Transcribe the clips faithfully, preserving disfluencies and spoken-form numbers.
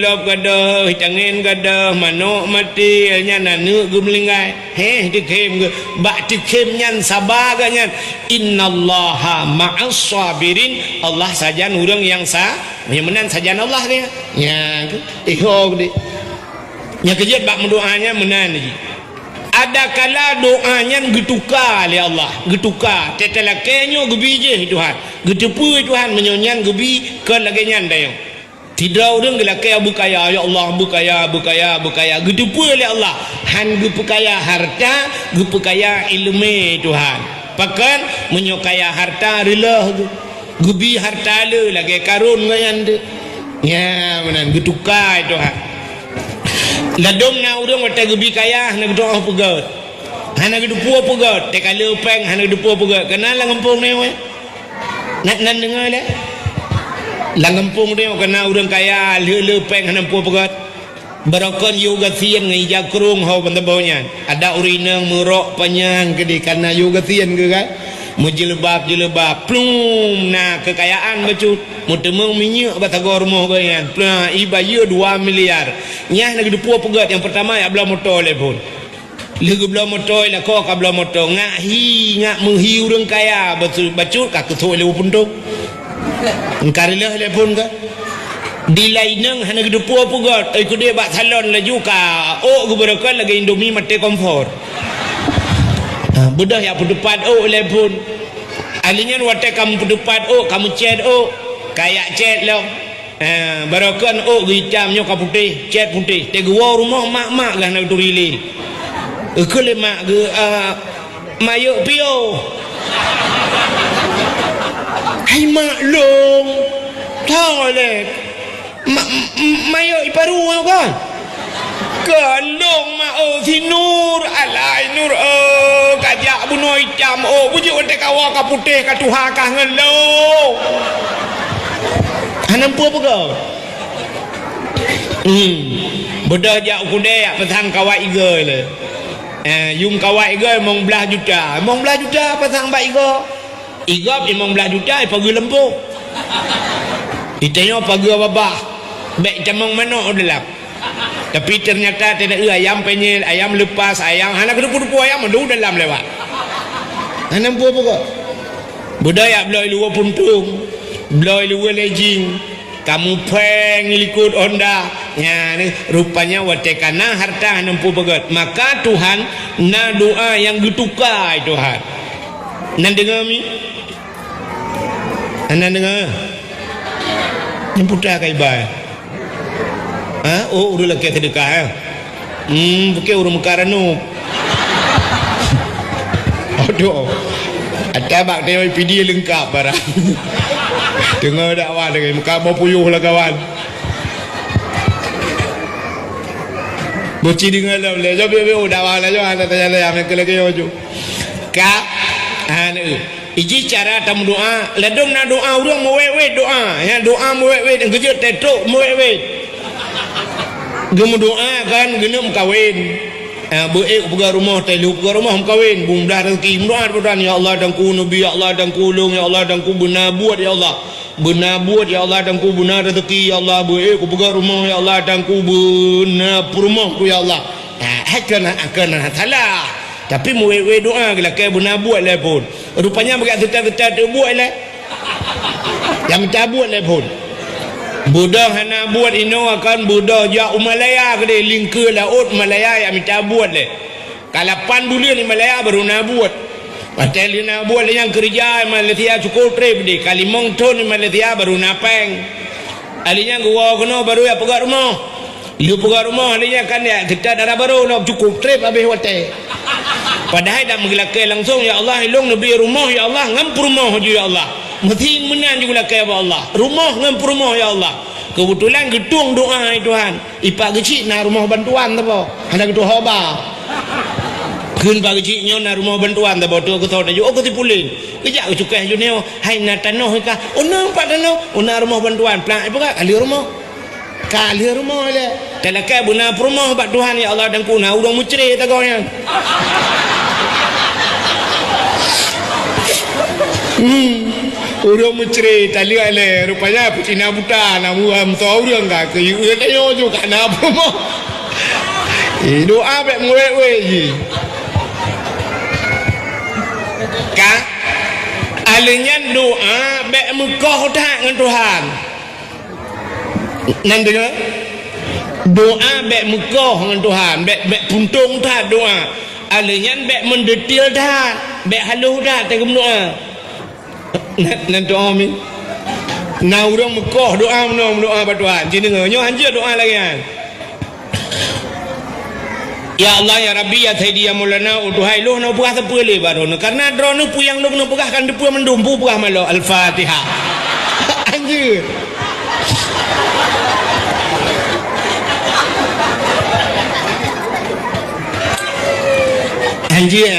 Tôb gadôh, tangen gadôh, manok maté, nyan aneuk geumeulinggai. Heh, tikhem geu-, bak tikhem nyan saba geuh nyan. "Innallaha ma'as sabirin." Allah sajan ureuëng nyang sa-, nyang meunan sajan Allah geuh. Nyan, iho geude. Nyang keujeuet bak meudoa nyan meunan lagi. Adakala doa nyan geutuka lé Allah, geutuka. Teutalakée nyoe geubi jih Tuhan. Geuteupeue Tuhan meunyoe nyan geubi kon lagée nyan dayong. Sidroe ureuëng geulakée beukaya, "Ya Allah, beukaya, beukaya, beukaya." Geuteupeue lé Allah, han geupeukaya harta, geupeukaya iéleumé Tuhan. Pakon? Meunyoe kaya harta, reuloh geuh. Geubi harta le lagée Karun ngon nyan deuh. Nya, meunan geutuka Tuhan. Ladôm na ureuëng watée geubi kaya, hana geutu'oh peugét. Hana geuteupeue peugét, teuka le péng hana geuteupeue peugét. Keunan lam gampông nyoe. Nak nan deungoe lé? Lam gampông nyoe keunan ureuëng kaya, le-le péng hana geuteupeue peugét. Barokon yue gasien ngon ija krông ho ban teuboh nyan. Ada ureuëng inong meurok panyang keudeh kana yue gasien keu kan. Meujeuleubat-jeuleubat, plum, na keukayaan bacut. Meuteumeung minyeuk bak sagoe rumoh geuh nyan. Plum, iba yue dua miliar. Nyan na geuteupeue peugét nyang peurtama jak bloe moto lé phon. Lheueh geubloe moto, lakoe ka bloe moto, ngak hi, ngak meuhi ureuëng kaya, bacut, bacut ka keusok lé puntung. Engka reuloh lé phon ka. Di laineng hana geuteupeue peugét, oi keudeh bak salon laju ka ôk geubeurokon lagée Indomie maté kompor. Ha, beudôh jak peuteupat ôk lé phon. Ahli nyan watée ka meupeuteupat ôk, ka meucét ôk, ka jak cét lom. Eh, barokon ôk geuitam nyoe ka putéh, cét putéh. Teuh geuwoe rumoh mak-mak gah na geuturi lé. Eukheun lé mak geuh, ah, "Mayok piôh." "Hai mak lôn." "Tho lé." "Ma-, m-, m-, mayok iparu nyoe kan?" "Keu lôn mak, oh, si Nur." "Alai Nur, oh, ka jak bunoe itam, oh, beujeuet watée kawoe ka putéh, ka tuha kah ngon lôn." Hana peue-peue. Hmm. Beudôh jak u keudè jak peusan kawai igoe lé. Eh, yum kawai igoe limong blaih juta. Limong blaih juta peusan bak igoe. Igop limong blaih juta ipageue lampôh. Itanyoe pageue babah. Bék tamong manok u dalam. Tapi ternyata tidak, eh, ayam penyet, ayam lepas, ayam hana keudeupu-deupu ayam, mandum dalam lewat. Hana peue-peue. Beudôh jak bloe luweue puntung, bloe luweue lejing, kamoe péng likot Honda. Nyan, rupanya watée ka na harta hana peue-peue. Maka Tuhan na doa nyang geutuka, Tuhan. Nan deungoe mi? Hana deungoe? Nyang puta ka iba. Ha? Oh, ureuëng lakée seudeukah, eh? Hmm, bukée ureuëng meuka ranup. Aduh. Ata bak teuma pidi leungkap barang. Teungoh dakwah lagée meuka boh puyôh lah kawan. Boci deungoe lom lé. Jom, jom, jom, dakwah lah, jom, hana tanya lé, hana keu lagée nyoe jom. Ka? Hana. Iji cara tameudoa, ladôm na doa ureuëng meuwét-wét doa. Ya, doa meuwét-wét, nyang keujeuet teutrok meuwét-wét. Geumeudoa kan geuneuk meukawen. Ah, beu ék peugah rumoh, teuh lheueh peugah rumoh meukawen, beumeudah rezeki. Meudoa, meudoa, "Ya Allah, Teungku neubi, ya Allah, Teungku lôn, ya Allah, Teungku beuna buet, ya Allah. Beuna buet, ya Allah, Teungku beuna rezeki, ya Allah, beu ék kupeugah rumoh, ya Allah, Teungku beuna peurumoh ku, ya Allah." Ah, hai keunan, keunan salah. Tapi meuwét-wét doa geulakée beuna buet lé phon. Rupanya bak seutôt-seutôt teuh buet lé. Nyang mita buet lé phon. Beudôh hana buet inoe kan beudôh jak u Malaya keudeh, lingkeue laôt Malaya nyang mita buet lé. Ka lapan buleuen di Malaya baru na buet. Watée lheueh na buet lé nyang keureuja Malaysia cukôp treb deh, ka limong thon di Malaysia baru na péng. Ahli nyan geuwoe keunoe baru jak peugah rumoh. Lheueh peugah rumoh, ahli nyan kan jak seutôt dara barô lom, cukôp treb habéh watée. Padahai dak meugeulakée langsong, "Ya Allah, ilôn neubi rumoh, ya Allah, ngon peurumoh ju, ya Allah." Meusieng meunan ju geulakée bak Allah. Rumoh ngon peurumoh, ya Allah. Keubeutulan geutueng doa, hai Tuhan. Ipak geuchik na rumoh bantuan teuh boh. Hana geutuho ba. Kheun pak geuchik nyoe na rumoh bantuan teuh boh, tu keu thon ju, oh, keu si pulen. Geujak geucukéh ju nyoe, hai na tanoh ka. Oh, na pat tanoh. Oh, na rumoh bantuan. Plak ipeugah, ka lheueh rumoh. Ka lheueh rumoh lé. Talakée beuna peurumoh bak Tuhan, "Ya Allah, Teungku na ureuëng meucre tagoe nyan." Hmm. Ureuëng meucre taleuek lé, rupanya peucina buta na meuam soe ureuëng ka keu yue tanyoe ju ka na peurumoh. Eh, doa bék meuwék-wék jih. Ka? Aleuh nyan doa bék meukoh that ngon Tuhan. Nan deungoe? Doa bék meukoh ngon Tuhan, bék, bék puntông that doa. Aleuh nyan bék meudetil that, bék halôh that teugeum doa. Nan, nan doa mi. Na ureuëng meukoh doa meunoe, meudoa bak Tuhan. Jideungoe, nyoe hanjeuet doa lagée nyan. Ya Allah, ya Rabbi, ya Sayyidi, ya Maulana, oh Tuhan, lôn hana peugah sapeue lé bak droeneuh. Karena droeneuh peue nyang lôn peugah kan teupeue mandum, peue peugah malôh. Al-Fatihah. Anjir. Anjir.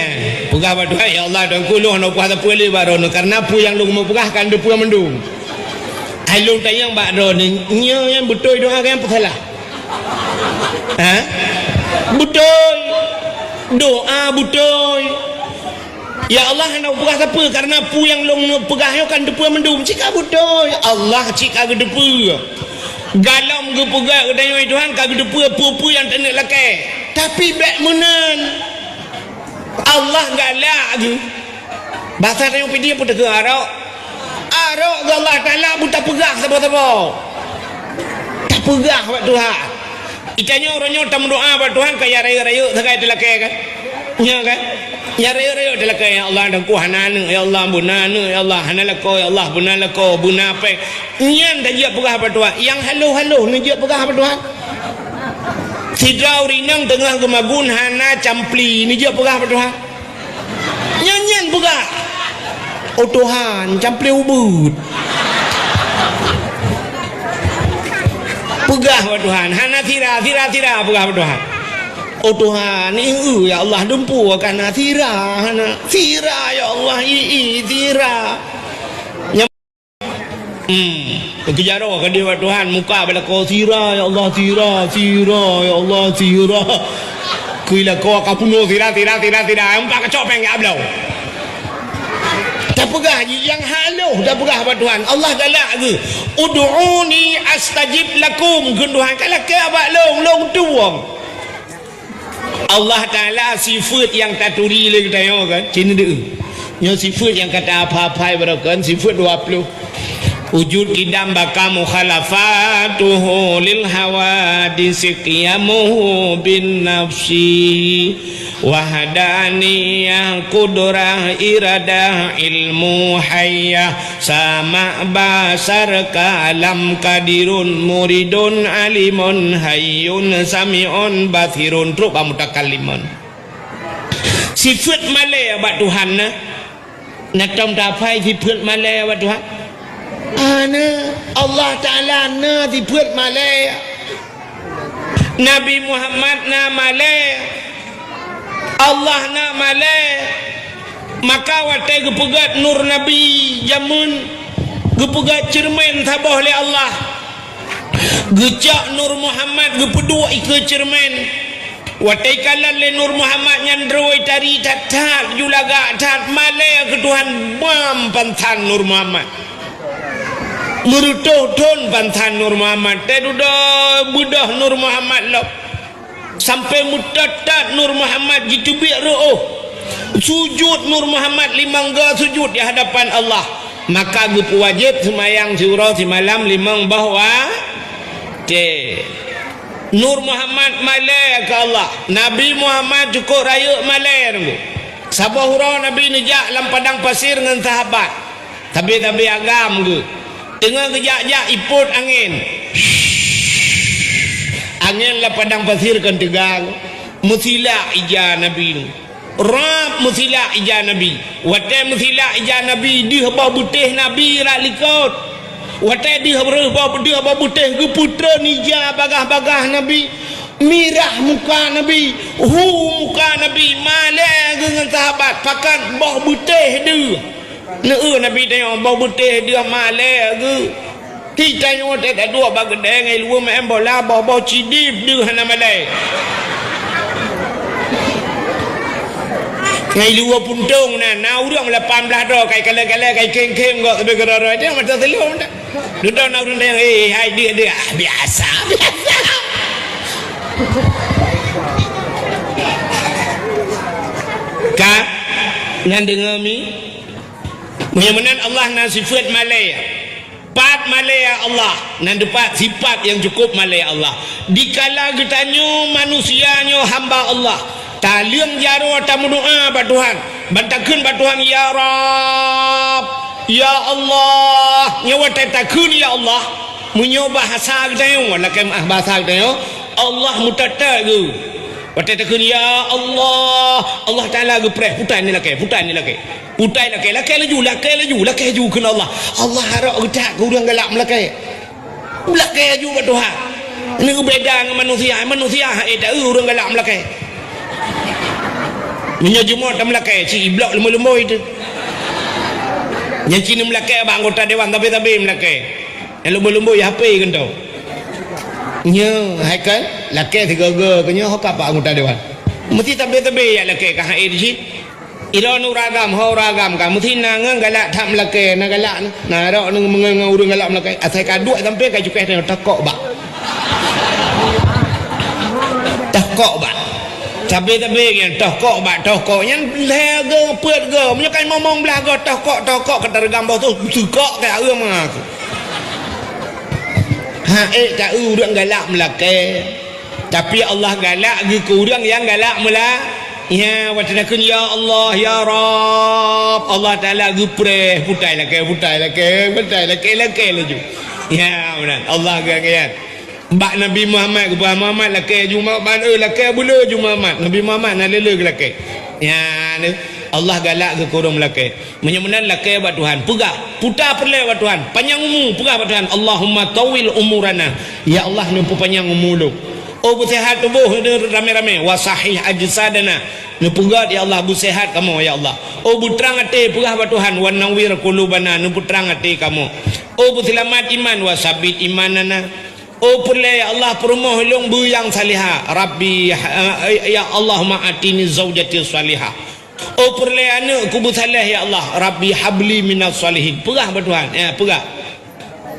Peugah bak Tuhan, ya Allah, Tuhanku, lôn hana peugah sapeue lé bak droeneuh. Karena peue nyang lôn peugah kan teupeue mandum. Hai lôn tanyong bak droeneuh, nyoe nyang beutôi doa nyang peusalah? Ha? Beutôi. Doa beutôi. Ya Allah, hana peugah sapeue, karena peue nyang lôn peugah nyoe kan teupeue mandum. Cit ka beutôi. Allah cit ka geuteupeue. Galom geupeugah geutanyoe Tuhan ka geuteupeue peue-peue nyang taneuk lakée. Tapi bék meunan. Allah galak geuh. Basa tanyoe pih dia peuteugah arok. Arok geuh Allah Taala bu tapeugah saboh-saboh. Tapeugah bak Tuhan. Itanyoe uroe nyoe tameudoa bak Tuhan ka ya rayeuk-rayeuk sagai teulakée kan? Nya kan? Ya rayeuk-rayeuk teulakée, ya Allah, Tuhanku hana aneuk, ya Allah, beuna aneuk, ya Allah, hana lakoe, ya Allah, beuna lakoe, beuna péng. Nyan tajak peugah bak Tuhan. Nyang halôh-halôh neujak peugah bak Tuhan. Sidroe ureuëng inong teungoh geumagun hana campli, neujak peugah bak Tuhan. Nyan, nyan peugah. Oh Tuhan, campli ubeut. Peugah bak Tuhan, hana sira, sira, sira peugah bak Tuhan. Oh Tuhan, ieu ya Allah, dumpeue ka na sira, hana sira ya Allah, i, i, sira. Hmm. Keujaroe keudeh bak Tuhan, muka beulako sira, ya Allah, sira, sira, ya Allah, sira. Keu ilako ka punoh sira, sira, sira, sira. Empat kacok péng ya abloe. Tapeugah jih nyang halôh, tapeugah bak Tuhan. Allah galak geuh. "Ud'uni astajib lakum," kheun Tuhan. Ka lakée bak lôn, lôn tuwong. Allah Taala sifeuet nyang taturi lé geutanyoe kan, cit neudeuh. Nyoe sifeuet nyang ka ta-aphai-aphai baroe kan, sifeuet dua ploh. Wujud, qidam, baqa, mukhalafatuhu lil hawadisi, qiyamuhu bin nafsi, wahdaniyah, qudrah, iradah, ilmu, hayyah, sama', basar, kalam, qadirun, muridun, alimun, hayyun, sami'un, basirun, trok bak mutakallimun. Sifeuet malée bak Tuhan na. Na tom taphai sifeuet malée bak Tuhan? Hana. Allah Taala na sifeuet malée. Nabi Muhammad na malée, Allah na malée. Maka watée geupeugét nur Nabi jameun, geupeugét ceureumen saboh lé Allah, geucok nur Muhammad geupeuduek ikeue ceureumen. Watée ikalon lé nur Muhammad nyan droe tari that-that, ju lagak that, malée keu Tuhan bam pansan nur Muhammad. Meureutoh thon pansan nur Muhammad, teuh dudoe beudôh nur Muhammad lom. Sampoe meutot-tot nur Muhammad jiteubiet reuôh. Sujut nur Muhammad limong goe sujut di hadapan Allah. Maka geupeuwajéb seumayang siuroe simalam limong boh watée. Nur Muhammad malée keu Allah. Nabi Muhammad cukôp rayeuk malée teungku. Saboh uroe Nabi neujak lam padang pasir ngon sahabat. Sabe-sabe agam geuh. Teungoh geujak-jak ipot angén. Angén lam padang pasir kon teuga. Meusilak ija Nabi nyoe. Rab meusilak ija Nabi. Watée meusilak ija Nabi, deuh boh beutéh Nabi rot likot. Watée deuh boh, deuh boh beutéh geupeutreun ija bagah-bagah Nabi. Mirah muka Nabi, hu muka Nabi, malée geuh ngon sahabat, pakat boh beutéh deuh. Neu-eu Nabi tanyoe boh beutéh deuh malée geuh. Hita nyoe teuh taduek bak geudée ngon luweue meu'en bola boh-boh cidib deuh hana malée. Ngai luwa puntông na, na ureuëng lapan blah droe kai kalai-kalai kai khém-khém gok sabe keudroe-droe dia mata telom dah. Dudoe na ureuëng tanyong, "Eh, hai dia, dia." "Ah, biasa, biasa." Ka? Nyan deungoe mi? Meunyoe meunan Allah na sifeuet malée. Pat malée Allah, nan teupat sifat nyang cukup malée Allah. Dikala geutanyoe manusia nyoe hamba Allah, taleueng jaroe tameudoá bak Tuhan, ban takheun bak Tuhan, "Ya Rabb, ya Allah." Nyoe watée takheun, "Ya Allah," meunyoe bahasa geutanyoe, lakée meuah bahasa geutanyoe, Allah meutot-tot geuh. Watée takheun, "Ya Allah," Allah Taala geupreh, "Putai ni lakée, putai ni lakée." Putai lakée, lakée laju, lakée laju, lakée laju kheun Allah. Allah harok geutak keu ureuëng galak meulakée. Lakée laju bak Tuhan. Ini beubeda ngon manusia. Manusia hana taeu ureuëng galak meulakée. Meunyoe jumôt tameulakée, ci iblok leumboi-leumboi teuh. Nyang ci neumeulakée bak anggota dewan sabe-sabe meulakée. Nyang leumboi-leumboi H P keunong. Nyoe, hai kan, lakée sigoe-goe keu nyoe ho ka bak anggota dewan. Meusti sabe-sabe jak lakée ka hai di cit. Ilôn ureuëng agam, ho ureuëng agam ka meusti na ngon galak that meulakée, na galak, na rok ngon, ngon ureuëng galak meulakée. Asai ka duek sampoe ka cukéh teuh tokok bak. Tokok bak. Sabe-sabe nyan tokok bak, tokok nyan lhée goe, peuet goe. Meunyoe ka limong blah goe tokok, tokok ka tareugam boh tu, seukok ka ureuëng mangaku. Ha, ék taeu ureuëng galak meulakée. Tapi Allah galak geuh keu ureuëng nyang galak meula-, ya, watée takheun, "Ya Allah, ya Rabb," Allah Taala geupreh, putai lakée, putai lakée, putai lakée, lakée laju. Ya, meunan. Allah geuh nyan. Bak Nabi Muhammad geupeugah, "Muhammad lakée ju ma-, ban, eh, lakée buleue ju Muhammad." Nabi Muhammad na lé-lé geulakée. Ya, ni, Allah galak geuh keu ureuëng meulakée. Meunyoe meunan lakée bak Tuhan, peugah, puta peureulée bak Tuhan, panyang umu, peugah bak Tuhan, "Allahumma tawwil umurana." Ya Allah, neupeupanyang umu lôn. Oh, beuseuhat tuboh ramé-ramé, "Wa sahih ajsadana." Neupeugét, ya Allah, beuseuhat kamoe, ya Allah. Oh, beutrang até, peugah bak Tuhan, "Wa nawwir qulubana," neupeutrang até kamoe. Oh, beuseulamat iman, "Wa sabbit imanana." Oh, peureulée, ya Allah, peurumoh lôn beu nyang salihah. Rabbi, eh, ya Allahumma atini zaujati salihah. Oh, peureulée aneuëk ku beusaléh, ya Allah. Rabbi habli minas salihin. Peugah bak Tuhan. Ya, peugah.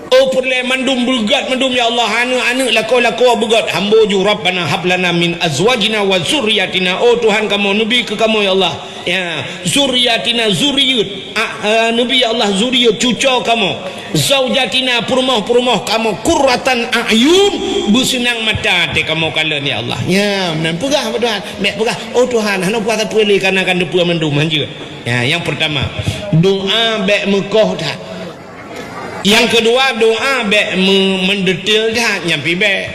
Oh, peureulée mandum beugét mandum, ya Allah. Aneuëk-aneuëk lakoe-lakoe beugét. Hamba ju, Rabbana hablana min azwajina wa zurriyatina. Oh, Tuhan kamoe, neubi keu kamoe, ya Allah. Ya, zurriyatina, zuriyeuet. A, eh, neubi, ya Allah, zuriyeuet, cucoe kamoe. Zaujatina, peurumoh-peurumoh kamoe, qurratan a'yun, beuseunang mata até kamoe kalon, ya Allah. Ya, meunan peugah bak Tuhan. Bék peugah, "Oh Tuhan, hana peugah sapeue lé, kareuna kan teupeue mandum hanjeuet." Ya, nyang peurtama, doá bék meukoh that. Nyang keudua, doá bék meu-, meudetail that, nyan pih bék.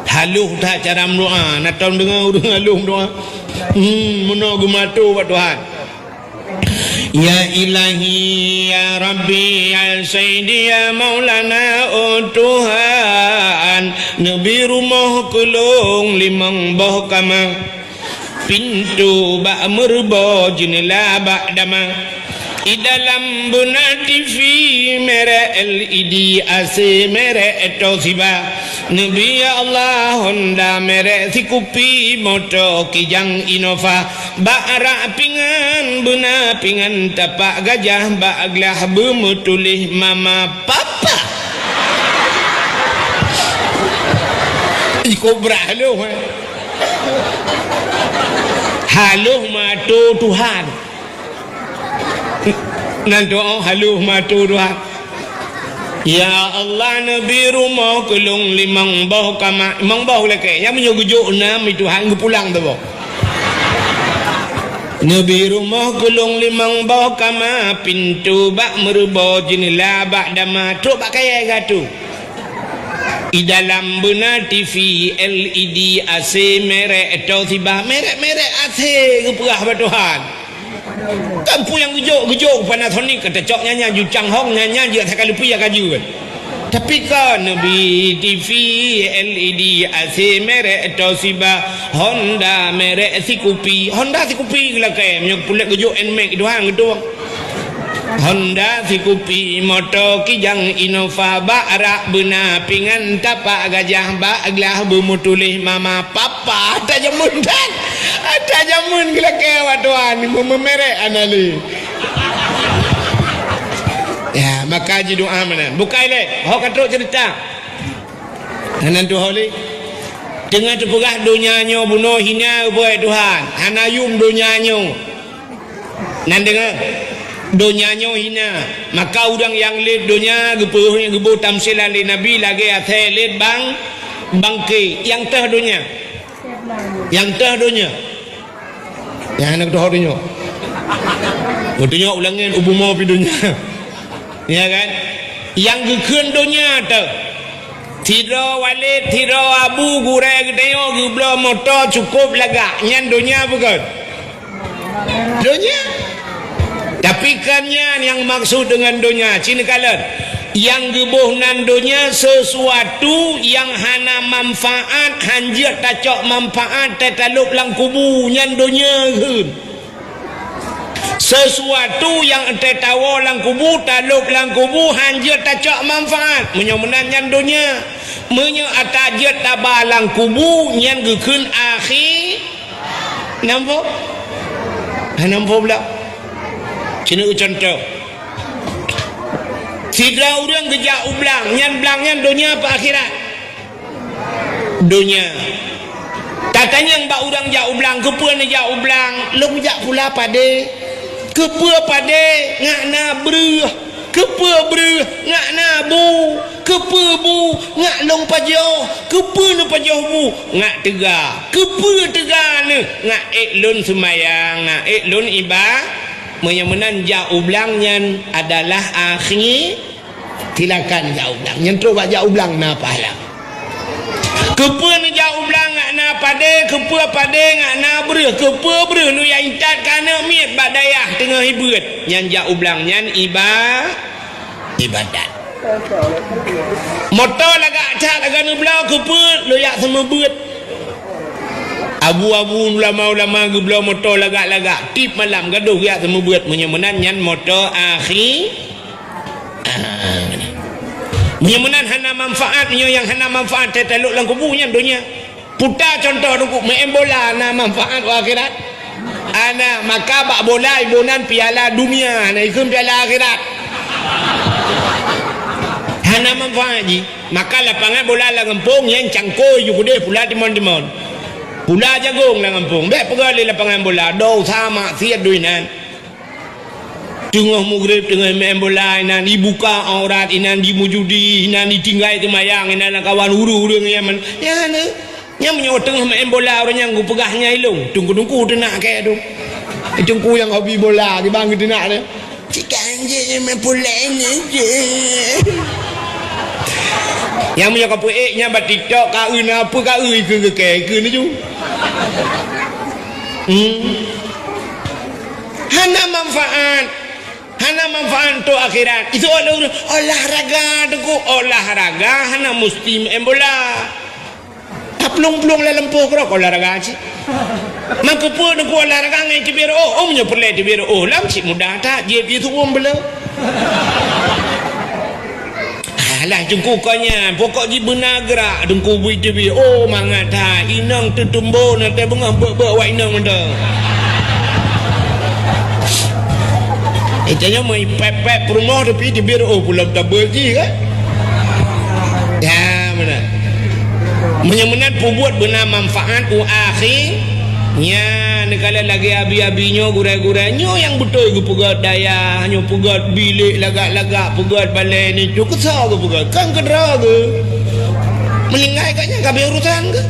Haloh that cara meudoá, na tom deungoe ureuëng haloh meudoá. Hmm, meunoe geumato bak Tuhan. Ya Ilahi, ya Rabbi, ya Sayyidi, ya Maulana, oh Tuhan, neubi rumoh keu lôn limong boh kama. Pintoe bak meureubo, jeuneula bak dama. I dalam beuna T V, merek L E D, A C merek Toshiba. Neubi ya Allah, Honda merek sikupi, moto Kijang Innova. Bak rak pingan, beuna pingan tapak gajah, bak glah beumeutuléh mama papa. Ih, kobra haloh, eh. Haloh mato Tuhan. Nan doa haloh mato Tuhan. Ya Allah, neubi rumoh keu lôn limong boh kama, limong boh lakée. Nyang meunyoe geujok nam, i Tuhan geupulang teuboh. Neubi rumoh keu lôn limong boh kama, pintoe bak meureubo, jeuneula bak dama, trok bak kayée gatu. I dalam beuna T V, L E D, A C merek Toshiba, merek-merek A C geupeugah bak Tuhan. Kan peue nyang geujok, geujok Panasonic, ka tacok nyan-nyan ju Changhong, nyan-nyan jeuet that ka leupie ka jeuet. Tapi ka neubi T V, L E D, A C merek Toshiba, Honda merek sikupi. Honda sikupi geulakée, meunyoe puléh geujok Nmax, Tuhan geutueng. Honda sikupi, moto Kijang Innova, bak rak beuna pingan tapak gajah, bak glah beumeutuléh mama papa. Tajameun that. Tajameun geulakée awak tuan, meumeumerek hana lé. Ya, maka jidoa meunan. Bukai lé, ho ka trok ceurita. Hana tuho lé. Teungoh teupeugah donya nyoe bunoe hina, ubé Tuhan. Hana yum donya nyoe. Nan deungoe, donya nyoe hina. Maka ureuëng nyang lét donya geupeu-, geuboh tamsilan lé Nabi lagée asée lét bang-, bangke nyang teuh donya. Nyang teuh donya. Nyang hana geutuho donya. Geutunyok u langét, u bumoe pi donya. Ya kan? Nyang geukheun donya teuh. Sidroe walét, sidroe abu, gurée geutanyoe geubloe moto cukôp lagak. Nyan donya bukon? Donya. Tapi kon nyan nyang maksud deungon donya, ci neukalon. Nyang geuboh nan donya sesuatu nyang hana manfaat, hanjeuet tacok manfaat, teutalop lam kubu, nyan donya kheun. Sesuatu nyang teuh tawoe lam kubu, talop lam kubu, hanjeuet tacok manfaat. Meunyoe meunan nyan donya. Meunyoe ata jeuet taba lam kubu, nyan geukheun akhi. Nampak? Ha, nampak pula. Sinoe contoh. Sidroe ureuëng geujak u blang, nyan blang nyan donya apa akhirat? Donya. Tatanyong bak ureuëng jak u blang, keupeue neujak u blang? Lôn jak pula padé. Keupeue padé? Ngat na breueh. Keupeue breueh? Ngat na bu. Keupeue bu? Ngat lôn pajoh. Keupeue neupajoh bu? Ngat teuga. Keupeue teuga neuh? Ngat ék lôn seumayang, ngat ék lôn iba-, meunyoe meunan jak u blang nyan adalah akhi. Silakan jak u blang. Nyan trok bak jak u blang na pahala. Keupeue neujak u blang ngat na padé, keupeue padé ngat na breueh, keupeue breueh neujak intat keu aneuk miet bak dayah teungoh ibeuet. Nyan jak u blang nyan iba-, ibadat. Moto lagak that lagak neubloe keupeue lôn jak seumeubeuet. Abu-abu ulama-ulama geubloe moto lagak-lagak, tiep malam gadôh geujak seumeubeuet, meunyoe meunan nyan moto akhi. Ah, meunyoe meunan hana manfaat, meunyoe nyang hana manfaat teutalok lam kubu nyan donya. Puta contoh teungku, meu'en bola na manfaat u akhirat? Hana, maka bak bola iboh nan piala dunia, na ikheun piala akhirat. Hana manfaat jih. Maka lapangan bola lam gampông nyan cangkôi ju keudeh pula timon-timon. Pula jagong lam gampông. Bék peugah lé lapangan bola, dosa maksiat doi nan. Teungoh mugreb, teungoh meu'en bola inan, ibuka aurat inan, jimeujudi inan, itinggai teumayang inan, lam kawan ureuëng-ureuëng nyang men-, nyang hana. Nyang meunyoe teungoh meu'en bola ureuëng nyang geupeugah nyan ilong, teungku-teungku teunak kèe tu. Teungku nyang hobi bola, di bang geudinak tu. Cik anjing nyang main bola ni je. Nyang meunyoe ka peuék nyan bak TikTok, ka eu na peue ka eu ikeu geukèe, ikeu ni ju. Hmm. Hana manfaat. Hana manfaat untuk akhirat. Itu oleh olahraga tu, olahraga hana mesti main bola. Taplueng-plueng lam lampôh keudroe olahraga cit. Maka peue neukeu olahraga ngon teubiet reuôh? Oh, meunyoe peureulèe teubiet reuôh, lam cit mudah that, jieb jisuem beuleue. Alah, teungku kon nyan, pokok jih beuna geurak, teungku bui teubiet. Oh, mangat that, inong teutumbo, na teubeungoh beuet-beuet wak inong mantong. Eh, tanyoe meu pèp-pèp peurumoh, tapi teubiet reuôh pulang tabeuet jih, kan? Ya, meunan. Meunyoe meunan peubuet beuna manfaat u akhi, nyan neukalon lagèe abi-abi nyoe, gurèe-gurèe nyoe nyang beutôi geupeugöt dayah, nyoe peugöt bilék lagak-lagak, peugöt balèe nyoe, nyoe keusoe geupeugöt, kan keudroe geuh. Meuninggai gobnyan ka abéh urosan geuh.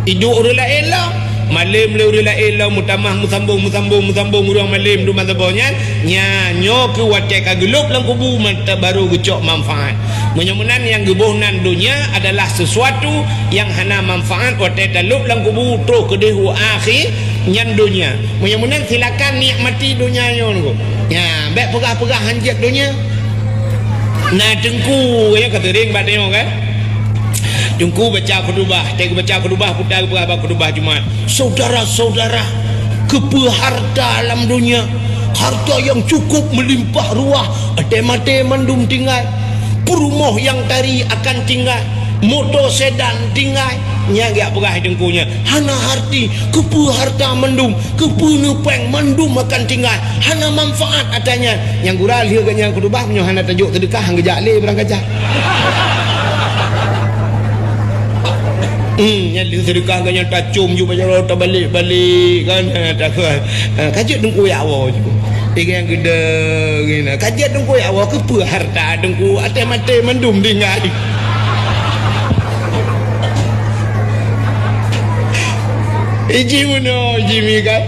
Iduek ureueng laén lom. Malém lé ureueng laén lom, meutamah meusambông, meusambông, meusambông ureueng malém dum masa boh nyan. Nyan, nyoe keuh watèe ka geulôb lam kubu mantong barô geucok manfaat. Meunyoe meunan nyang geuboh nan donya adalah sesuatu nyang hana manfaat watèe talôb lam kubu troh keudeh u akhé nyan donya. Meunyoe meunan silakan nikmati donya nyoe. Nyan, bèk peugah-peugah hanjeuet donya. Na teungku, ya, ka seuring bak tanyoe kan? Teungku baca khutubah, watèe geubaca khutubah, puta geupeugah bak khutubah Jumat. Saudara-saudara, keupeue harta lam donya? Harta nyang cukup meulimpah ruah, até maté mandum tinggai. Peurumoh nyang tari akan tinggai. Moto sedan tinggai. Nyan geujak peugah teungku nyan, hana arti, keupeue harta mandum, keupeue neupéng mandum akan tinggai. Hana manfaat ata nyan. Nyang gura lheueh geuh nyan khutubah, meunyoe hana tajok seudeukah, han geujak lé barang kaca. Hmm, nyan lheueh seudeukah geuh nyan tacom ju bak jaroe tabalek-balek kan, ha, takheun. Ha, ka jeuet teungku jak woe ju. Ikan geude gina. Ka jeuet teungku jak woe, keupeue harta teungku, até maté mandum tinggai. Iji meunoe, iji mi kan.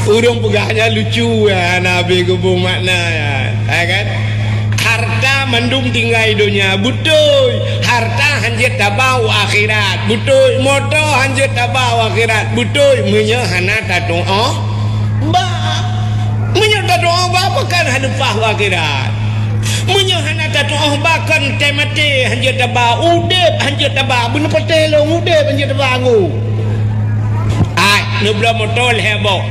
Ureuëng peugah nyan lucu, ya, hana habéh geubeuet makna, ya, ya kan? Harta mandum tinggai donya, beutôi. Harta hanjeuet taba u akhirat, beutôi. Moto hanjeuet taba u akhirat, beutôi. Meunyoe hana tatuoh ba, meunyoe tatuoh ba, pakon hana leupah u akhirat. Meunyoe hana tatuoh ba, kon até maté hanjeuet taba, udeb hanjeuet taba, beuneupatéh lôn udeb hanjeuet taba anggô. Ai, neubloe moto lhée boh.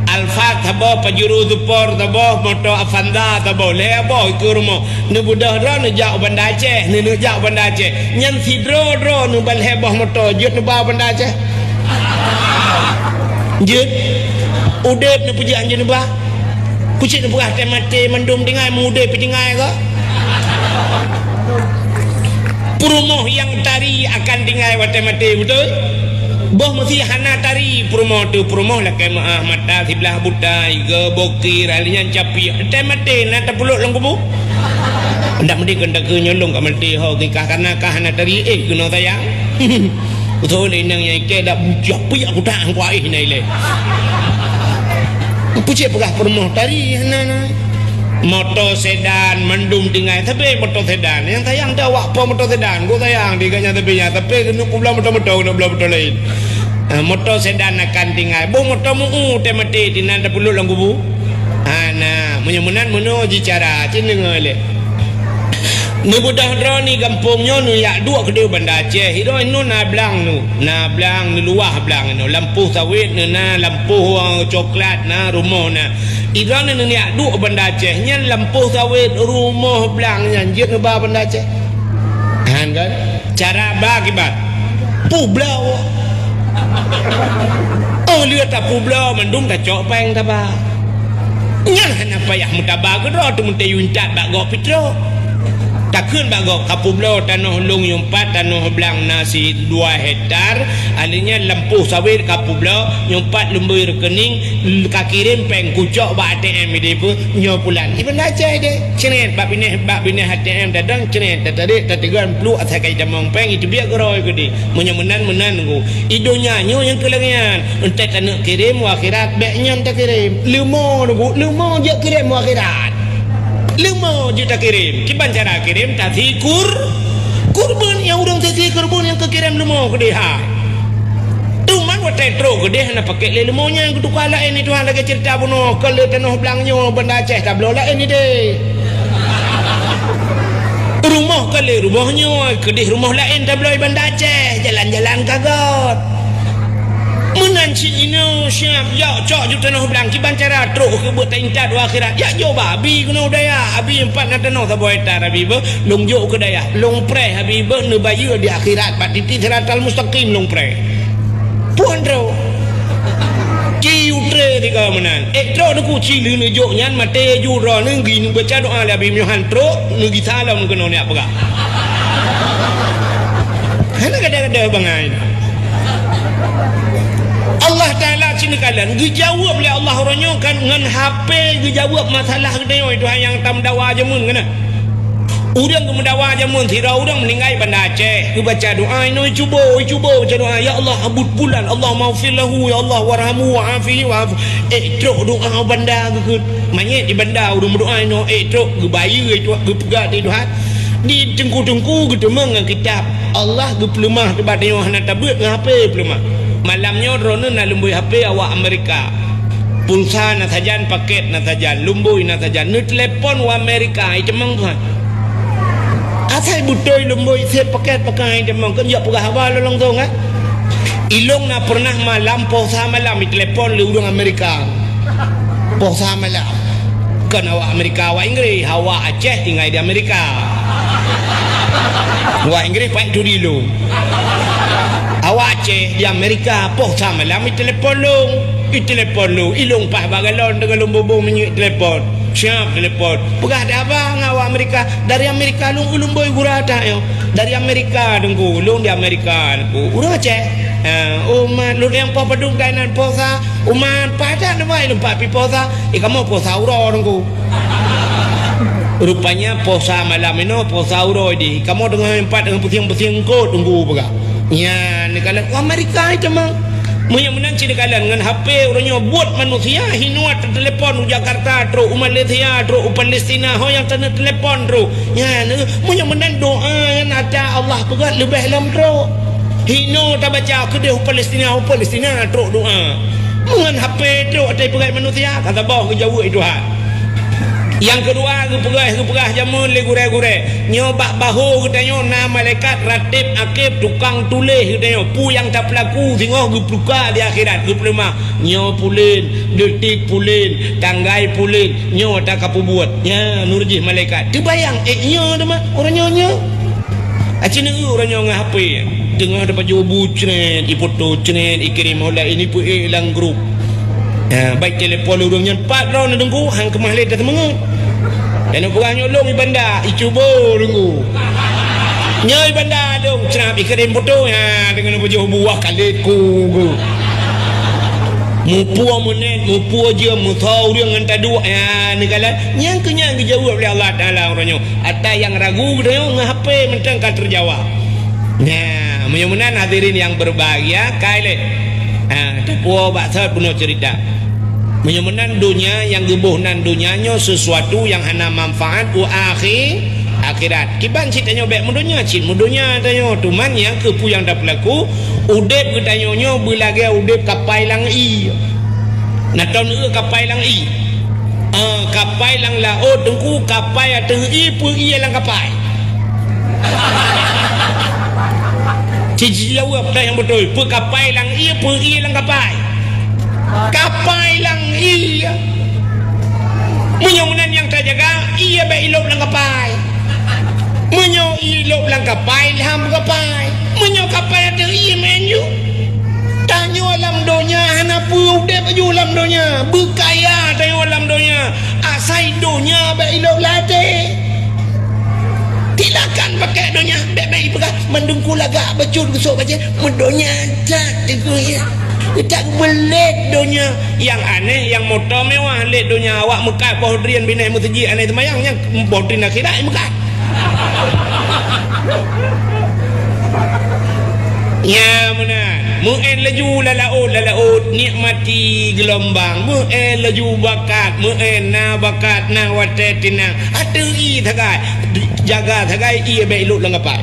Alphard saboh, Pajero Sport saboh, moto Avanza saboh, lhée boh ikeue rumoh. Neubeudôh droe neujak u Banda Aceh, neuneuk jak u Banda Aceh. Nyan sidroe-droe neuba lhée boh moto, jeuet neuba u Banda Aceh. Jeuet. Udeb neupeujeuet hanjeuet neuba. Kucék neupeugah até maté mandum tinggai, meudeh pih tinggai kah? Peurumoh nyang tari akan tinggai watée maté, beutôi? Boh meusi hana tari peurumoh teuh, peurumoh lakée meuáh, mata siblah buta, iga bokir, alèh nyan capiek. Watée maté na tapulok lam kubu? Ndak meudeh kon takeu nyolong ka maté ho kikah, karena kah hana tari, eh, keunoe sayang. Beutôi lé inong nyang ikée dak bujah piyak kutak angkuah eh na ilée. Peue cit peugah peurumoh tari hana na. Moto sedan mandum tinggai, tapi moto sedan. Nyang sayang teuh awak po moto sedan. Ku sayang di gobnyan tapi nyan, tapi keuneuk peubloe moto-moto, keuneuk bloe moto laén. Ah, moto sedan akan tinggai. Boh moto meu-u teuh maté, dinan tapulok lam kubu. Hana, meunyoe meunan meunoe ji cara, cit deungoe lé. Neubeudôh droeneuh gampông nyoe neujak duek keudeh Banda Aceh. Droeneuh na blang neuh, na blang neuh luwah blang neuh. Lampôh sawét neuh na, lampôh, eh, coklat na, rumoh na. Droeneuh neujak duek Banda Aceh. Nyan lampôh sawét, rumoh, blang nyan jeuet neuba Banda Aceh. Han kan? Cara ba kiban. Peubloe. Oh, lheueh tapeubloe mandum tacok péng taba. Nyan hana payah meutaba keudroe, teumeutayue intat bak gob pih trok. Takheun bak gob, "Kapeubloe tanoh lôn nyoe pat, tanoh blang na sidua hektar, alèh nyan lampôh sawét kapeubloe, nyoe pat lumbôi rekening, ka kirém péng kucok bak A T M ideh peue, nyoe pulan." Iban Aceh deh, cret bak binéh, bak binéh A T M tadong, cret tatarek, tateugon pluek asai ka jitamong péng, iteubiet keudroe keudeh. Meunyoe meunan, meunan, Teungku. I donya nyoe nyang keu lagèe nyan. Enteuk taneuk kirém u akhirat, bèk nyan takirém. Leumo, Teungku, leumo jeuet kirém u akhirat. Leumo jeuet takirém. Kiban cara kirém, tasi kur-, kurban. Nyang ureueng tasi kurban nyang keu kirém leumo keudeh hai. Teuma watèe trok keudeh hana pakèk lé leumo nyan, geutuka laén di Tuhan lagèe ceurita bunoe, ka lé tanoh blang nyoe Banda Aceh tabloe laén ideh. Rumoh ka lé rumoh nyoe, keudeh rumoh laén tabloe Banda Aceh, jalan-jalan ka göt. Meunan cit inoe siab, jak cok ju tanoh blang, kiban cara trok keu beuet taintat u akhirat. Jak jo bak abi keunoe u dayah, abi nyoe pat na tanoh saboh hektar abi beuh, lôn jok keu dayah, lôn preh abi beuh neubayeue di akhirat, bak titi siratal mustaqim lôn preh. Puan trok. Ci utre tiga meunan. Eh, trok Teungku, ci lheueh neujok nyan, maté ju droeneuh, geuneuk baca doa lé Abi Yohan trok, neugisa lom keunoe neujak peugah. Hana kada-kada bangai. Allah Taala cit neukalon, geujaweueb lé Allah uroe nyoe kan ngon H P geujaweueb masalah geutanyoe, Tuhan nyang tameudawa jameun keunan. Ureueng geumeudawa jameun sidroe ureueng meuninggai Banda Aceh. Geubaca doa inoe cubo, cubo baca doa, "Ya Allah, abut pulan, Allahummaghfir lahu, ya Allah, warhamhu wa'afihi wa'fu." Eh, trok doa Banda geukheun. Manyét di Banda ureueng meudoa inoe, eh, trok geubayeue, eh, trok geupeugah di Tuhan. Di teungku-teungku geuteumeung ngon kitab. Allah geupeuleumah teubat nyoe hana tabeuet ngon H P peuleumah. Malam nyoe droeneuh na lumbôi H P awak Amerika. Pulsa na sajan, paket na sajan, lumbôi na sajan. Neutelepon u Amerika, itamong Tuhan. Asai beutôi lumbôi sép paket pakai itamong, kan jak peugah haba lôn langsong, kan? Ilôn na pernah malam, posa malam, itelepon lé ureueng Amerika. Poh sa malam. Kon awak Amerika, awak Inggris, awak Aceh tinggai di Amerika. Awak Inggris paih tu di lôn. Awak Aceh di Amerika, poh sa malam itelepon lôn. Itelepon lôn, ilôn paih bak galon deungon lôn bubông minyeuk telepon. Siap telepon. Peugah dah abang awak Amerika, dari Amerika lôn, ulôn boi gura that nyoe. Dari Amerika Teungku, lôn di Amerika Teungku. Ureueng Aceh. Ha, oh man, lôn nyang poh padum kainan poh sa, oh man, paih that leumah lôn pat pi poh sa. Eh, kamoe poh sa uroe Teungku. Rupanya poh sa malam inoe, poh sa uroe di. Kamoe teungoh meupat deungon pusieng-pusieng eungkôt Teungku peugah. Nyan, neukalon, oh, Amerika itu mah. Meunyoe meunan cit neukalon ngon H P uroe nyoe buet manusia hinoe teutelepon u Jakarta trok, u Malaysia trok, u Palestina ho nyang taneuk telepon trok. Nyan, meunyoe meunan doa nyan ata Allah peugah leubeh lom trok. Hinoe tabaca keudeh u Palestina, u Palestina trok doa. Meungon H P trok ata peugah manusia, ka saboh geujaweueb Tuhan. Nyang keudua, geupeugah-geupeugah jameun lé gurée-gurée. Nyoe bak bahô geutanyoe na malaikat ratib akib tukang tuléh geutanyoe. Peue nyang tapeulaku singoh geupeuka di akhirat, geupeuleumah. Nyoe pulen, detik pulen, tanggai pulen, nyoe ta kapeubuet. Nyan, nurjih malaikat. Teubayang, eh, nyoe teuma, uroe nyoe, nyoe. Aci neu uroe nyoe ngon H P. Teungoh tapajoh bu cret, ifoto cret, ikirém oleh ini peuék lam grup. Ha, baik telepon ureueng nyan pat droe Teungku, han keumah lé tateumeungeut. Dan peugah nyoe lôn i banda, icubo Teungku. Nyoe i banda lôn, crab ikirém foto, ha, deungon pajoh buah kalét ku, ku. Muphom meunet, muphom jeuem, meusoe ureueng ngon taduek, ha, neukalon. Nyang keu nyan geujaweueb lé Allah Taala uroe nyoe. Ata nyang ragu geutanyoe ngon H P mantong ka teujaweueb. Nah, meunyoe meunan hadirin yang berbahagia, kai lé. Ha, tapuo bak sot bunoe cerita. Meunyoe meunan donya nyang geuboh nan donya nyoe sesuatu nyang hana manfaat u akhi-, akhirat. Kiban cit tanyoe bék meudonya, cit meudonya tanyoe. Cuman nyang keu peue nyang tapeulaku, udeb geutanyoe nyoe beulagée udeb kapai lam ié. Na tom neu kapai lam ié. Ah, kapai lam laôt Teungku, kapai ateueh ié, peue ié lam kapai? Ci-, ci jaweueb dah nyang beutôi. Peue kapai lam ié, peue ié lam kapai? Kapai lam ié. Meunyoe meunan nyang tajaga, ié bék ilôb lam kapai. Meunyoe ilôb lam kapai, lham kapai. Meunyoe kapai ateueh ié, meu'en ju. Tanyoe lam donya hana peue udeb ju lam donya. Beukaya tanyoe lam donya. Asai donya bék ilôb lam até. Silakan pakai donya, bék-bék ipeugah mandum ku lagak bacut geusok bajée, meudonya that teungku ya. Geutak beulét donya. Nyang aneh, nyang moto mewah lét donya, awak meukat boh drien binéh meuseujid aneh teumayang, nyang boh drien akhirat meukat. Nya meunan, meu'en laju lalaôt, lalaôt nikmati geulumbang, meu'en laju bakat, meu'en na bakat, na watée tinang, ateueh ié sagai, jaga sagai ié bék ilôb lam kapai.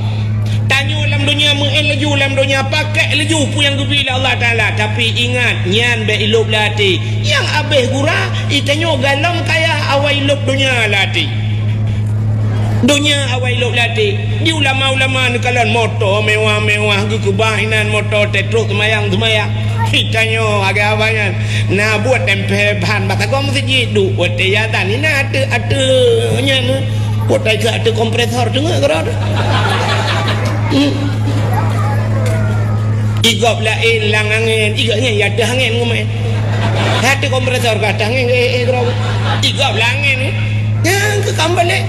Tanyoe lam donya meu'en laju lam donya, pakék laju peue nyang geubri lé Allah Taala, tapi ingat nyan bék ilôb lam até. Nyang abéh gura, itanyoe galom kaya awai lôb donya lam até. Donya awai lôb lam até. Di ulama-ulama neukalon moto mewah-mewah geukeubah inan moto teutrok teumayang-teumayang. Itanyoe agak abah nyan na buet tempé ban bak sagoe meuseujid duek watée azan inan ateueh-ateueh nyan. Watée keu ateueh kompresor teungoh keudroe. Hmm. Igob laén lam angén, igob nyan ya ateueh angén ngumén. Ateueh kompresor ka ateueh angén, eh, eh, keudroe. Igob lam angén, eh. Nyang keu kambalek.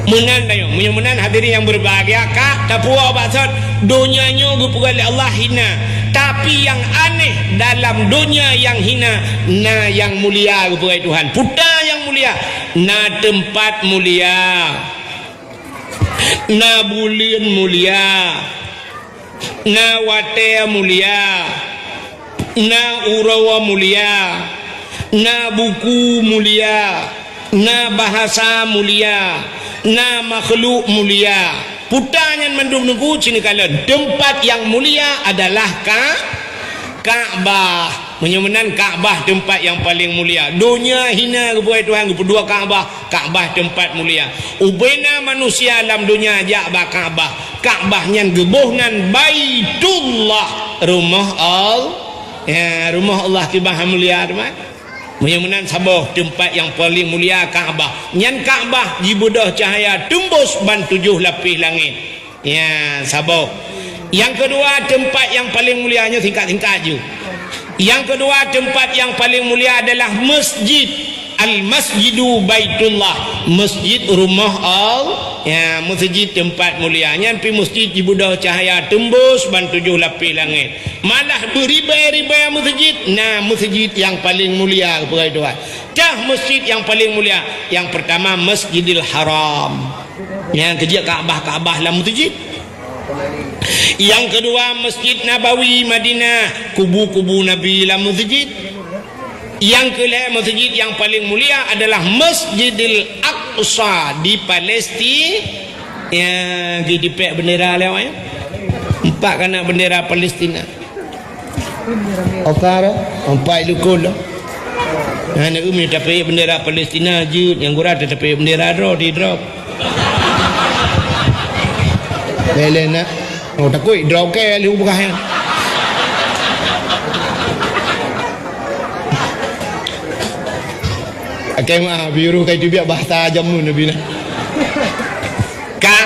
Meunan tanyoe, meunyoe meunan hadirin yang berbahagia, ka tapuo bak sot donya nyoe geupeugah lé Allah hina. Tapi yang aneh dalam donya yang hina na yang mulia geupeugah Tuhan. Puta yang mulia, na teumpat mulia. Na buleuen mulia, na watée mulia, na uroe mulia, na buku mulia, na bahasa mulia, na makhluk mulia. Puta nyan mandum nunggu sini kalon. Tempat yang mulia adalah Ka-, Ka'bah. Meunyoe meunan Ka'bah tempat yang paling mulia. Donya hina geupeugah Tuhan, geupeudua Ka'bah. Ka'bah tempat mulia. Ubena manusia lam donya jak bak Ka'bah. Ka'bah nyan geuboh nan Baitullah, rumoh Al-, ya, rumoh Allah kiban mulia teuma. Meunyoe meunan saboh teumpat nyang paleng mulia Ka'bah. Nyan Ka'bah jibeudôh cahya teumbôs ban tujoh lapéh langét. Ya, saboh. Nyang keudua, teumpat nyang paleng mulia, nyoe singkat-singkat ju. Nyang keudua, teumpat nyang paleng mulia adalah masjid. Al-Masjidu Baitullah, masjid rumoh Allah. Ya, masjid teumpat mulia. Nyan pih masjid jibeudôh cahya teumbôs ban tujoh lapéh langét. Malah beuribèe-ribèe masjid, na masjid nyang paleng mulia, peugah Tuhan. Cah masjid nyang paleng mulia, nyang peurtama Masjidil Haram. Nyang keujeuet Ka'bah-Ka'bah lam masjid. Nyang keudua Masjid Nabawi Madinah, kubu-kubu Nabi lam masjid. Nyang keulhèe masjid nyang paleng mulia adalah Masjidil Aqsa di Palestina. Ya, geutipék bendera lé awak, ya. Empat kana bendera Palestina. Oka dah, empat lukon dah. Nah, nak umi tapi bendera Palestina jeuet, nyang gura tapi bendera droe di drop. Lé-lé nak. Oh, takut drop ke lé ubah ya. Akai mah biru kai tu biar bahasa jamu Nabi nah. Ka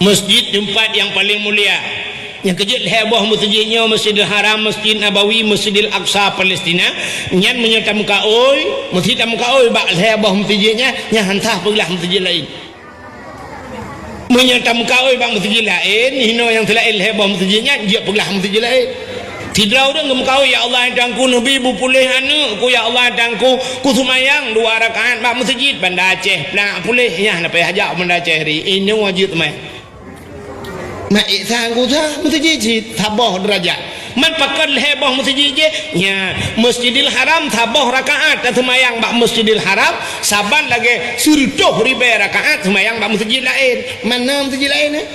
Masjid teumpat nyang paleng mulia. Nyang keujeuet lhèe boh masjid nyoe, Masjidil Haram, Masjid Nabawi, Masjidil Aqsa, Palestina. Nyan meunyoe tameukaôi, meusti tameukaôi bak lhèe boh masjid nyan, nyan han sah peuglah masjid laén. Meunyoe tameukaôi bak masjid laén, hinoe nyang seulaén lhèe boh masjid nyan, jeuet peuglah masjid laén. Sidroe ureueng geumeukaôi, "Ya Allah, Tuhanku, neubi beupuléh aneukku, ya Allah, Tuhanku, kuseumayang dua rakaat bak masjid Banda Aceh, plak puléh, nyan na payah jak Banda Aceh ri, inoe jeuet teumé." Mak Isa geusa masjid cit saboh deurajat. Man pakon lhèe boh masjid jih? Nya, Masjidil Haram saboh rakaat taseumayang bak Masjidil Haram, saban lagèe sireutôh ribèe rakaat seumayang bak masjid laén. Mana masjid laén, eh?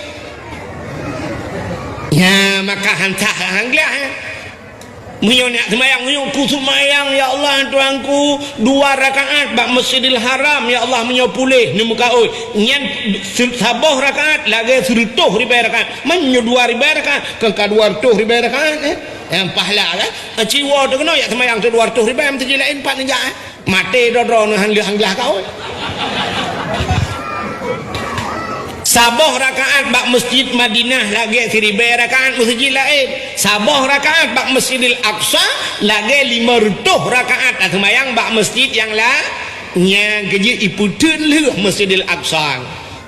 Nya, maka han sah han glah, eh? Meunyoe neujak seumayang, meunyoe kuseumayang, ya Allah, Tuhanku, dua rakaat bak Masjidil Haram, ya Allah, meunyoe puléh neumeukaôi. Nyan se-, saboh rakaat lagèe sireutôh ribèe rakaat. Meunyoe dua ribèe rakaat, kon ka dua reutôh ribèe rakaat, eh? Nyang pahala kan? Ciwoe teuh keunoe jak seumayang teuh dua reutôh ribèe, meuteujih laén pat neujak, eh? Maté droe-droe nyoe han lheueh han glah kaôi. Saboh rakaat bak Masjid Madinah lagèe siribèe rakaat masjid laén. Saboh rakaat bak Masjidil Aqsa lagèe limong reutôh rakaat taseumayang bak masjid nyang la-, nyang keujeuet ipeuteun lheueh Masjidil Aqsa.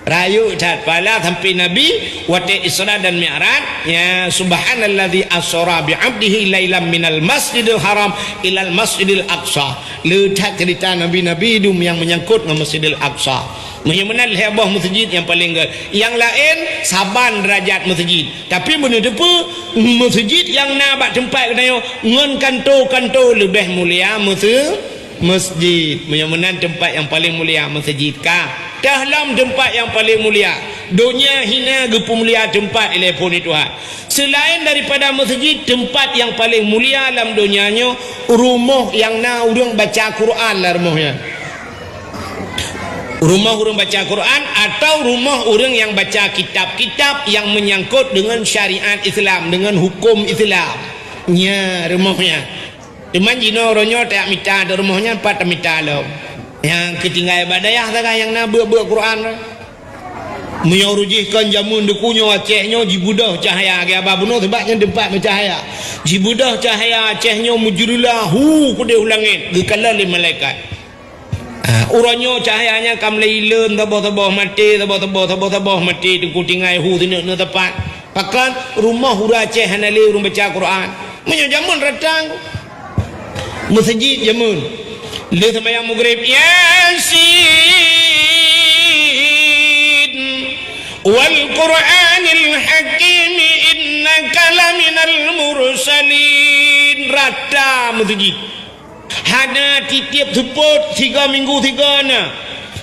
Rayeuk that pahala sampoe Nabi watèe Isra dan Mi'raj, ya, "Subhanalladzi asra bi 'abdihi lailam minal masjidil haram ilal masjidil aqsa." Le that ceurita nabi-nabi dum nyang meunyangkot ngon Masjidil Aqsa. Meunyoe meunan lhèe boh masjid nyang paleng gèt. Nyang laén saban deurajat masjid. Tapi beuneuteupeu masjid nyang na bak teumpat geutanyoe ngon kanto-kanto leubeh mulia mase-, masjid. Meunyoe meunan teumpat nyang paleng mulia masjid ka. Teuh lom teumpat nyang paleng mulia. Donya hina geupeumulia teumpat ilèe phon Tuhan. Seulaén daripada masjid, teumpat nyang paleng mulia lam donya nyoe, rumoh nyang na ureueng baca Quran lam rumoh nyan. Rumoh ureueng baca Quran atau rumoh ureueng nyang baca kitab-kitab nyang meunyangkot deungon syariat Islam, deungon huköm Islam. Nya rumoh nyan. Teuma jinoe uroe nyoe tajak mita di rumoh nyan, pat tamita lom. Nyang keutinggai bak dayah sagai nyang na beuet-beuet Quran. Meunyoe ureueng jih kon jameun dikeue nyoe Aceh nyoe jibeudôh cahya, geuba bunoe sabab nyan teumpat meucahya. Jibeudôh cahya Aceh nyoe meujeuleulah hu keudéh u langét, geukalon lé malaikat. Ah, uroe nyoe cahya nyan ka mulai ilôn, saboh-saboh maté, saboh-saboh, saboh-saboh maté, teungku tinggai hu sineuk-neuk teumpat. Pakon rumoh ureueng Aceh hana lé ureueng baca Quran. Meunyoe jameun ratang, masjid jameun. Lheueh seumayang Maghrib, Yasin, "Wal Qur'anil Hakim, innaka laminal mursalin." Rata masjid. Hana tiep-tiep seupôt, siga minggu siga na.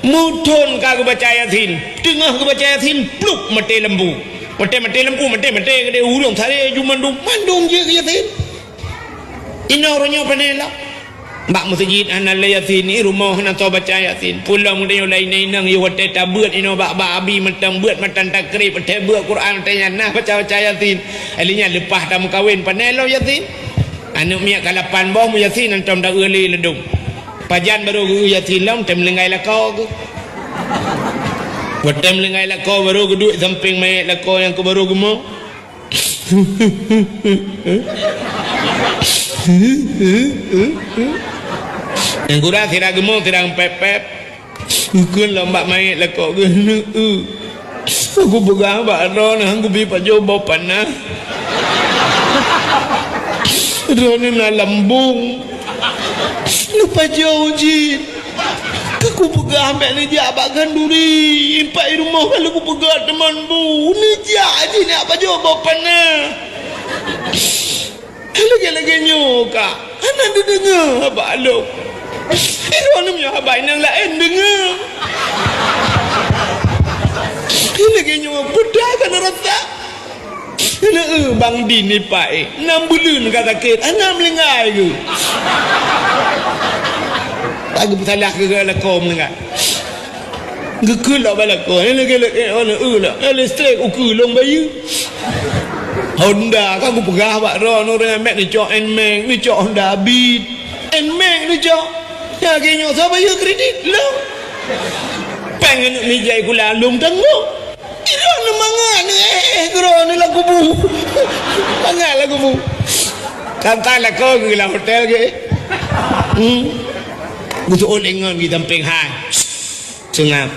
Meuthon ka geubaca Yasin. Teungoh geubaca Yasin, plup, maté lampu. Maté, maté lampu, maté, maté keudéh ureueng saré ju mandum, mandum jeuet keu Yasin. Inoe uroe nyoe pane lom. Bak masjid hana lé Yasin, i rumoh hana soe baca Yasin. Pulang tanyoe lom inong-inong, yoh watèe tabeuet inoe bak, bak abi mantong beuet matan takrib, watèe beuet Quran, watèe nyan nah baca-baca Yasin. Ai lheueh nyan leupah tameukawen, pane lom Yasin. Aneuk miet ka lapan boh meuyasin, hantom taeu lé ladôm. Pajan barô geu yasin lom, tém linggai lakoe geuh. Watèe linggai lakoe barô geuduek sampéng manyét lakoe nyang keu barô geumo. Nyang gura sira geumo, sira pép-pép. Geukheun lom bak manyét lakoe geuh, "Neu-eu. Kupeugah bak droeneuh, kubi pajoh boh panah. Droeneuh na lambông. Neupajoh jih. Ka kupeugah bèk neujak bak khanduri, impat i rumoh ka lheueh kupeugah teuma bu, neujak jih neujak pajoh boh panah." Lagèe-lagèe nyoe ka hana neudeungö haba lôn. Droeneuh meunyoe haba nyang laén deungö. Lagèe nyoe peue ka neurasa. Neu-eu Bang Din ipak éh, nam buleuen ka sakét, hana meulinggai geuh. Ka geupeusalah keu lakoe meulinggai. Geukheun lom bak lakoe, eh, lagèe, lagèe, eh, oh, neu-eu lom. Eh, listrik ukeue lôn bayeue. Honda ka kupeugah bak droeneuh, ureueng mèt neucok Nmax, neucok Honda Beat. Nmax neucok. Nyang lagèe nyoe soe bayeue kredit? Lôn. Péng aneuk mijai kula lôn tanggong. Droeneuh mangat neu-, eh, eh, droeneuh lam kubu. Mangat lam kubu. Ka-ka lakoe geuh lam hotel geuh. Hmm. Geuseuôt lé ngon geuh sampéng hai. Seungab.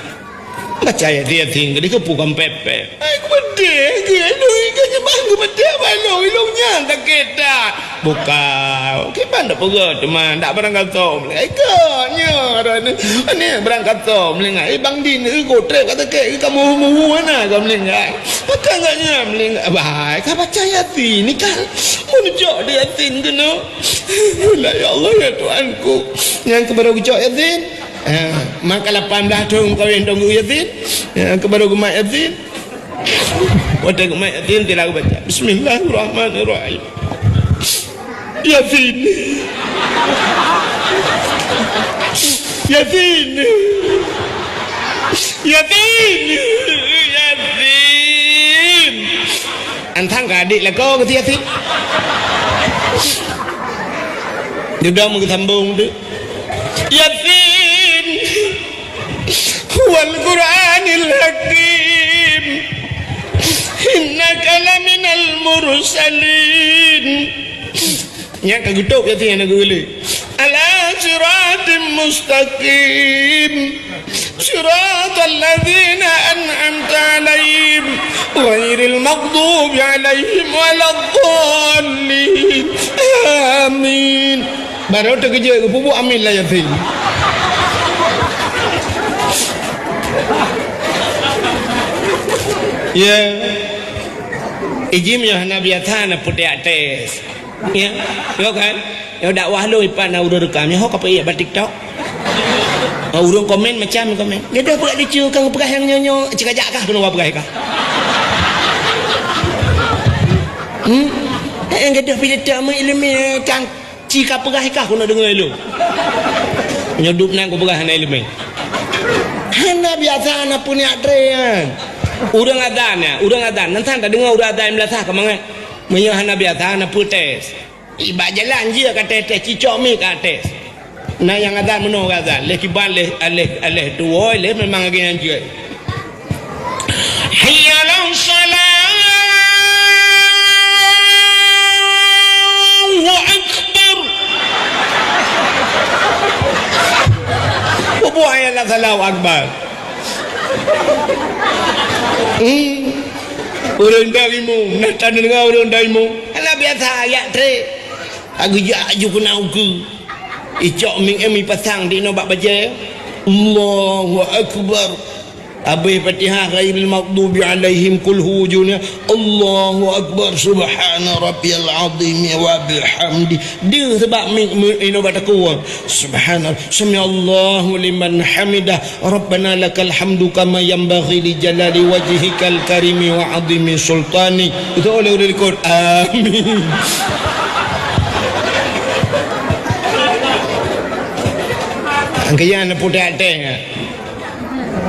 Baca yasin, yasin, keudéh keupeue kon pép-pép. Ai, keubeuté, keu lôn, keu nyan bang, keubeuté, bang, lôn, lôn nyan sakét that. Bukan, kiban dak peugah, teuma dak barang gasom. Ikôt, nyoe, ada ni, ni barang gasom, meulinggai. Eh, Bang Din, eh, gotrek ka sakét, eh, kamu muhu mana ka meulinggai. Maka agaknya meulinggai. Bah, ka baca yasin, ni kan. Mun jok di yasin kena. Ya Allah, ya Tuhanku. Nyang keu barô geucok yasin. Eh, maka lapan blah thôn kawin Teungku Yasin. Eh, keu barô geumat yasin. Watèe geumat yasin, sila geubaca, "Bismillahirrahmanirrahim. Yasin. Yasin. Yasin. Yasin." Antang ka adik lakoe geuti yasin. Dudoe meugeusambong tu. Yasin. Wal Qur'anil Hakim. Innaka laminal mursalin. Nyan ka geutôb yasin nyang na geulé. Ala siratim mustaqim. Siratal ladzina an'amta 'alaihim, ghairil maghdubi 'alaihim waladdallin. Amin. Barô teukeujot geupeubuet amin lam yasin. Ya. Ijim nyoe hana biasa na peutek tes. Ya, yo kan? Yo dakwah lôn ipat na ureueng rekam, nyoe ho ka peuék bak TikTok. Oh, ureueng komen macam komen. Gadoh peuet lucu kang peugah nyang nyoe nyoe, cikajak kah keunoe peugah kah? Hmm? Eh, gadoh pih letak meuileumèe kang ci ka peugah kah keunoe deungoe lôn. Nyoe dup nan kupeugah hana ileumèe. Hana biasa na peuniat tré nyan. Ureueng azan nyan, ureueng azan. Nan san tadeungoe ureueng azan meulasah ka mangat. Meunyoe hana biasa na peuet tes. Ibak jalan jih ka tes-tes, cicok mi ka tes. Na nyang azan meunoe ka azan, leh kiban leh, leh, leh tuwoe leh memang lagèe nyan jeuet. Hayya 'alas shalah. Allahu Akbar. Peue buet hayya 'alas shalah, Allahu Akbar? Hmm. Ureueng daimu, na tadeungoe ureueng daimu. Alah biasa ayat tré. Ageujak aju keunan ukeue. Icok mik em ipasang di inoe bak bajèe. Allahu Akbar. Abéh Fatihah ghairil maghdubi alaihim, qul hu juna. Allahu Akbar. Subhana rabbiyal azim wa bihamdi. Deuh sabab mik, mik inoe bak takue. Subhana, sami'allahu liman hamidah. Rabbana lakal hamdu kama yanbaghi li jalali wajhikal karimi wa azimi sultanik. Beutôi lé ureueng likot. Amin. Angkaya na putéh até.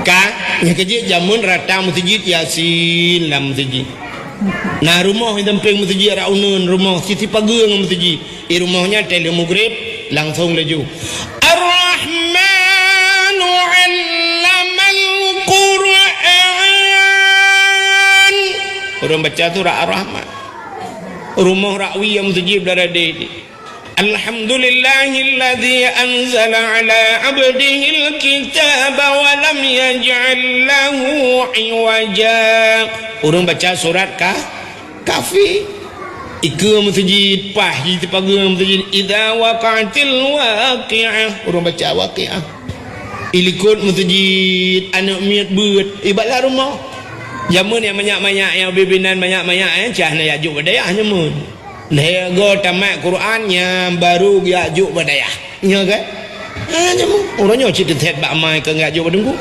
Ka, nyang keujeuet jameun rata meuseujid Yasin lam meuseujid. Na rumoh di sampéng meuseujid, rak uneuen rumoh, sisi pageue ngon meuseujid. Di rumoh nyan teuh lheueh mugreb, langsong laju, "Ar-Rahmanu 'allamal Qur'an." Ureueng baca surat Ar-Rahman. Rumoh rak wie meuseujid, syedara deh. "Alhamdulillahilladzi anzala 'ala 'abdihil kitaba wa lam yaj'al lahu 'iwaja." Ureueng baca surat Ka-, Kahfi. Ikeue meuseujid, paih di sipageue meuseujid, "Idza waqa'atil waqi'ah." Ureueng baca Waqi'ah. Ilikot meuseujid, aneuk miet beuet, ibarat rumoh. Jameun nyang manyak-manyak, nyang bibinan manyak-manyak, eh, cah na jak jok bak dayah jameun. Lhèe goe tamat Quran nyan baru geujak jok bak dayah. Nyo kan? Ha, nyoe. Uroe nyoe cit teuthèt bak mai keu geujak jok bak teungku.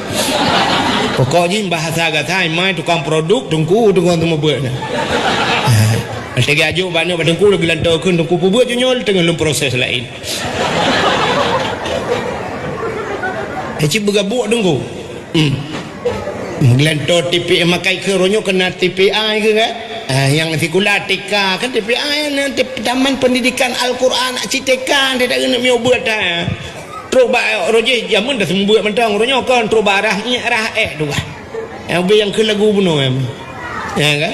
Pokok jih bahasa gata mai tukang produk teungku, tukang teumeubuet nyan. Ha. Teugeujak jok bak nyoe bak teungku, lagi lantoe kheun teungku peubeuet jih nyoe teungoh lom proses laén. Cit beugabuk teungku. Hmm. Geulantoe T P A makai keu uroe nyoe keunan T P A keu kan? Ah, nyang sikula T K kan T P A na T-, Taman Pendidikan Al-Quran cit T K, dia tak keuneuk miyueb buet dah. Trok bak roh jih jameun dah seumeubeuet mantong uroe nyoe kon trok bak rah ngiek rah ék tu bah. Nyang ubé nyang kheun lagu bunoe em. Ya kan?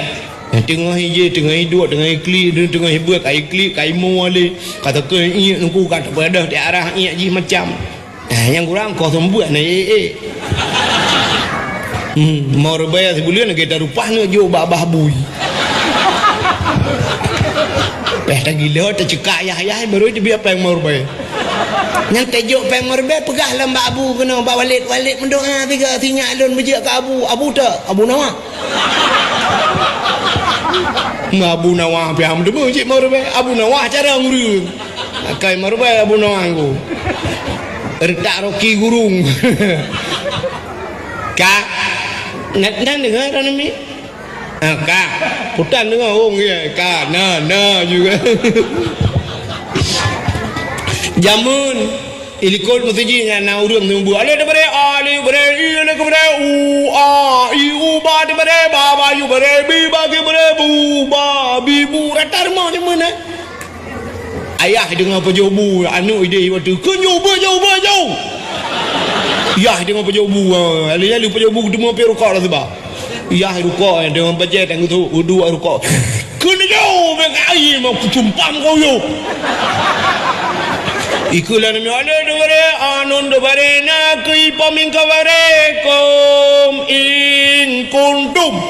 Teungoh ijih, teungoh iduek, teungoh iklik, teungoh ibeuet, ka iklik, ka imo lé. Ka teukeue iék nungku ka teupeudeh di arah iék jih macam. Eh, nyang kurang kosong buet na, eh, eh. Hmm, mau reubai sibuleuen lagèe tarupah neuk jok bak bah bui. Peh tagilo, tacekak yah-yah, baru teubiet péng mau reubai. Nyang tajok péng mau reubai, peugah lam bak abu keunoe, bak Walid, Walid meudoa tiga, sinyak lôn beujeuet keu abu, abu tak, Abu Nawa. Abu Nawa pih ham deungoe cit mau reubai, Abu Nawa cara ngureueng. Akai meureubai Abu Nawang ku. Reutak roki gurung. Ka. Nyan, nyan deungoe droeneuh mi? Ah, ka. Putan deungoe, oh, ya, ka. Na, na juga. Jameun, ilikot meuseujid nyan na ureueng seumeubeuet. Alif dibri, alif bri, i, alif bri, u, a, i, u, ba dibri, ba, ba, yu bri, bi, ba, ki bri, bu, ba, bi, bu. Rata rumoh jameun, eh. Ayah deungoe pajoh bu, aneuk ideh watèe, "Keu nyoe beuh jauh, beuh jauh!" Yah deungoe pajoh bu, ha, lalu-lalu pajoh bu, teuma pih rukok dah seuba. Yah rukok, deungoe bajèe tang tu, uduk rukok. "Keu nyoe jauh, bèk ai, mau kucumpam kau yôh!" Ikeue lôn nyoe, "Alif dibri, a nun dibri, na keu ipom in kabarekum in kuntum."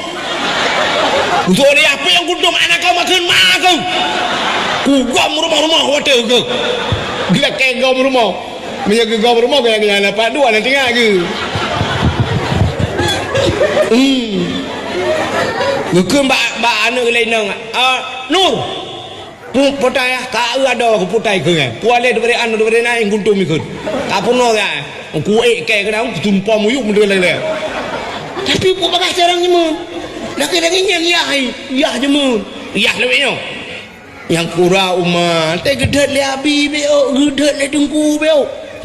Untuk dia apa yang kuntum anak kau makan mak kau? Kugom rumoh-rumoh watèe keu. Geulakèe gom rumoh. Meunyoe geugom rumoh, gaya-gaya lapan dua nanti ngak geu. Hmm. Geukheun bak, bak aneuk laén nyoe, "Ah, Nur." Pu-, putai ah, ka eu adoe keu putai keu nyan. Kualèh dibri anu dibri na in kuntum ikheun. Ka peunoh ya. Ku ék kèe keu na, ku tumpom muyueb meudeulèe-lèe. Tapi ku bagah carông jameun. Lagèe-lagèe nyan yah, yah jameun. Yah lewat nyoe. Nyang kura uma, teuh geudhôt lé abi bék, geudhôt lé teungku bék.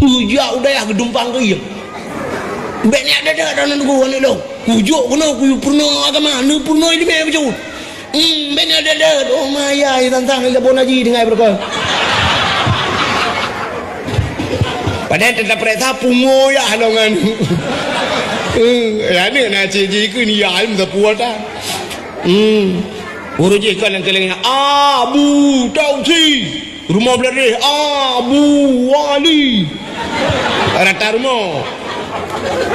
Geujak u dayah geudumpang keu ié. Bék niat deuh-deuh droeneuh teungku aneuk lôn. Kujok keunoe, kuyue peurunoe agama, neupeurunoe ileumèe bacut. Hmm, bèk na deuh-deuh. Oh, ma yai tantang ilabon haji tinggai beureukoh. Padahai teuta peuriksa pungo yah lôn ngon. Eh, aneuk na cit jikheun yah meusapeue ta. Hmm. Ureueng jih kon nyang keulieng, Abu Tausi. Rumoh Bladeh, Abu Wali. Rata rumoh.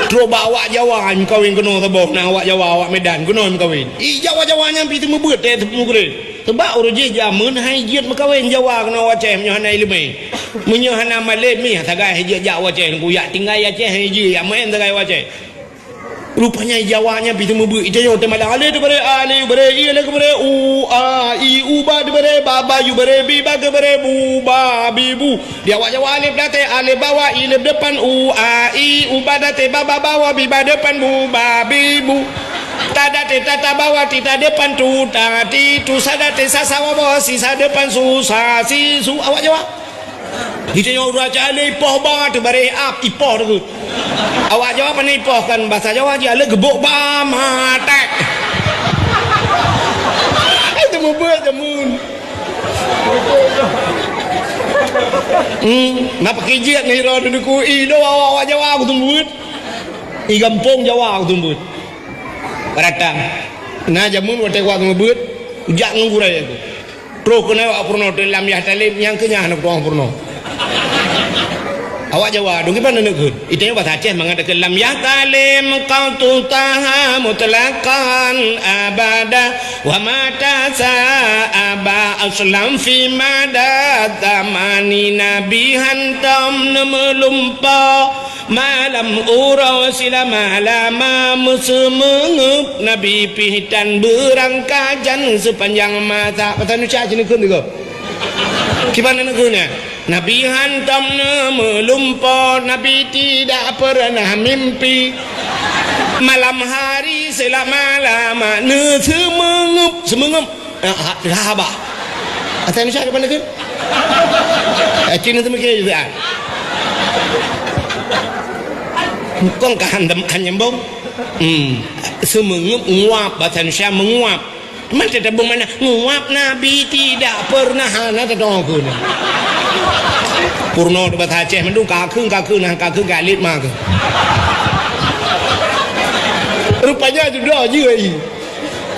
Trok bak awak Jawa, meukawen keunoe saboh, na awak Jawa, awak Medan, keunoe meukawen. I Jawa-Jawa nyan pih teumeubeuet, teuh teupeue meugreh. Sabab ureueng jih jameun hai jeuet meukawen Jawa keunoe awak Aceh, meunyoe hana ileumèe. Meunyoe hana malém, mih sagai hai jeuet jak awak Aceh, ku jak tinggai Aceh, hai jeuet, jak maén sagai awak Aceh. Rupanya Jawa nyan pih teumeubeuet, ita nyoe teumalang. Alif dibri, a, alif bri, i, alif bri, u, a, i, u, ba dibri, ba, ba, yu bri, bi, ba, ge bri, bu, ba, bi, bu. Di awak Jawa alif dah teuh, alif bawah, i, alif depan, u, a, i, u, ba dah teuh, ba, ba bawah, bi, ba depan, bu, ba, bi, bu. Ta dah teuh, ta, ta bawah, ti, ta depan, tu, ta, ti, tu, sa dah teuh, sa, sa bawah, si, sa depan, su, sa, si, su. Awak Jawa. Di tanyoe ureueng Aceh lé ipoh ba teuh bareh ap, ipoh teuh. Awak Jawa pane ipoh kan bahasa Jawa jih, alé geubok ba matek. Hmm, na pakriet ngon uroe Teungku, i lo awak-awak Jawa kuteumeubeuet. I gampông Jawa kuteumeubeuet. Baratang. Na jameun watèe awak kuteumeubeuet, jak ngon gurèe ku. Troh keunoe awak peurunoe, lam yah talem nyang keu nyan hana kutu'oh peurunoe. Awak Jawa, dong kiban neuk kheun. Itanyoe basa Aceh mangat keu lam yah talem qatutaha mutlaqan abada. Wa mata sa'aba aslam fi mada zamani Nabi hantom neumeulumpo malam uroe silama-lama meuseumeungeup Nabi pih tan beurangkat jan seupanjang masa. Pasal nuca cit neukheun tiga. Kiban neukheun nyan? Nabi hantom neumeulumpo, Nabi tidak pernah mimpi. Malam hari selama-lama neuseumeungeup, seumeungeup. Ah, ah, haba. Asai Indonesia depan negeri. Eh, Cina tu mikir juga. Kong ka han nyambung. Hmm. Seumeungeup nguap, bahasa Indonesia menguap. Man teutabong mana? Nguap Nabi tidak pernah hana teudoe keu na. Purno tu bahasa Aceh mandum kakheun, kakheun, nah kakheun galit mah keu. Rupanya tu dah je ai.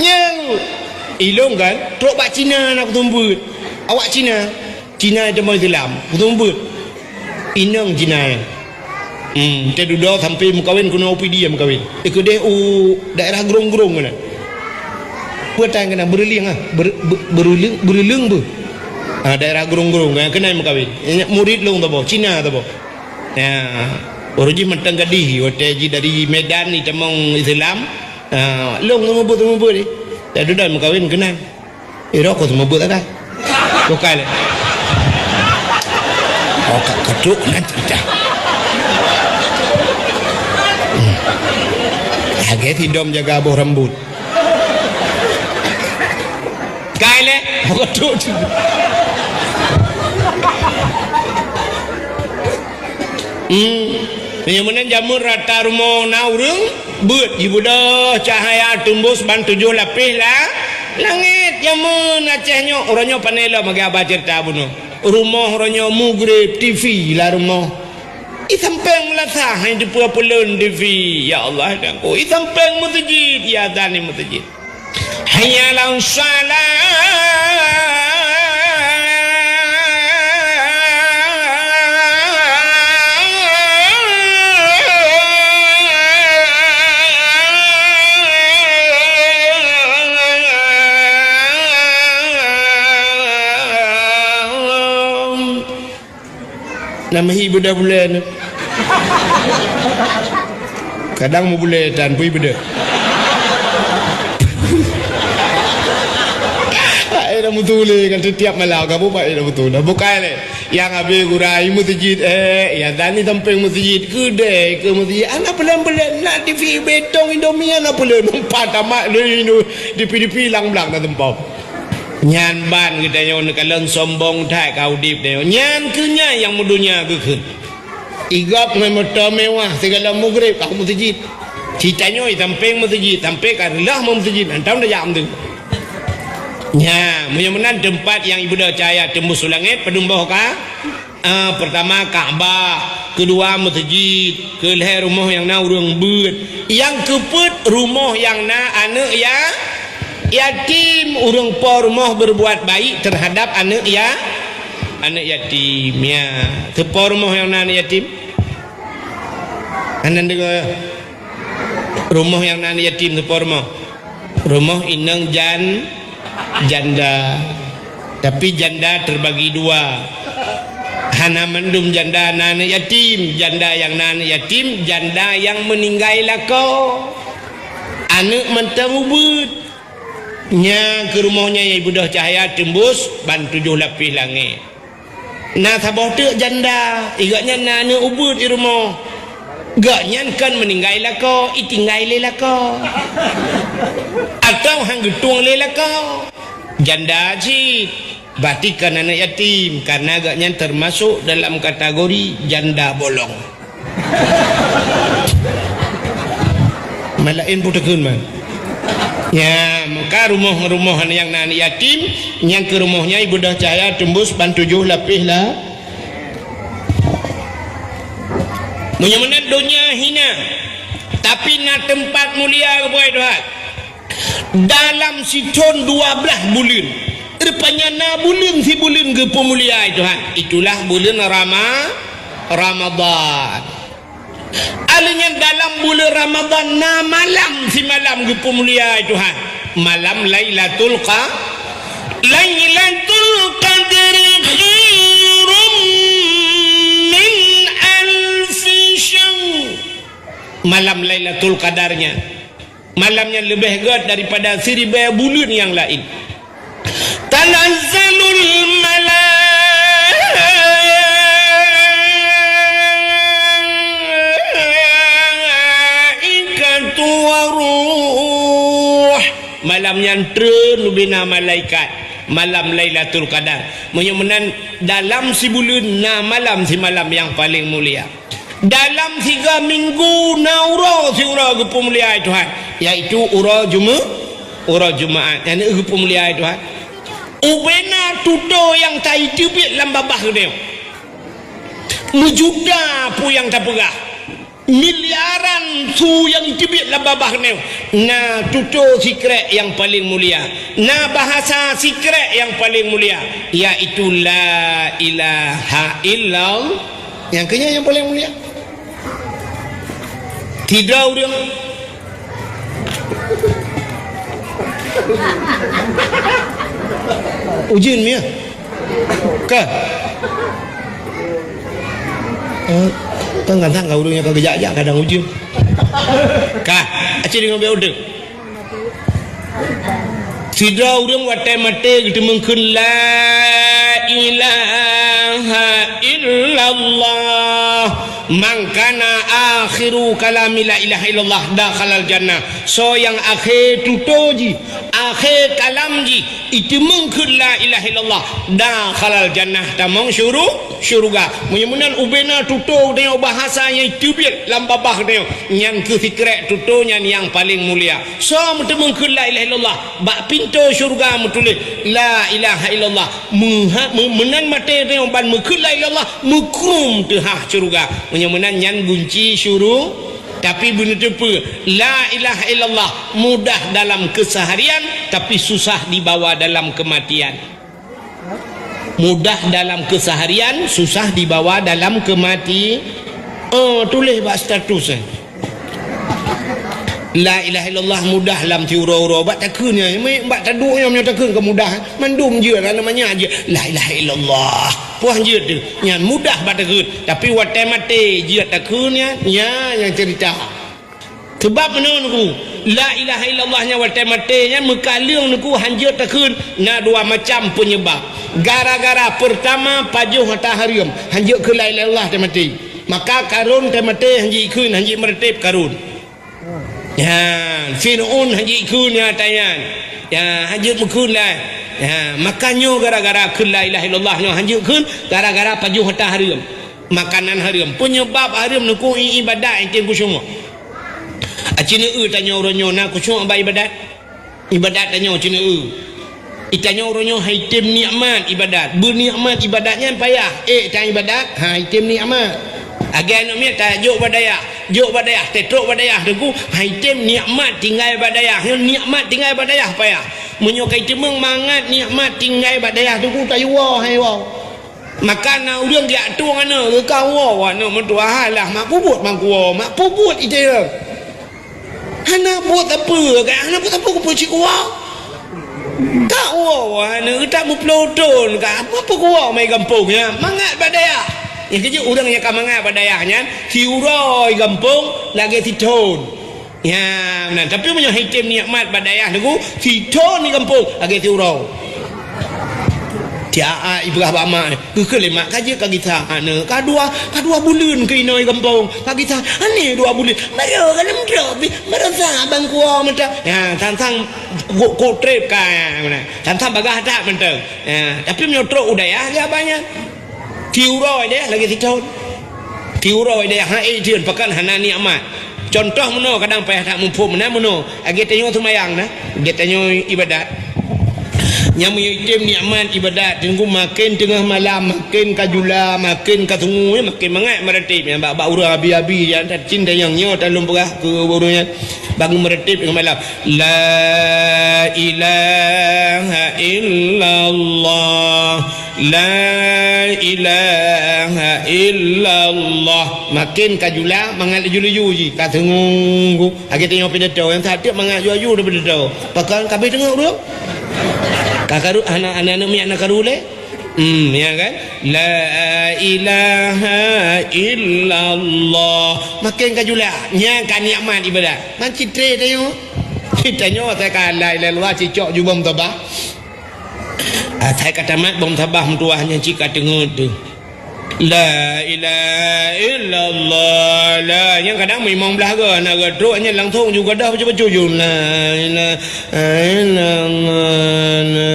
Nyang ilong kan, trok bak Cina nak kutumbut. Awak Cina, Cina jameun Islam, kutumbut. Inong Cina nyan. Hmm, teududoe sampai meukawen keunoe u Pidie meukawen. Eh, keudeh u daerah Grong-Grong keunan. Peue tan keunan, Beureulieng ah, Ber-, Be-, Beureulieng, Beureulieng beuh. Ah, daerah Grong-Grong, eh, keunan meukawen. Eh, murid lôn saboh, Cina saboh. Ya, ureueng jih mantong gadih, watèe jih dari Medan jitamong Islam. Ah, lôn seumeubeuet-seumeubeuet jih. Teududoe meukawen keunan. Eh, rokok semua buat ada. Bukan leh. Oh, ka-, ketuk nanti dah. Hmm. Lagi si dom jaga boh rambut. Kai leh, oh, ketuk. Hmm. Meunyoe meunan jameun rata rumoh na ureueng, beuet jibeudôh cahya teumbus ban tujoh lapéh la-, langét. Jameun Aceh nyoe, uroe nyoe pane lom lagèe haba ceurita bunoe. Rumoh uroe nyoe mugreb, T V lam rumoh. I sampéng meulasah, hai teupeue peuleuen T V. Ya Allah, dan ko. I sampéng meuseujid, ya dan i meuseujid. Hayya 'alas shalah. Nama hi beudôh buleuen. Kadang meubulée tan pui beudôh. Hai dah meutuléh kan setiap malam kamu pai dah meutuléh. Bukai lé. Yang habéh gura i meuseujid, eh, ya dan i sampéng meuseujid, keudée keu meuseujid. Anak peulén-peulén, nak T V betong Indomie, anak peulén. Empat tamat lé Indo-, T V, T V lang blang dah tempom. Nyan ban geutanyoe neukalon sombong that ka udeb tanyoe. Nyan keuh nyan nyang meudonya geukheun. Igop ngon moto mewah sigala mugreb ka meuseujid. Ci tanyoe i sampéng meuseujid, sampoe ka reuloh meuseujid, hantom tajak meuseujid. Nya, meunyoe meunan teumpat nyang ibeudôh cahya teumbus u langét, padum boh ka? Ah, peurtama Ka'bah, keudua meuseujid, keulhée rumoh nyang na ureuëng beuet, nyang keupeuet rumoh nyang na aneuëk ya-, yatim. Ureuëng po rumoh beureubuat baik teuhadab aneuëk ya-, aneuëk yatim. Ya, teupo rumoh nyang na aneuëk yatim? Hana deungoe? Rumoh nyang na aneuëk yatim teupo rumoh? Rumoh inong jan-, janda. Tapi janda terbagi dua. Hana mandum janda na aneuëk yatim. Janda nyang na aneuëk yatim, janda nyang meuninggai lakoe. Aneuëk mantong ubeuet. Nya keuh rumoh nyan nyang ibeudôh cahya teumbus ban tujoh lapéh langét. Na saboh teuk janda, i gobnyan na aneuëk ubeuet i rumoh. Gobnyan kon meuninggai lakoe, itinggai lé lakoe. Atawa han geutueng lé lakoe. Janda cit, berarti kon aneuëk yatim, karena gobnyan teumasok dalam kategori janda bolong. Malaén putôkeun man. Nya, maka rumoh-rumoh nyang na aneuëk yatim, nyang keuh rumoh nyan ibeudôh cahya teumbus ban tujoh lapéh la-, Meunyoe meunan donya hina, tapi na teumpat mulia geupeugah Tuhan. Dalam sithon dua blaih buleuen. Rupanya na buleuen sibuleuen geupeumulia Tuhan. Itulah buleuen Rama-, Ramadan. Alheuh nyan dalam buleuen Ramadan na malam simalam geupeumulia Tuhan. Malam Lailatul Qa-, Lailatul Qadri khairum min alfi syahr. Malam Lailatul Qadar nyan, malam nyan leubeh gét daripada siribèe buleuen nyang laén. Tanazzalul malaikatu waruh. Malam nyan treun ubena malaikat. Malam Lailatul Qadar. Meunyoe meunan, dalam sibuleuen na malam simalam nyang paleng mulia. Dalam siga minggu na uroe siuroe geupeumulia Tuhan, yaitu uroe Jume-, uroe Jumaat. Nyan geupeumulia Tuhan. Ubena tutoe nyang taiteubiet lam babah geutanyoe. Meujuta peue nyang tapeugah. Miliaran su nyang iteubiet lam babah geutanyoe. Na tutoe sikrek nyang paleng mulia. Na bahasa sikrek nyang paleng mulia, yaitu la ilaha illallah. Nyang keunyan nyang paleng mulia. Sidroe ureueng ujeuen miah. Ka. Eh, kan kadang ka ureueng nyang ka geujak-jak kadang ujeuen. Ka, aci deungon bèk udeueng. Sidroe ureueng watèe maté geuteumeung kheun la ilaha illallah, man kana akhiru kalami la ilaha illallah dakhalal jannah. Soe nyang akhé tutoe jih, akhé kalam jih, iteumeung kheun la ilaha illallah, dakhalal jannah, tamong syuru-, syuruga. Meunyoe meunan ubena tutoe geutanyoe bahasa nyang teubiet lam babah geutanyoe, nyan keuh sikrek tutoe nyan nyang paleng mulia. Soe meuteumeung kheun la ilaha illallah, bak pintoe syuruga meutuléh la ilaha illallah. Meuha-, meu-, meunan maté geutanyoe ban meukheun la ilaha illallah, meukrum teuhah syuruga. Meunyoe meunan nyan gunci syuru-, Tapi beuneuteupeu, la ilaha illallah mudah dalam keseharian, tapi susah dibawa dalam kematian. Mudah dalam keseharian, susah dibawa dalam kemati-, oh, tuléh bak status, eh. La ilaha illallah mudah lam siuroe-uroe, bak takheun nyan, bak taduek nyan meunyoe takheun ka mudah, eh. Mandum jeuet, aneuk manyak jeuet, la ilaha illallah. Poh jeuet tu, nyan mudah bak takheun. Tapi watèe maté jeuet takheun nyan, nyan nyang cerita. Sabab meunoe Teungku, la ilaha illallah nyan watèe maté nyan meukaleueng Teungku hanjeuet takheun, na dua macam peunyebab. Gara-gara peurtama pajoh ata hareuem, hanjeuet kheun la ilaha illallah watèe maté. Maka Karun watèe maté hanjeuet kheun, hanjeuet meureutéb Karun. Ya, Fir'aun hanjeuet kheun nyan ata nyan. Ya, hanjeuet meukheun lah. Ya, maka nyoe gara-gara kheun la ilaha illallah nyoe hanjeuet kheun gara-gara pajoh ata hareuem. Makanan hareuem. Peunyebab hareuem Teungku i-, ibadat i tem khusyuk. Aci neu-eu tanyoe uroe nyoe na khusyuk bak ibadat. Ibadat tanyoe aci neu-eu. I tanyoe uroe nyoe han item nikmat ibadat. Beunikmat ibadat nyan payah. Eh, tan ibadat, han item nikmat. Lagèe aneuk miet tajok bak dayah. Jok bak dayah, teutrok bak dayah Teungku, han item nikmat tinggai bak dayah. Nyoe nikmat tinggai bak dayah payah. Meunyoe ka iteumeung mangat nikmat tinggai bak dayah Teungku, tayue woe, han iwoe. Maka na ureueng geujak tueng aneuk, geuka woe aneuk meutuah, alah mak peubuet mangkuwoe, mak peubuet iteueng. Hana buet sapeue, ka hana buet sapeue keupeue cit woe. Ka woe aneuk geutak meupulo thon, ka apa kuwoe mai gampông nyan, mangat bak dayah. Nyang keujeuet ureueng nyang ka mangat bak dayah nyan, siuroe gampông lagèe sithon. Ya, meunan. Tapi meunyoe han item nikmat bak dayah Teungku, sithon di gampông lagèe siuroe. Tiap ibrah bak mak, geukheun lé mak ka jeuet ka gisa aneuk. Ka dua, ka dua buleuen keu inoe gampông. Ka gisa, aneh dua buleuen. Baru ka lom trok pih, baru sa bangkuwoe mantong. Ya, sang-sang kok, kok trép ka, ya, meunan. Sang-sang bagah that mantong. Ya, tapi meunyoe trok u dayah, ya banyak. Siuroe deh lagèe sithon. Siuroe deh, hai, eh, jeuet pakon hana nikmat. Contoh meunoe, kadang payah that muphom, na meunoe. Lagèe tanyoe seumayang na, lagèe tanyoe ibadat. Nyang meunyoe item nikmat ibadat, teungku, maken teungoh malam, maken ka jula, maken ka sungu, ya, maken mangat meuratéb. Nyang bak-bak ureuëng abi-abi, nyang that cit nyang nyoe that lôn peugah keu ureuëng nyan, bangun meuratéb teungoh malam. La ilaha illallah, la ilaha illallah. Maken ka jula, mangat laju-laju jih, ka sungu. Lagée tanyoe pidato, nyang that teuk mangat laju-laju pidato. Pakon ka abéh teungoh ureuëng? Ka karu, hana, hana, hana miet na karu lé? Hmm, ya kan? La ilaha illallah. Maken ka jula. Nyan ka nikmat ibadat. Man citré tanyoe. Tanyoe asai ka la ilaha illallah, cicok ju bom tabah. Asai ka tamat bom tabah meutuwah nyan cit ka teungeut teuh. La ilaha illallah. La, nyang kadang meuimong blaih goe, na goe trok nyan langsong ju gadoh bacut-bacut ju. La ilaha illallah. La.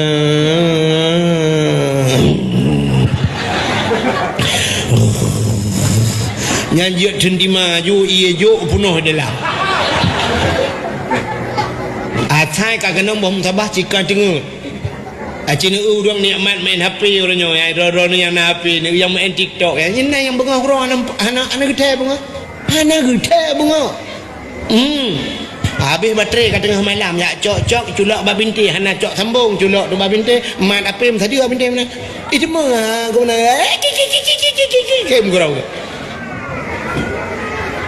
Nyan jeuet teuntima ju, ié jok peunoh dalam. Asai ka keunong boh musabah cit ka teungeut. Aci neu ureuëng nikmat main H P uroe nyoe, ya, droe-droe nyang na H P, neu nyang main TikTok, ya. Nyan na nyang beungoh uroe hana, hana, hana geuthée beungoh. Hana geuthée beungoh. Hmm. Habéh baterai ka teungoh malam, ya cok-cok culok bak bintéh, hana cok sambong culok tu bak bintéh, mat H P meusadeue bak bintéh meunan. Ih, teuma, ha, guna, eh, ki, ki, ki, ki, ki, ki, ki, ki, ki, meugroe.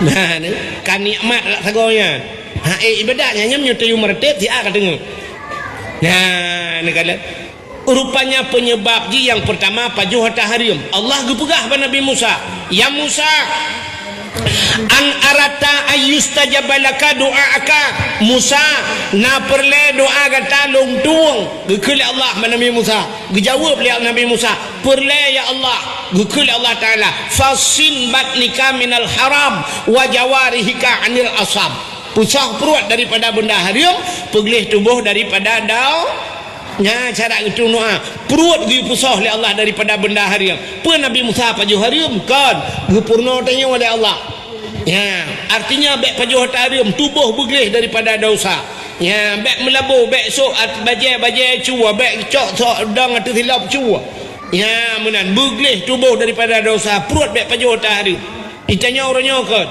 Nah, ni, ka nikmat lak sagoe nyan. Ha, eh, ibadat nyan, nyan meunyoe tayue meuratéb, siat ka teungoh. Nah, ni kalon. Rupanya penyebab jih nyang peurtama pajoh hareuem. Allah geupeugah bak Nabi Musa, "Ya Musa, an aratta ayyustajaba laka du'aaka." Musa, na peureulée doa gata lôn tueng. Geukheun lé Allah bak Nabi Musa. Geujaweueb lé Nabi Musa, "Peureulée ya Allah." Geukheun lé Allah Taala, "Fasin batnika minal haram wa jawarihika anil asam." Peusoh pruet daripada beunda hareuem, peugleh tuboh daripada dau. Nyan cara geutueng doa. Pruet geupeusoh lé Allah daripada beunda hareuem. Peue Nabi Musa pajoh hareuem? Kon, geupeurunoe tanyoe lé Allah. Ya, artinya bék pajoh hareuem, tuboh beugleh daripada dosa. Ya, bék meulaboh, bék sôk at-, bajée-bajée cue, bék cok sok dong ateueh silop cue. Ya, meunan, beugleh tuboh daripada dosa, pruet bék pajoh hareuem. Itanyoe uroe nyoe kon.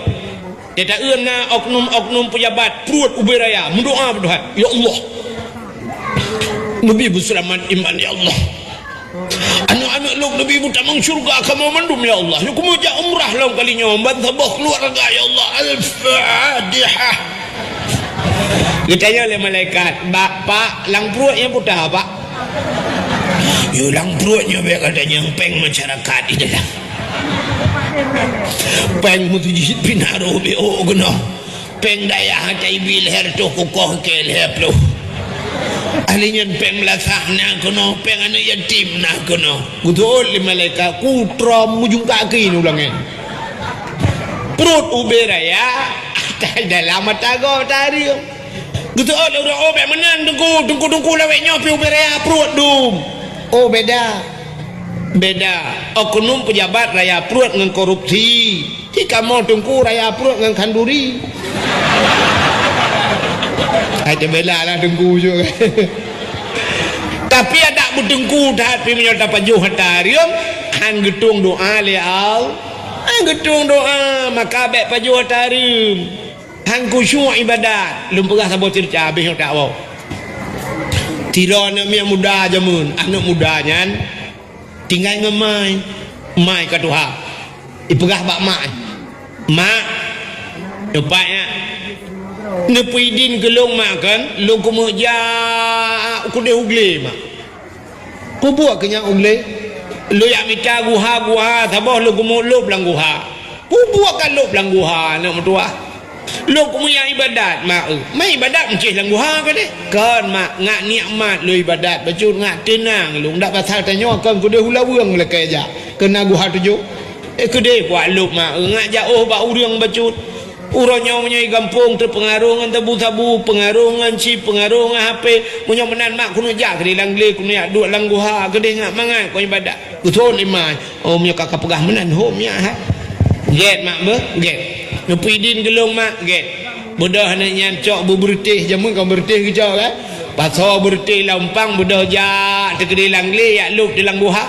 Teuta-eu na oknum-oknum peujabat pruet ubé raya, meudoa beudohat, "Ya Allah, neubi beuseulamat iman, ya Allah. Aneuk-aneuk lôn neubi meutamong syeuruga kamoe mandum, ya Allah. Lôn keumeujak umrah lom kali nyoe ban saboh keuluwarga, ya Allah. Al-Fatihah." Geutanyong lé malaikat, "Bak, Pak, lam pruet nyang peue teuh, Pak?" "Yo, lam pruet nyoe bék gata nyang péng masyarakat di dalam." Péng meuseujid pih na rôh B O keunoe. Péng dayah ata ibi lhèe reutôh kukoh keu lhèe ploh. Ahli nyan péng meulasah na keunoe, péng aneuk yatim na keunoe. Geuteuôt lé malaikat, "Ku trom mujung kaki nu langét." Pruet ubé raya, ata dalam mata gob ata hareuem. Geuteuôt lé ureueng, "Oh, bék meunan, Teungku, Teungku, Teungku, lawét nyoe pih ubé raya pruet dum." "Oh, beda." Beda. Oknum peujabat raya pruet ngon korupsi. Di kamoe Teungku raya pruet ngon khanduri. Hai teubela lah Teungku jok. Tapi adak beuteungku that pih meunyoe tapajoh ata hareuem, han geutueng doa lé Allah. Han geutueng doa, maka bék pajoh ata hareuem. Han khusyuk ibadat. Lôn peugah saboh ceurita habéh nyoe tawoe. Sidroe aneuk miet muda jameun, aneuk muda nyan tinggai ngon mai. Mai ka tuha. Ipeugah bak mak, "Mak, teumpat nyak, neupeuidin keu lôn mak kon, lôn keumeujak keudeh u glé mak." "Peue buet keu nyak u glé?" "Lôn jak mita guha-guha saboh lôn keumeulôb lam guha." "Peue buet ka lôb lam guha, aneuk meutuwah?" "Lôn keumeujak ibadat mak eu." "Mak ibadat meucéh lam guha keudeh?" "Kon mak, nyak nikmat lôn ibadat bacut, nyak teunang lôn. Dak pasal tanyoe kon keudeh u laweueng lakée jak, keu na guha tujoh." "Eh, keudeh kuat lôb mak eu, nyak jak ôh bak ureueng bacut." Uroe nyoe meunyoe i gampông teupeungaruh ngon sabu-sabu, peungaruh ngon chip, peungaruh ngon H P. Meunyoe meunan mak keuneuk jak keudeh lam glé, keuneuk jak duek lam guha, keudeh nyak mangat kon ibadat. Geusôn lé mak, "Oh, meunyoe ka, ka peugah meunan hom nyak, ha." "Gét mak beuh, gét. Neupeuidin keu lôn mak, gét." Beudôh aneuk nyan cok beubeureutéh, jameun kon beureutéh geucok, kan? Pasoe beureuti lam umpang beudôh jak teukeudi lam glé, jak lôb di lam guha.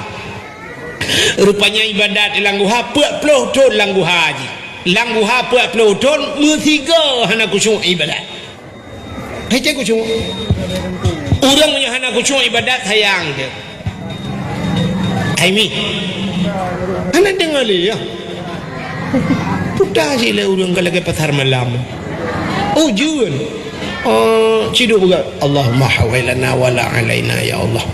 Rupanya ibadat di lam guha, peuet ploh thon lam guha jih. Lam guha peuet ploh thon, meusigoe hana khusyuk ibadat. Hai cit khusyuk. Ureuëng meunyoe hana khusyuk ibadat, sayang teuh. Hai mi. Hana deungoe lé, ya. Puta cit lé ureuëng ka lagée pasar malam. Ujeuen. Oh, ciduk beugah. Allahumma hawailana wala alaina, ya Allah.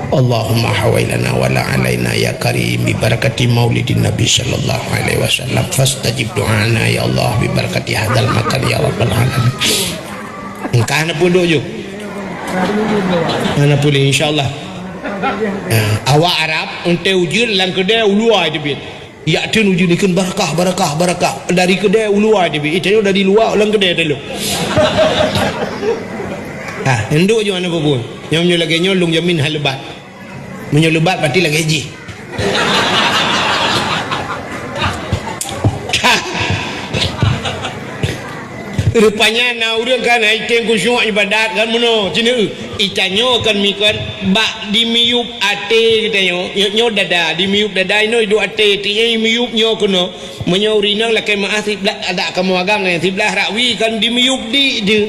Allahumma hawailana wala alaina, ya Karim, bi barakati maulidin Nabi sallallahu alaihi wasallam. Fastajib du'ana, ya Allah, bi barakati hadzal makan, ya rabbal alamin. Engkah na punduk ju. Hana pulih, insya Allah. Ha, awak Arab, untée ujeuen lam keudée u luwa teubiet. Jak teun ujeuen ikheun barakah, barakah, barakah. Dari keudée u luwa teubiet. Eh, tanyoe dari luwa lam keudée teuh lom. Ha, nduk ju hana peue-peue. Nyoe, nyoe lagée nyoe lôn jamin han leubat. Meunyoe leubat, berarti lagée jih. Rupanya na ureuëng kan hai tem khusyuk ibadat kan meunoe, cina eu. Itanyoe kan mikon bak dimiyueb até geutanyoe, nyoe, nyoe dada, dimiyueb dada inoe iduek até, tieb imiyueb nyoe keunoe. Meunyoe ureuëng inong lakée meuáh siblah, adak kamoe agam nyan siblah rakwi kan dimiyueb di deuh.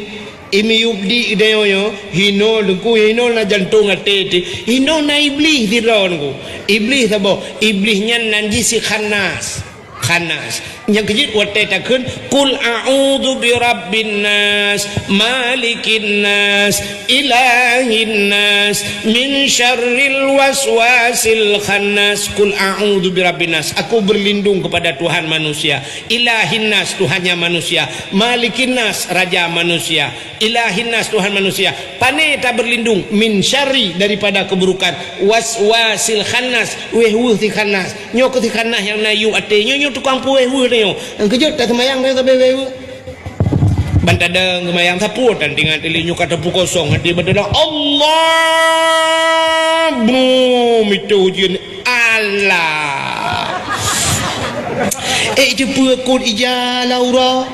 Imiyueb di geutanyoe, hinoe teungku, hinoe na jantong até teuh, hinoe na iblih sidroe teungku. Iblih saboh, iblih nyan nan jih si khannas. Khannas. Nyang keujeuet watée takheun, "Qul a'udzu birabbin nas, malikin nas, ilahin nas, min syarril waswasil khannas." Qul a'udzu birabbin nas. Aku berlindung kepada Tuhan manusia. Ilahin nas, Tuhannya manusia. Malikin nas, raja manusia. Ilahin nas, Tuhan manusia. Pane ta berlindung, min syarri, daripada keburukan, waswasil khannas, wéh-weuh si khannas. Nyoe keuh si khannas nyang na yub até. Nyoe, nyoe tukang peuwéh-weuh nyoe. Nyang keujeuet ta seumayang nyoe sabe wéh-weuh. Ban tadong seumayang sapeue tan tinggai teuh lé nyoe ka teupeu kosong até ban tadong. Allah! Brum, itu ujeuen. Alah. Eh, itu peue kon ija laura.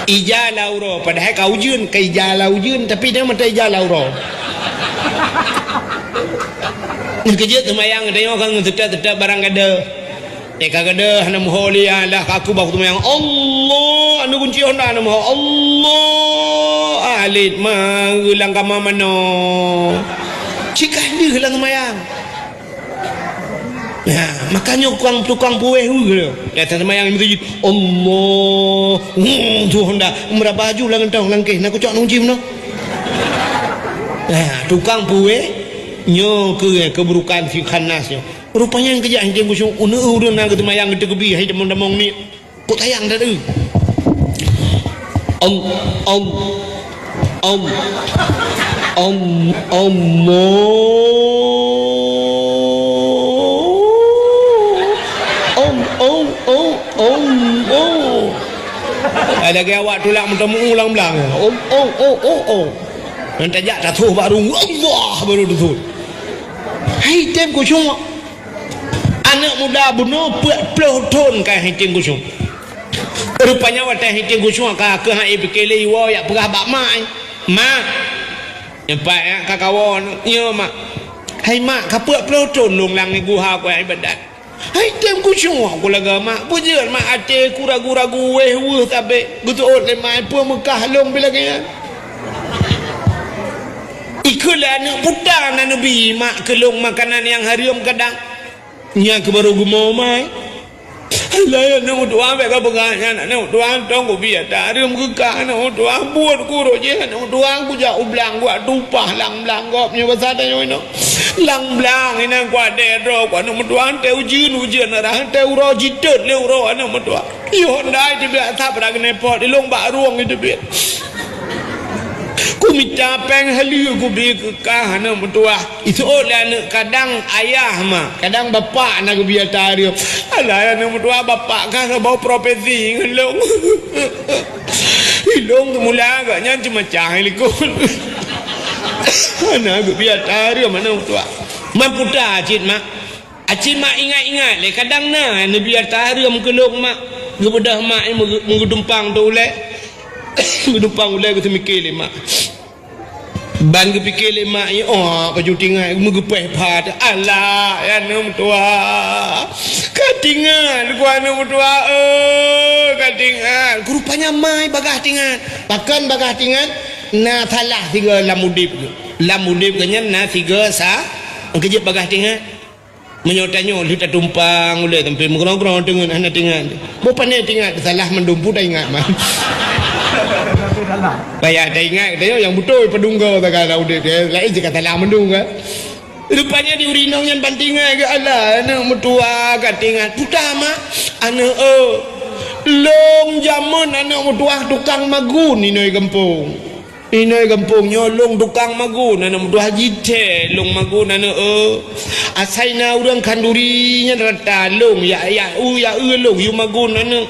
Ija laura, padahai ka ujeuen, ka ija la ujeuen, tapi dia mata ija laura. Keujeuet seumayang, tengok kan tetap-tetap barang kada. Eh, ka kada, hana meuho lé, alah, aku baku seumayang. Allah, anu kunci honda, hana meuho. Allah, alit ma, ulang kama mano. Cik ada dalam seumayang. Nah, makanya tukang, tukang peuwéh-weuh tu. Datang seumayang di masjid. Allah. Hmm, tu honda. Meuraba aju lam gantong, lam kéh. Nak kucok nung jim noh. Nah, tukang peuwéh, nyoe keuh keburukan si khannas nyoe. Rupanya nyang keujak hintém khusyuk, uneuk ureueng na geuseumayang geuteukeubie, hai damong-damong ni. Kok sayang that, eh? Al, al, al, al, Allah. Al, al, al, Allah. Ada lagèe awak tulak meuteumeu ulang blang. Oh, oh, oh, oh, oh. Nyan tajak tatuh baru, Allah baru tatuh. Hai tem khusyuk. Aneuk muda bunoe peuet ploh thon ka hintém khusyuk. Rupanya watèe hintém khusyuk ka keuh han ék pike lé iwoe jak peugah bak mak, eh, "Mak, nyoe pat jak ka kawoe nyoe, mak. Hai mak, ka peuet ploh thon lôn lam guha ku ibadat. Hai tem khusyuk ku lagèe mak, peue jeuet mak até ku ragu-ragu wéh weuh sabe geuseuôt lé mak, peue meukah lôn pih lagèe nyan." Ikheun lé aneuk puta na neubi mak keu lôn makanan nyang hareuem kadang. Nyan keuh baru geumoe mai. Alah aneuk meutuah, bèk kapeugah nyan aneuk meutuah, tông kubi ata hareuem keu kah aneuk meutuah, buet kurok jih aneuk meutuah, kujak u blang, kuat tupah lam blang gob nyoe basa tanyoe inoe. Lam blang inan kuat dèe droe ku aneuk meutuah, teuh ujeuen, ujeuen rhah, teuh uroe jitot lé uroe aneuk meutuah. Yoh ndai teubiet asab brat keuneupot, ilong bak rueng iteubiet. Kumita péng haleue kubi keu kah aneuk meutuah. Iseuôt lé aneuk, kadang ayah mak, kadang bapak na geubi ata hareuem. Alah aneuk meutuah, bapak kah saboh profesi ngon lôn. Ilôn teumula gobnyan ceumeucah likot. Hana geubi ata hareuem aneuk meutuah. Man puta cit mak. Aci mak ingat-ingat lé, kadang na neubi ata hareuem keu lôn mak. Geubeudôh mak meuge-, meugeudumpang teuh ulèe. Geudumpang ulèe geuseumiké lé mak. Ban geupike lé mak nyan, oh, ka ju tingat, meugeupeh pha teuh. Alah, ya aneuk meutuah. Ka tingat, ku aneuk meutuah, eh, ka tingat. Ku rupanya mai bagah tingat. Pakon bagah tingat? Na salah sigoe lam udeb geuh. Lam udeb geuh nyan na sigoe sa-, keujeuet bagah tingat. Meunyoe tanyoe lheueh tatumpang ulée sampoe meugroe-groe teungeut hana teuingat. Boh pane teuingat, salah mandum peue taingat mah. Payah taingat tanyoe nyang beutôi padum goe taga lam udeb, eh, laén cit ka salah mandum kan. Rupanya di ureueng inong nyan ban teuingat geuh, alah, aneuk meutuah ka teuingat. Peue teuh mak, aneuk, eh, lôn jameun aneuk meutuah tukang magun inoe gampông. Inoe gampông nyoe lôn tukang magun, aneuk meutuah jithée lôn magun aneuk, eh. Asai na ureueng khanduri nyan rata lôn, ya, ya, u, ya, eu lôn, yue magun aneuk.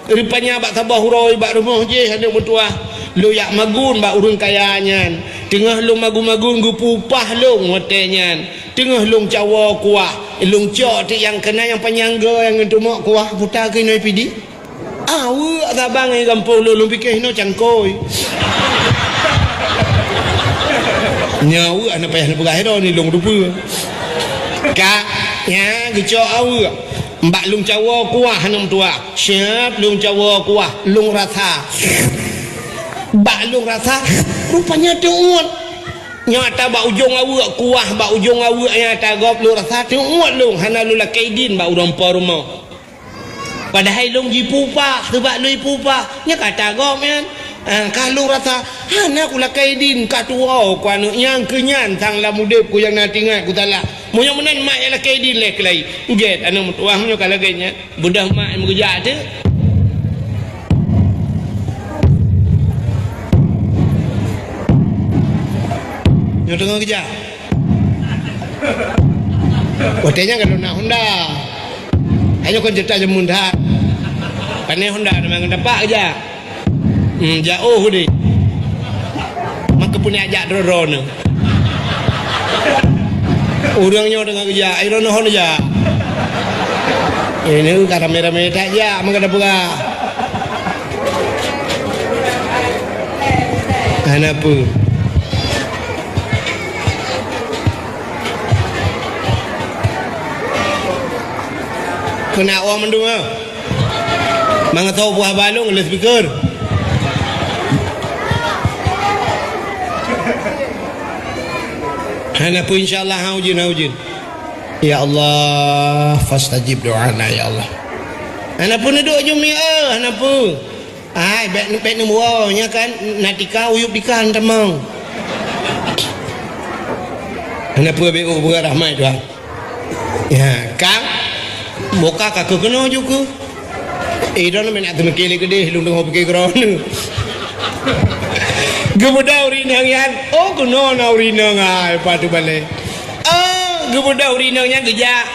Rupanya bak saboh uroe bak rumoh jih aneuk meutuah, lôn jak magun bak ureueng kaya nyan. Teungoh lôn magun-magun geupeu upah lôn watée nyan. Teungoh lôn cawoe kuah, lôn cok tiek nyang keunan nyang panyang goe nyang ngon teumok kuah, peue teuh keunoe pidi. Aweuek saban ngon gampông lôn, lôn pike hinoe cangkôi. Nyoe aweuek hana payah neupeugah droeneuh lôn teupeue. Ka, nyan geucok aweuek. Bak lôn cawoe kuah aneuk meutuah. Siap lôn cawoe kuah, lôn rasa. Bak lôn rasa, rupanya teuuet. Nyoe ata bak ujong aweuek kuah, bak ujong aweuek nyang ata gob lôn rasa teuuet lôn, hana lôn lakée idin bak ureueng po rumoh. Padahai lôn jipeu upah, seubab lôn jipeu upah. Nyan ka ata gob nyan. Ah, ka lôn rasa, hana kulakée idin, ka tuwoe ku aneuk nyan, keu nyan sang lam udeb ku nyang na teuingat ku salah. Meunyoe meunan mak nyang lakée idin lé keulayi. Gét aneuk meutuah meunyoe ka lagée nyan. Beudôh mak nyang meugeujak teuh. Nyoe teungoh geujak. Watée nyan ka lôn na Honda. Hanya kon cerita jameun that. Pane Honda memang teumpat jak. Hmm, jak oh deh. Maka pun jak droe-droe nyoe. Ureueng nyoe teungoh geujak, ai droe nyoe jak. Ini ka ramé-ramé that jak, maka dah peugah. Hana peue. Keuneuk awak mandum, ha? Mangat tahu buah balong lé speaker. Hana peue, insya Allah, ha, ujeuen, ha, ujeuen. Ya Allah, fastajib doana, ya Allah. Hana peue neuduek jumi, eh, hana peue. Ai, bék, bék neuwoe, nyan kan, na tika, uyueb tika, tamong. Hana peue, bék ubeurah rahmat Tuhan. Ya, kang, boka ka keuh keunoe ju keuh. Eh, droeneuh meunan teumeuké lé keudeh, lôn teungoh pike keudroe. Geubeudôh ureueng inong nyan, oh, keunoe na ureueng inong, ai, pat teubalée. Oh, geubeudôh ureueng inong nyan geujak.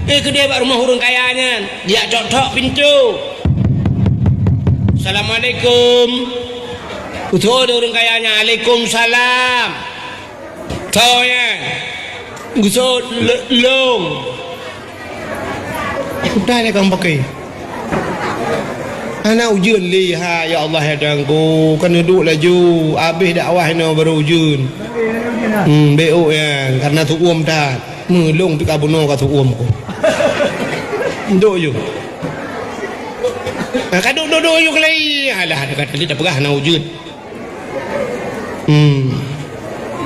Eh, keudeh bak rumoh ureueng kaya nyan, geujak tok-tok pintoe. "Assalamualaikum." Geutôh lé ureueng kaya nyan, "Alaikumsalam." Tho nyan. Geusôt le-, lôn. Udah lé kang pakai. Hana ujeuen lé, ha, ya Allah, ya Tuhanku. Kan neuduek laju. Abéh dakwah inoe baru ujeuen. Hmm, bék nyan. Karena teuuem that. Meulông pih ka bunoe ka teuuem ku. Duek ju. Ha, ka duek, duek, duek ju keulai. Alah, ka tadi tapeugah hana ujeuen. Hmm.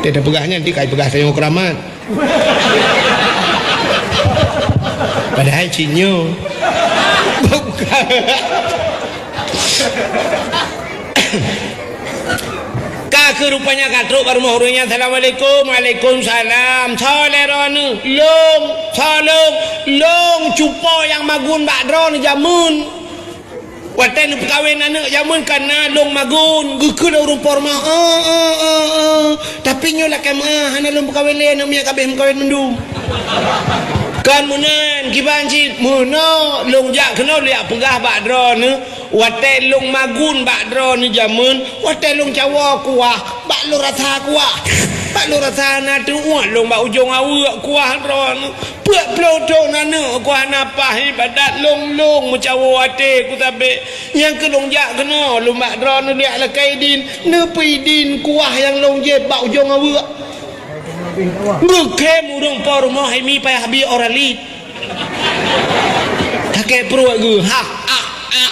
Teuh tapeugah nyan, di kai peugah tanyoe keuramat. Padahai cit nyoe. Bukan. Ka keuh rupanya ka trok bak rumoh ureueng nyan, "Assalamualaikum." "Waalaikumsalam." "Soe lé droeneuh?" "Lôn." "Soe lôn?" "Lôn cupo nyang magun bak droeneuh jameun." Watée neupeukawen aneuk jameun ka na lôn magun, geukheun lé ureueng po rumoh, "Eh, eh, eh, eh. Tapi nyoe lakée meuah, hana lôn peukawen lé, aneuk miet ka abéh meukawen mandum." Kon meunan, kiban cit, meunoe lôn jak keunoe lôn jak peugah bak droeneuh, watée lôn magun bak droeneuh jameun, watée lôn cawoe kuah, bak Lôn rasa kuah. Bak lôn rasa na teuuet lôn bak ujong aweuek kuah droeneuh. Peuet ploh thon aneuk kuah na paih ibadat lôn-lôn meucawo até kusabe. Nyang keu lôn jak keunoe lôn bak droeneuh liak lakée idin, neupeuidin kuah nyang lôn jieb bak ujong aweuek. Beukhém ureuëng po rumoh hai mi payah bi Oralit. Sakét pruet geuh. Ha, ha, ha.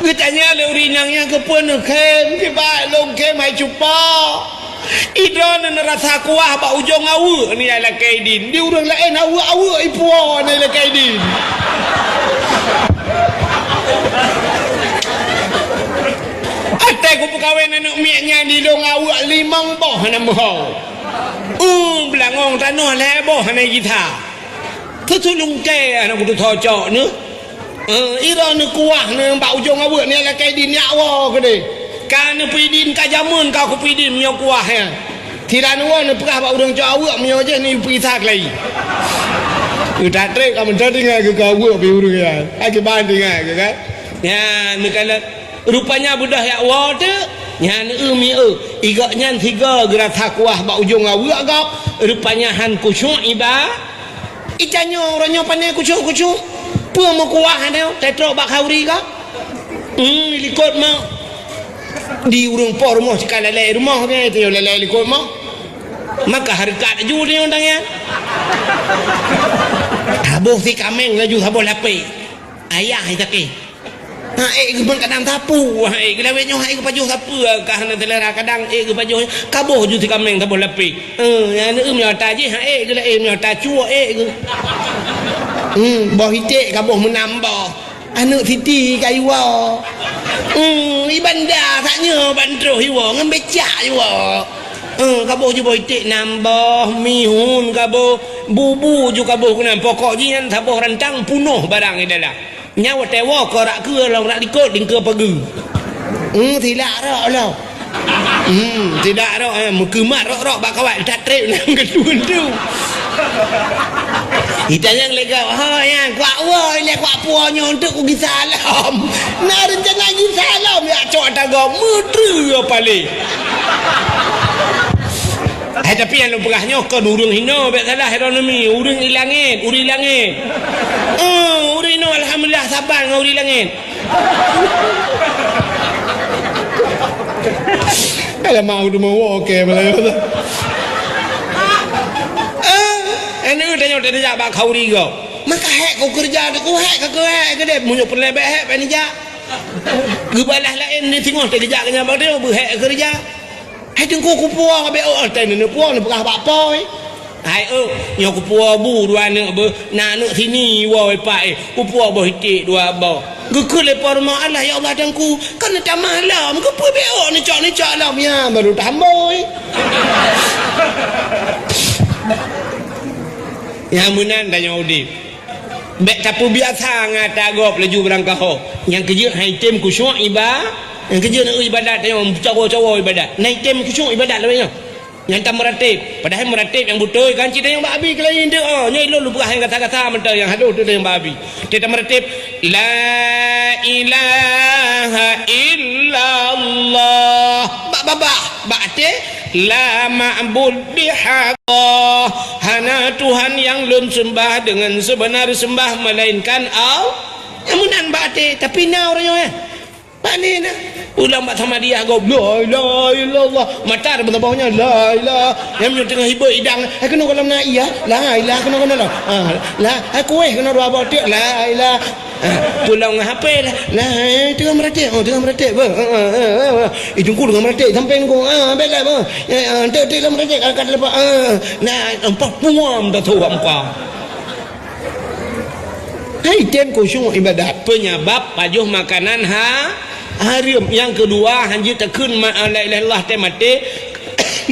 Geutanya lé ureuëng inong nyan keupeue neukhém, kiban lôn khém hai cupa. Idroeneuh neurasa kuah bak ujong aweuek nyan lakée idin. Di ureuëng laén aweuek-aweuek ipuwoe nyan lakée idin. Até kupeukawen aneuk miet nyan di lôn aweuek limong boh hana meuho. Uh, beulangong tanoh lhée boh hana jitha. Keu tulungke aneuk kutu thocok neuh. Eh, ira neukuah neuh bak ujong aweuek ni lakée di nyak woe keudeh. Ka neupeudin ka jameun ka kupeudin meunyoe kuah nyan. Sira neuwoe neupeugah bak ureuëng cok aweuek meunyoe jih ni peugisa keulayi. Utak trek ka meuntah tinggai keu ka aweuek pi ureuëng nyan. Akiban tinggai keu kan. Nyan neukalon. Rupanya beudôh jak woe teuk, nyan eu mi eu. Igok nyan sigoe geurasa kuah bak ujong aweuek gob, rupanya han khusyuk iba. Itanyoe uroe nyoe pane khusyuk-khusyuk. Peue meukuah nyoe, tetrok bak khauri gob. Hmm, likot mak. Di ureuëng po rumoh sika lalée rumoh ke, tanyoe lalée likot mak. Maka hareukat ju tanyoe tangian. Taboh si kaméng laju saboh lapék. Ayah sakét. Ha ék geuh ban kadang sapu, ha ék geuh lawét nyoe, ha ék geuh pajoh sapeue ka hana seulera, kadang ék geuh pajoh kaboh ju si kaméng saboh lapék. Eh, aneuk meunyoe ata jih, ha ék geuh laén meunyoe ata cuek ék geuh. Hmm, boh iték kaboh meunam boh. Aneuk siti ka iwoe. Hmm, ibanda sak nyoe ban troh iwoe ngon becak iwoe. Eh, kaboh ju boh iték nam boh, mihun kaboh, bubu ju kaboh keunan. Pokok jih nyan saboh rantang punoh barang di dalam. Nyan watée woe korak keue lom rak likot dingke pageue. Hmm, silak rok lom. Hmm, silak rok, eh, meukeumat rok-rok bak kawat, that treb nang geuduen tu. Ita nyang lé gop, "Ho nyang, kuak woe ilée kuak puwoe nyoe untuk kugisa lom." Na reuncana gisa lom, ya cok tagoe, meutreue paleng. Hai, tapi nyang lôn peugah nyoe kon ureuëng hinoe, bék salah ironomi. Ureuëng i langét, ureuëng i langét. Eh, ureuëng hinoe alhamdulillah saban ngon ureuëng i langét. Alamak, udah mau oke, malah. Eh, ini udah nyoe, udah jak bak khauri go. Maka hék ku keureuja, ku hék ka keu hék keudeh. Meunyoe peureulée bék hék, bék nijak. Geubalah laén ni singoh teugeujak keu nyan bak teuh beuhék keureuja. Hai teungku kupuwoe bék oh, teuh neupuwoe neupeugah bak poi. Hai oh, nyoe kupuwoe bu dua aneuk beuh, na aneuk sini woe pak eh. Kupuwoe boh iték dua boh. Geukheun lé po rumoh, "Allah ya Allah teungku, kan neutamah lom, keupeue bék oh neucok-neucok lom ya baru tamboi." Nyang meunan tanyoe udeb. Bék tapeubiasa ngon ata gob laju beurangkaho. Nyang keujeuet han item khusyuk iba-, nyang keujeuet na ibadat tanyoe, cawo-cawo ibadat. Na item khusyuk ibadat lagée nyoe. Nyang tameuratéb, padahai meuratéb nyang beutôi kan cit nyang bak abi keulayi teuh. Oh, nyoe lôn lôn peugah nyang gata-gata mantong nyang halôh teuh nyang bak abi. Teuh tameuratéb, "La ilaha illallah." Bak babah, bak até, "La ma'bud bihaq." Hana Tuhan nyang lôn seumbah deungon seubeuna seumbah melainkan Allah. Nyang meunan bak até, tapi na ureuëng nyoe, eh. Bak ni na. Ulang bak Samadiyah gob, "La ilaha illallah." Mata ada beusaboh nyan, "La ilaha." Nyang meunyoe teungoh hibeuet idang, "Hai keunoe gohlom na iya." "La ilaha keunoe gohlom." Ah, "La, hai kueh keunoe dua boh tiek." "La ilaha." Ah, pulang ngon H P lah. Lah, eh, teungoh meuratéb. Oh, teungoh meuratéb. Bah, ah, ah, ah, ah, ah. Itu ku teungoh meuratéb. Sampai nunggu. Ah, baiklah, bah. Ya, ya, entek, entek lah meuratéb. Angkat lepas. Ah, nah, empat puam dah tu, empat. Hai, tem khusyuk ibadat. Penyebab pajoh makanan ha-, haram. Yang kedua, hanjeuet takheun ma-, la ilaha illallah teuh maté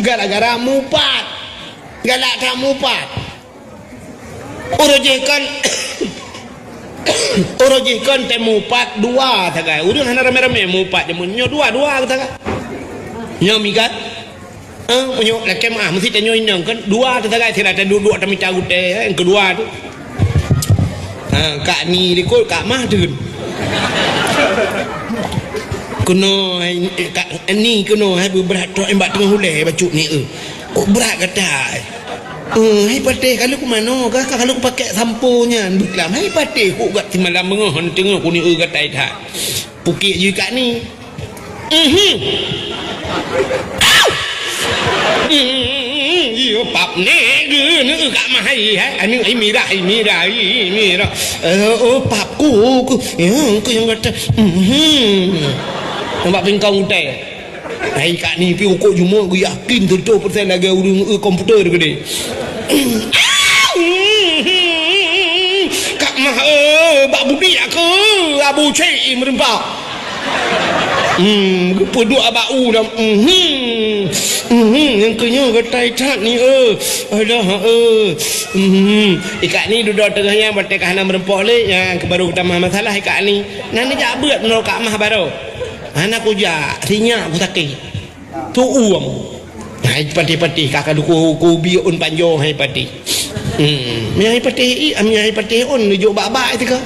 gara-gara mupat. Galak that mupat. Uroe jih kon, uroe jih kon teuh mupat dua sagai. Ureuëng hana ramé-ramé mupat jameun nyoe dua-dua sagai. Nyoe mikat. Eh, meunyoe lakée meuah meusti tanyoe inong kon dua teuh sagai sira teuh duek-duek tamita gutée, eh, nyang keudua tu. Ha, kak ni likot kak mah teun. Keunoe hai, eh, ka, ni keunoe hai beubrat trok nibak teungoh ulèe bacut ni, eh. Kok brat gata, eh? Eh, hai patéh, ka lheueh kumanoe, ka, ka lheueh kupakék sampo nyan, beuklam. Hai patéh, kok gat simalam beungoh teungoh kuni, eh, gata that. Pukék jih kak ni. Mhm. Au! Mhm. Iyo, pap ni, geuneuk kak mah hai, hai. Anu, ai mirah, ai mirah, ai mirah. Eh, oh, pap ku, ku. Ya, ku nyang gata. Mhm. Nampak pingkong utai. Hai kak ni pi ukok jumuk geuyakin seratus persen lagèe ureueng, eh, komputer keudéh. Kak mah, eh, bak budi aku, Abu Cik meureumpok. Hmm, geupeuduek bak u lam. Mhm. Mhm, nyang keu nyoe gata that ni, eh. Alah, eh. Mhm. Ikak ni dudoe teungoh nyan watèe ka hana meureumpok lé, nyang keu baru geutamah masalah ikak ni. Nah, neujak beuet nyoe kak mah baroe. Hana kujak, sinyak kusakét. Tu'uem. Hai patéh-patéh, ka ka duku kubi ôn panjoe hai patéh. Hmm, mi hai patéh i, mi hai patéh ôn neujok bak-bak teuka.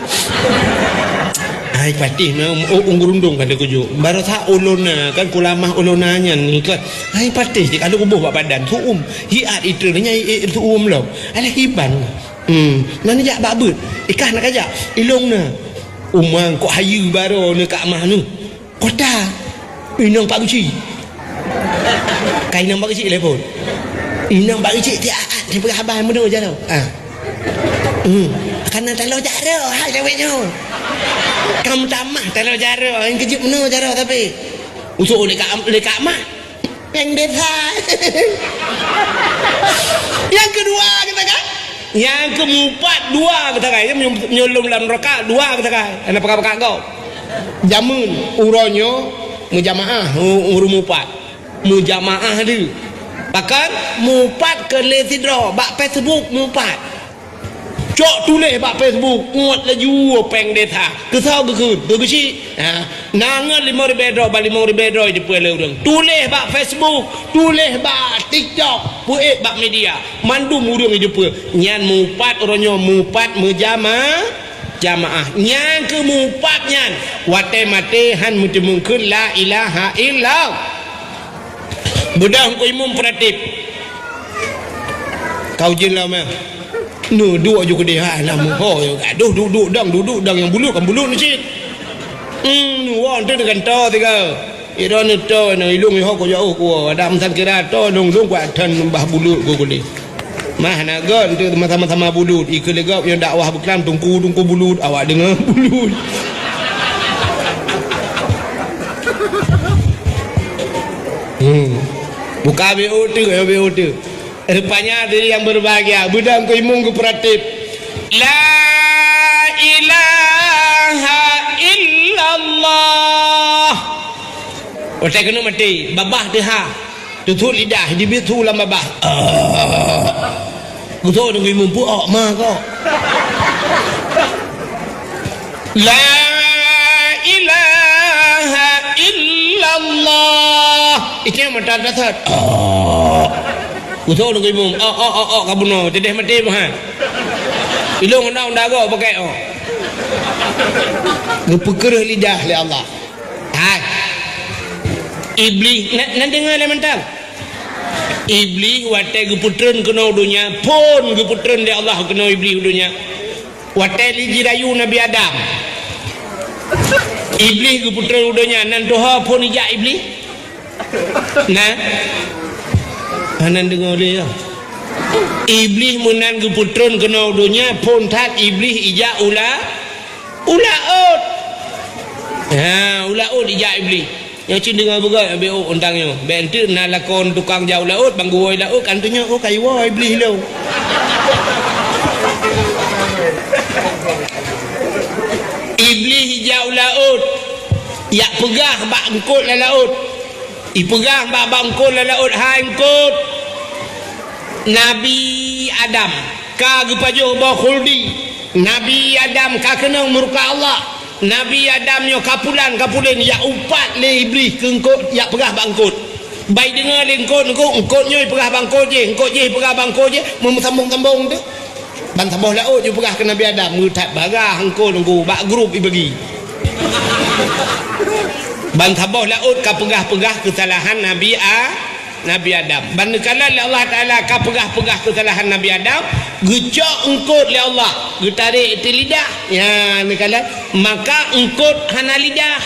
Hai patéh, mi, oh, ôn geurundong ka dikujok. Barosa ulôn na, kan kulamah ulôn na nyan ni kan. Hai patéh, cit ka kuboh bak badan, tu'uem. Hiat itu nyan, eh, tu'uem lom. Alah hiban. Hmm, na neujak bak beuet. Ikah na kajak, ilong na. Umang kok hayeue baroe ni kak mah ni. Kota. Inong Pak Geuchik. Ka inong Pak Geuchik telepon. Inong Pak Geuchik tiat, tiat peugah haba meunoe jaroe. Ha. Hmm. Kana taloe jaroe, hai lewat nyoe. Kam tamah taloe jaroe, nyang keujeuet meunoe jaroe tapi. Usok lé kak, lé kak mah. Péng desa. Nyang keudua geutangai. Nyang keumupat dua geutangai. Nyo-, nyolong lam raka dua geutangai. Hana pakat-pakat gob. Jameun uroe nyoe meujamaah u-, ureueng mupat. Meujamaah deuh. Bahkan mupat keu lé sidroe bak Facebook mupat. Cok tuléh bak Facebook, uet laju péng desa. Keusoe geukheun, geugeuchik. Ha, na ngon limong ribèe droe, bak limong ribèe droe jipeu lé ureueng. Tuléh bak Facebook, tuléh bak TikTok, peuék bak media. Mandum ureueng jipeu. Nyan mupat uroe nyoe, mupat meujama-, jamaah. Nyang keu mupat nyan, watèe maté han meuteumèe kheun la ilaha illallah. Beudôh keu imum peuratif. Kau jin lom, eh. Neuduek ju keudeh, ha, na meuho, gadoh duek-duek dang, duek-duek dang nyang bulut, kan bulut ni cit. Hmm, neuwoe tu deungon to tiga. Iro neuto, na ilong iho ko jauh ko. Ada meusan kira to, dong-dong kuat tan bah bulut ko kuleh. Mah na gon tu sama-sama bulut. Ikeue legok nyang dakwah beuklam tungku-tungku bulut, awak deungoe bulut. Hmm. Buka B O tu, B O tu. Rupanya diri yang berbahagia, beudang keu imum geupeuratif. La ilaha illallah. Watèe keuneuk maté, babah teuha. Tutup lidah, jibiet su lam babah. Ah. Geuto deungon imum pu-ok ma kok. La ilaha illallah. Itu yang mata dasar. Oh. Usoe deungon imum. Oh, oh, oh, oh, ka bunoe. Teuh maté meuhan. Ilong undang-undang agak pakai, oh. Geupeukeureuh lidah lé Allah. Hai. Iblih, na, na deungoe lé mantong. Iblih watèe geupeutreun keunoe donya, phon geupeutreun lé Allah keunoe Iblih u donya. Watèe lé jirayu Nabi Adam, Iblih geupeutreun u donya, nan tuha phon ijak Iblih? Na? Hana deungoe lé, ya? Iblih meunan geupeutreun keunoe u donya, phon that Iblih ijak u la-, u laôt. Ha, u laôt ijak Iblih. Nyoe cit deungoe beugöt, bèk ôk untang nyoe. Bèk enteuk na lakon tukang jak u laôt, bang geuwoe laôt, kan tu nyoe, oh, ka iwoe Iblih lom. Iblih ijak u laôt, ijak peugah bak eungkôt lam laôt. Ipeugah bak, bak eungkôt lam laôt, "Hai eungkôt, Nabi Adam ka geupajoh boh khuldi. Nabi Adam ka keunong murka Allah. Nabi Adam nyoe ka pulan, ka pulen, jak upat lé Iblih keu eungkôt, jak peugah bak eungkôt." Bai deungoe lé eungkôt, eungkôt, eungkôt nyoe ipeugah bak eungkôt jéh, eungkôt jéh ipeugah bak eungkôt jéh, meumeusambông-sambông tu. Ban saboh laôt jipeugah keu Nabi Adam, meuthat bagah eungkôt nunggu bak grup ibagi. Ban saboh laôt ka peugah-peugah keusalahan Nabi A-, Nabi Adam. Ban neukalon lé Allah Taala ka peugah-peugah keusalahan Nabi Adam, geucok eungkôt lé Allah, geutarek teuh lidah. Nyan neukalon, maka eungkôt hana lidah.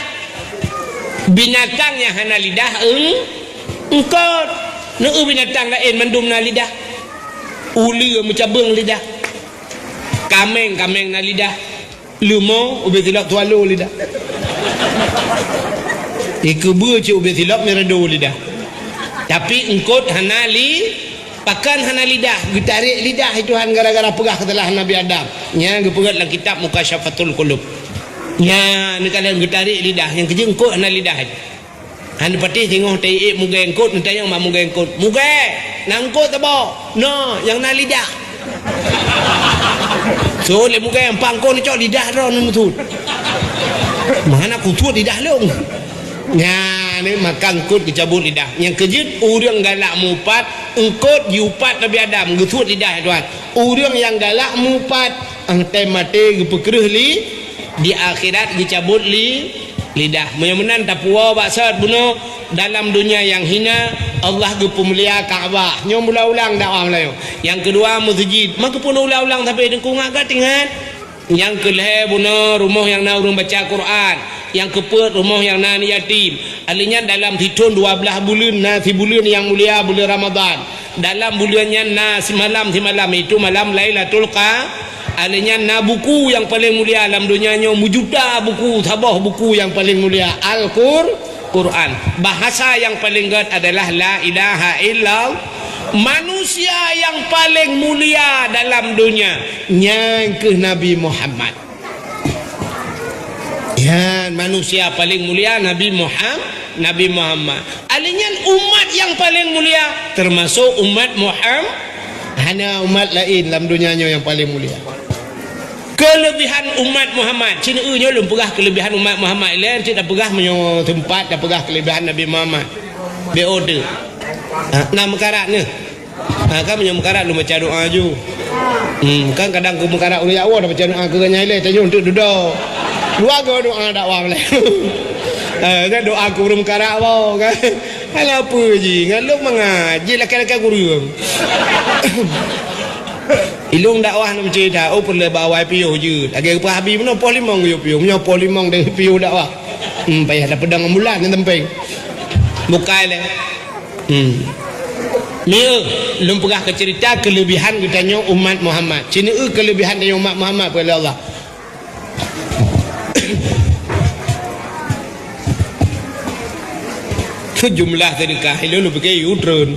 Binatang nyang hana lidah eung-, eungkôt. Neu binatang laén mandum na lidah. Uleue meucabeueng lidah. Kaméng, kaméng na lidah. Leumo, ubé silop swallow lidah. Ikeubeue cit ubé silop mirado lidah. Tapi eungkôt hana li-, pakon hana lidah, geutarek lidah lé Tuhan gara-gara peugah keusalahan Nabi Adam. Nyan geupeugét lam kitab Mukasyafatul Qulub. Nyan, neukalon geutarek lidah, nyang keujeuet eungkôt hana lidah. Hana patéh singoh taiék mugée eungkôt, neutanyong bak mugée eungkôt, "Mugée, na eungkôt saboh?" "Na, nyang na lidah." Sot lé mugée, "Empat eungkôt neucok lidah droe neuneusut." "Meuhana kusut lidah lôn." Nyan, maka eungkôt geucabot lidah. Nyang keujeuet ureuëng galak mupat, eungkôt jiupat Nabi Adam, geusut lidah Tuhan. Ureuëng nyang galak mupat, Ang tem maté geupeukreueh li, di akhirat geucabot li, lidah. Meunyoe meunan tapuwoe bak sot bunoe, dalam donya nyang hina, Allah geupeumulia Ka'bah. Nyoe meuulang-ulang dakwah Meulayu. Nyang keudua, meuseujid. Maka pun ulang-ulang sampai deungon gata ingat. Nyang keulhée bunoe, rumoh nyang na ureuëng baca Quran. Nyang keupeuet, rumoh nyang na aneuk yatim. Alèh nyan dalam sithon dua blaih buleuen na sibuleuen nyang mulia, buleuen Ramadhan. Dalam buleuen nyan na simalam-simalam, itu malam Lailatul Qa-, alèh nyan na buku nyang paleng mulia lam donya nyoe, meujuta buku, saboh buku nyang paleng mulia, Al-Qur-, Quran. Bahasa nyang paleng gét adalah La ilaha illallah. Manusia nyang paleng mulia dalam donya, nyan keuh Nabi Muhammad. Nyan manusia paleng mulia Nabi Muham-, Nabi Muhammad. Alèh nyan umat nyang paleng mulia, teumasok umat Muham-, hana umat laén lam donya nyoe nyang paleng mulia. Keuleubihan umat Muhammad, cit nyoe lôn peugah keuleubihan umat Muhammad, lé cit tapeugah meunyoe teumpat tapeugah keuleubihan Nabi Muhammad. Beu ode. Ha, na meukarat nyoe. Ha, kan meunyoe meukarat lôn baca doa ju. Hmm, kan kadang keu meukarat ureuëng jak woe baca doa keu nyan ilée tanyoe untuk dudoe. Dua go doa dakwah lé. Ha, kan doa keu ureuëng meukarat woe kan. Hana peue jih, ngon lôn mangat jih lakée-lakée kureueng. Ilôn dakwah nam cerita, oh peureulée ba awai piôh jeuet. Lagée geupeugah Abi bunoe poh limong geuyue piôh, meunyoe poh limong deh piôh dakwah. Hmm, payah tapeudong ambulan nyang tempeng. Bukai lé. Hmm. Mieu, lôn peugah keu cerita keuleubihan geutanyoe umat Muhammad. Cit nyoe keuleubihan tanyoe umat Muhammad peue lé Allah. Keu jumlah seudeukah ilôn lôn pike yue treun.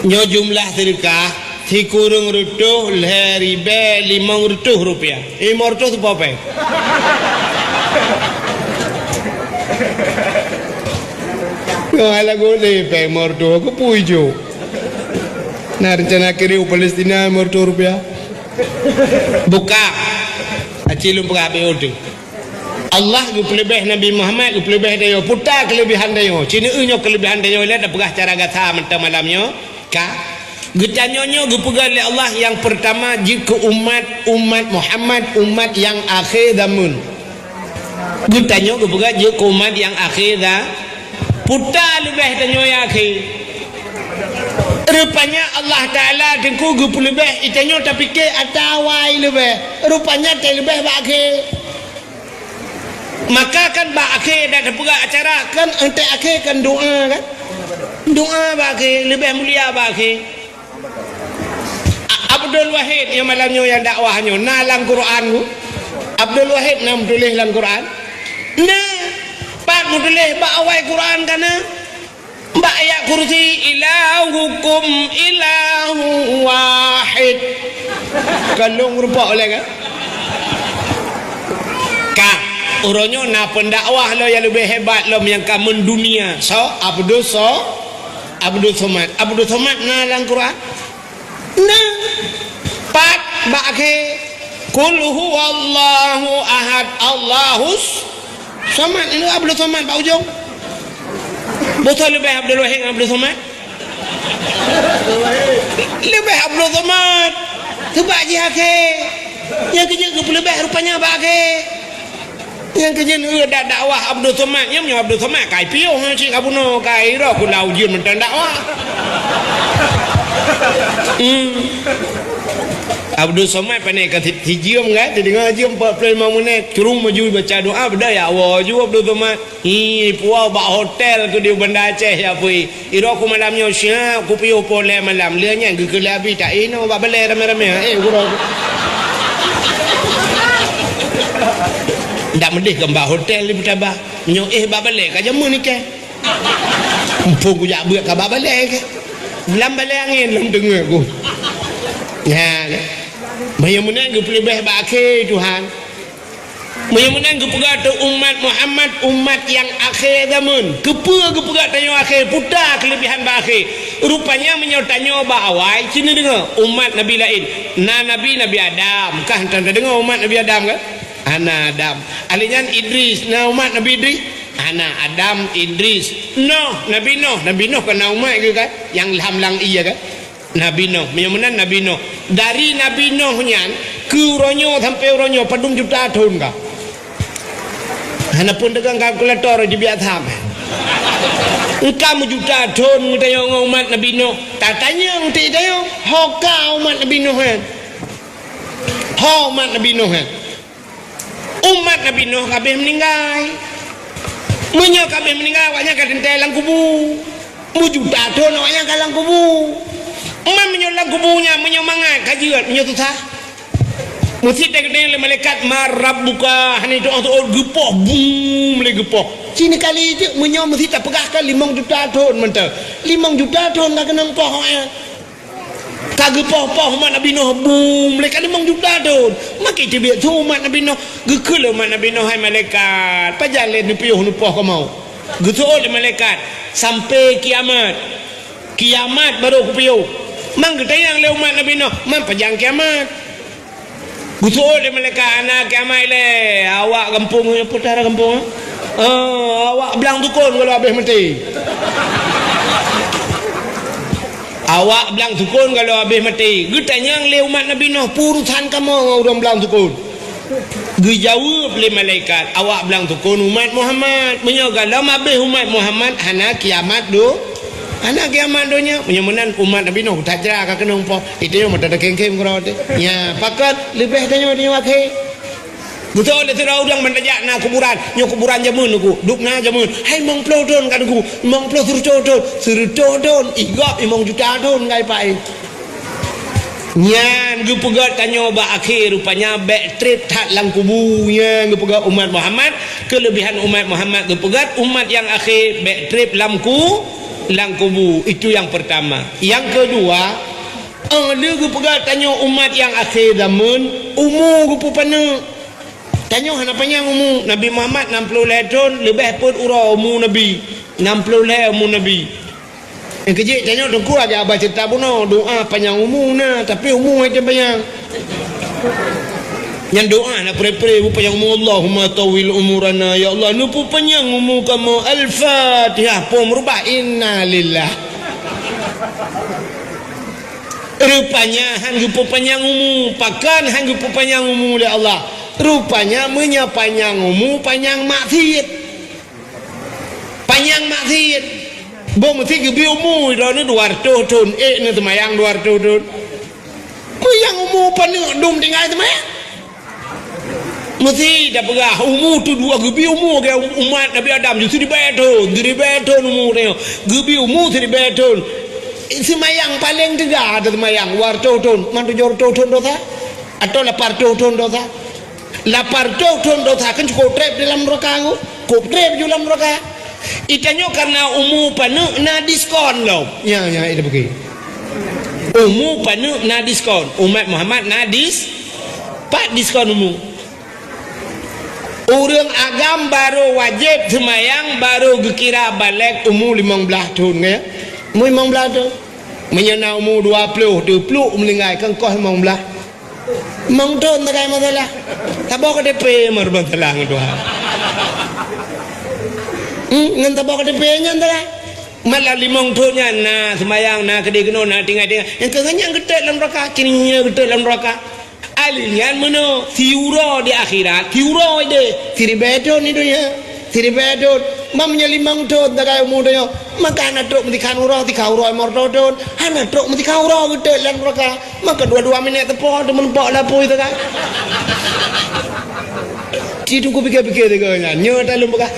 Nyoe jumlah seudeukah. Sikureueng reutôh lhée ribée limong reutôh rupiah. Limong reutôh teupeu péng. Ngon lagu lé péng limong reutôh, keupeue jok? Na reuncana kirim u Palestina limong reutôh rupiah? Buka. Aci lôn peugah habéh udeueng. Allah geupeuleubeh Nabi Muhammad, geupeuleubeh tanyoe. Peue ta keuleubihan tanyoe? Cit nyoe keuleubihan tanyoe, lé tapeugah cara gata mantong malam nyoe. Ka. Geutanyoe nyoe geupeugah lé Allah nyang peurtama jeuet keu umat, umat Muhammad, umat nyang akhé zameun. Geutanyoe geupeugah jeuet keu umat nyang akhé za-, peue ta leubeh tanyoe nyang akhé. Rupanya Allah Taala teungku geupeuleubeh, geutanyoe tapike ata awai leubeh. Rupanya teuleubeh bak akhé. Maka kan bak akhé dak teupeugah acara kan, entek akhé kan doa kan? Doa bak akhé, leubeh mulia bak akhé. A-, Abdul Wahid nyang malam nyoe nyang dakwah nyoe na lam Quran ku? Abdul Wahid na meutuléh lam Quran? Na. Pat meutuléh bak awai Quran ka na? Bak ayat kursi, "Ilahukum ilahu wahid." Ka lôn rumpok lé kan? Ka, uroe nyoe na pendakwah lom nyang leubeh hebat lom nyang ka mendunia. Soe? Abdus So-, Abdus Somad. Abdus Somad na lam Quran? Na. Pat bak akhé, "Qul huwallahu ahad, Allahus Somad." Ini Abdul Somad bak ujong. Beutôi leubeh Abdul Wahid ngon Abdul Somad? Leubeh Abdul Somad. Sebab jih akhé. Nyang keujeuet geupeuleubeh rupanya bak akhé. Nyang keujeuet, eh, dak dakwah Abdul Somad. Nyan meunyoe Abdul Somad ka ipiôh, ha, cit ka bunoe, ka irok kula ujeuen mantong dakwah. Hmm. Abdul Somad pane ka si-, sijeuem kan, sideungoe jeuem empat puluh lima menit, curung maju baca doa, beudôh ya Allah, ju Abdul Somad. Hi, puwoe bak hotel keu di Banda Aceh ya pui. Irok ku malam nyoe siap, kupiôh poh lhèe malam. Lheueh nyan geukheun lé Abi, tak inoe bak balèe ramè-ramè. Eh, gurok. Ndak meudeh kan bak hotel di Putaba. Meunyoe eh bak balèe ka jameun ikèe. Muphom kujak beuet ka bak balèe kèe. Lam balèe angén lom deungö ku. Nyan. Meunyoe meunan geupeuleubeh bak akhé Tuhan. Meunyoe meunan geupeugah teuh umat Muhammad, umat nyang akhé zaman. Keupeue geupeugah tanyoe akhé? Peue ta keuleubehan bak akhé? Rupanya meunyoe tanyoe bak awai, ci neudeungoe, umat nabi laén. Na nabi, Nabi Adam. Kah tan tadeungoe umat Nabi Adam kan? Hana Adam. Ahli nyan Idris. Na umat Nabi Idris? Hana Adam, Idris. Noh, Nabi Noh. Nabi Noh kon na umat geuh kan? Nyang lam lang ie kan? Nabi Noh, meunyoe meunan Nabi Noh. Dari Nabi Noh nyan keu uroe nyoe sampoe uroe nyoe padum juta thon ka? Hana pun teugang kalkulator jibiasa. Engka meujuta thon geutanyoe ngon umat Nabi Noh. Tatanyong ti tanyoe, ho ka umat Nabi Noh nyan? Ho umat Nabi Noh nyan? Umat Nabi Nuh ka abéh meuninggai. Meunyoe ka abéh meuninggai, awaknyan ka teuntèe lam kubu. Meujuta thon awaknyan ka lam kubu. Man meunyoe lam kubu nyan, meunyoe mangat ka jeuet, meunyoe susah. Meusi teukeudeh lé malaikat, "Man rabbuka?" Hana jiteuôt-teuôt, geupoh, bum, lé geupoh. Ci neukali teuk, meunyoe meusi tapeugah ka limong juta thon mantong. Limong juta thon ka keunong poh awaknyan. Ka geupoh-poh umat Nabi Nuh bum lé ka limong juta thon. Makai teubiet su umat Nabi Nuh. Geukheun lé umat Nabi Nuh, "Hai malaikat, pajan lé neupiôh neupoh kamoe?" Geuseuôt lé malaikat, "Sampoe kiamat. Kiamat barô kupiôh." Man geutanyong lé umat Nabi Nuh, "Man pajan kiamat?" Geuseuôt lé malaikat, "Hana kiamat lé, awak gampông nyoe." Peue tara gampông? "Ah, awak blang sukon gohlom abéh maté." Awak blang sukon gohlom abéh maté. Geutanyong lé umat Nabi Nuh, "Peue urusan kamoe ngon ureueng blang sukon?" Geujaweueb lé malaikat, "Awak blang sukon umat Muhammad. Meunyoe gohlom abéh umat Muhammad, hana kiamat do-, hana kiamat donya." Meunyoe meunan umat Nabi Nuh, tajra ka keunong poh. Itu nyang mata takhém-khém keudroe teuh. Nya, pakon leubeh tanyoe, tanyoe akhé. Beutôi lé sidroe ureueng ban tajak na kuburan. Nyoe kuburan jameun Teungku. Dub na jameun. Hai limong ploh thon ka Teungku. Limong ploh, seureutôh thon. Seureutôh thon. Ih, gob limong juta thon ka ipak, eh. Nyan geupeugöt tanyoe bak akhé, rupanya bèk trép that lam kubu. Nyan geupeugöt umat Muhammad, keulebihan umat Muhammad geupeugöt umat nyang akhé bèk trép lam ku-, lam kubu. Itu yang pertama. Yang kedua, oh, lé geupeugöt tanyoe umat nyang akhé zaman, umu geupeupaneuk. Tanyoe hana panyang umu. Nabi Muhammad nam ploh lhèe thon, leubeh peuet uroe umu Nabi. Nam ploh lhèe umu Nabi. Nyang keujeuet tanyoe Teungku aja haba ceurita bunoe, doa panyang umu na, tapi umu hana panyang. Nyan doa na pre-pre, "Panyang umu, Allahumma tawwil umurana, ya Allah, neupeupanyang umu kamoe." Al-Fatihah, pom rubah, innalillah. Rupanya han geupeupanyang umu, pakon han geupeupanyang umu lé Allah. Rupanya meunyoe panyang umu, panyang maksiet. Panyang maksiet. Boh meusi geubi umu, droeneuh dua reutôh thon, ék neuh seumayang dua reutôh thon. Meunyoe umu paneuk dum tinggai seumayang. Meusi tapeugah umu tu dua geubi umu keu umat Nabi Adam ju siribèe thon, siribèe thon umu nyoe. Geubi umu siribèe thon. Seumayang paleng teuga ata seumayang dua reutôh thon, man tujoh reutôh thon dosa. Atau lapan reutôh thon dosa. Lapan reutôh thon dosa kan cukôp trép di lam neuraka nyoe. Cukôp trép ju lam neuraka. Itanyoe karena umu paneuk na diskon lom. Nya, nya, ita bagi. Umu paneuk na diskon. Umat Muhammad na dis-, pat diskon umu. Ureueng agam barô wajéb seumayang barô geukira balek umu limong blaih thon, ya. Umu limong blaih thon. Meunyoe na umu dua ploh, teupluek meuninggai, kan koh limong blaih. Limong thon takai masalah. Saboh K T P meuruban salah ngon Tuhan. Hmm, ngon saboh K T P nyan salah. Malah limong thon nyan na seumayang, na keudéh keunoe, na tinggai-tinggai. Nyang keu nyan geutot lam neuraka, kini nyan geutot lam neuraka. Ahli nyan meunoe, siuroe di akhirat, siuroe ideh, siribèe thon di donya, siribèe thon. Mam nyoe limong thon tagai umu donya, maka hana trok meutikhan uroe, tikhan uroe limong thon, hana trok meutikhan uroe geutot lam neuraka. Maka dua-dua minèt teupok, teumeuneupok lapui tagai. Ci Teungku pikir-pikir tiga nyan, nyoe taleuem peugah.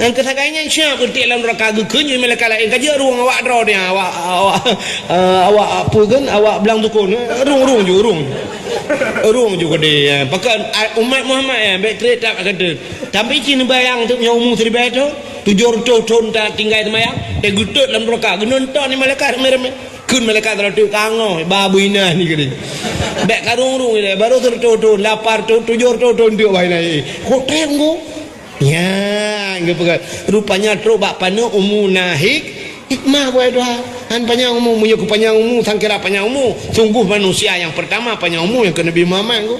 Nyang keu sagai nyan siap geutik lam neuraka geukheun nyoe malaikat laén ka jeuet rueng awak droe nyan, awak, awak, eh, awak peue kheun, awak blang tukon, eh, rueng, rueng ju, rueng. Rueng ju keudeh, eh. Pakon, ah, umat Muhammad, eh, bèk trép that akan trép. Tapi ci neubayang teuk nyoe umu siribèe thon, tujoh reutôh thon tatinggai seumayang, teuh geutot lam neuraka, geunonton ni malaikat ramé-ramé. Kheun malaikat rot teuk ka ngoh, ba beuinan ni keudeh. Bèk ka rueng-rueng ilèe, barô sireutôh thon, lapan reutôh, tujoh reutôh thon teuk beuinan. Kok trép ngon? Nyan geupeugah, rupanya trok bak paneuk umu na hik-, hikmah, buet Tuhan. Han panyang umu, meunyoe keu panyang umu, sangkira panyang umu. Sungguh manusia nyang peurtama panyang umu nyang keu Nabi Muhammad keu.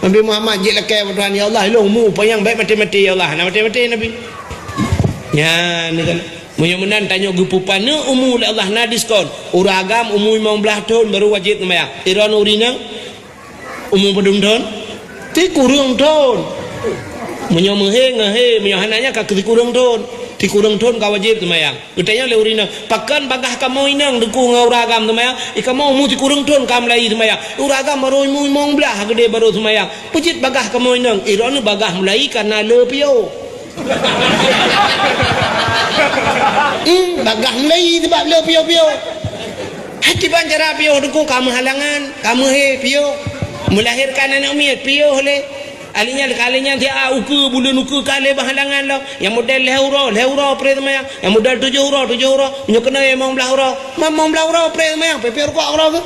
Nabi Muhammad jeuet lakèe bak Tuhan, "Ya Allah, ilôn umu panyang bèk maté-maté, ya Allah." Hana maté-maté Nabi. Nyan kan. Meunyoe meunan tanyoe geupeupaneuk umu lé Allah na diskon. Ureueng agam umu limong blaih thon barô wajéb seumayang. Droeneuh ureueng inong? Umu padum thon? Sikureueng thon. Meunyoe meuhé ngon hé, meunyoe hana nyan ka keu sikureueng thon. Sikureueng thon ka wajéb seumayang. Geutanyong lé ureueng inong, "Pakon bagaih kamoe inong Teungku ngon ureueng agam seumayang? I kamoe umu sikureueng thon ka mulai seumayang. Ureueng agam barô umu limong blaih geudeh barô seumayang. Peue jeuet bagaih kamoe inong?" "I droeneuh bagaih mulai kareuna le piôh." Hmm, bagaih mulai sabab le piôh-piôh. Hai kiban cara piôh Teungku, ka meuhalangan, ka meuhé piôh. Meulahérkan aneuk miet piôh lé. Ahli nyan, ka ahli nyan siat ukeue, buleuen ukeue ka lé beuhalangan lom. Nyang model lhèe uroe, lhèe uroe pré seumayang. Nyang model tujoh uroe, tujoh uroe. Nyoe keunoe limong blaih uroe. Mam limong blaih uroe pré seumayang, peuet-peuet rukok keudroe keuh.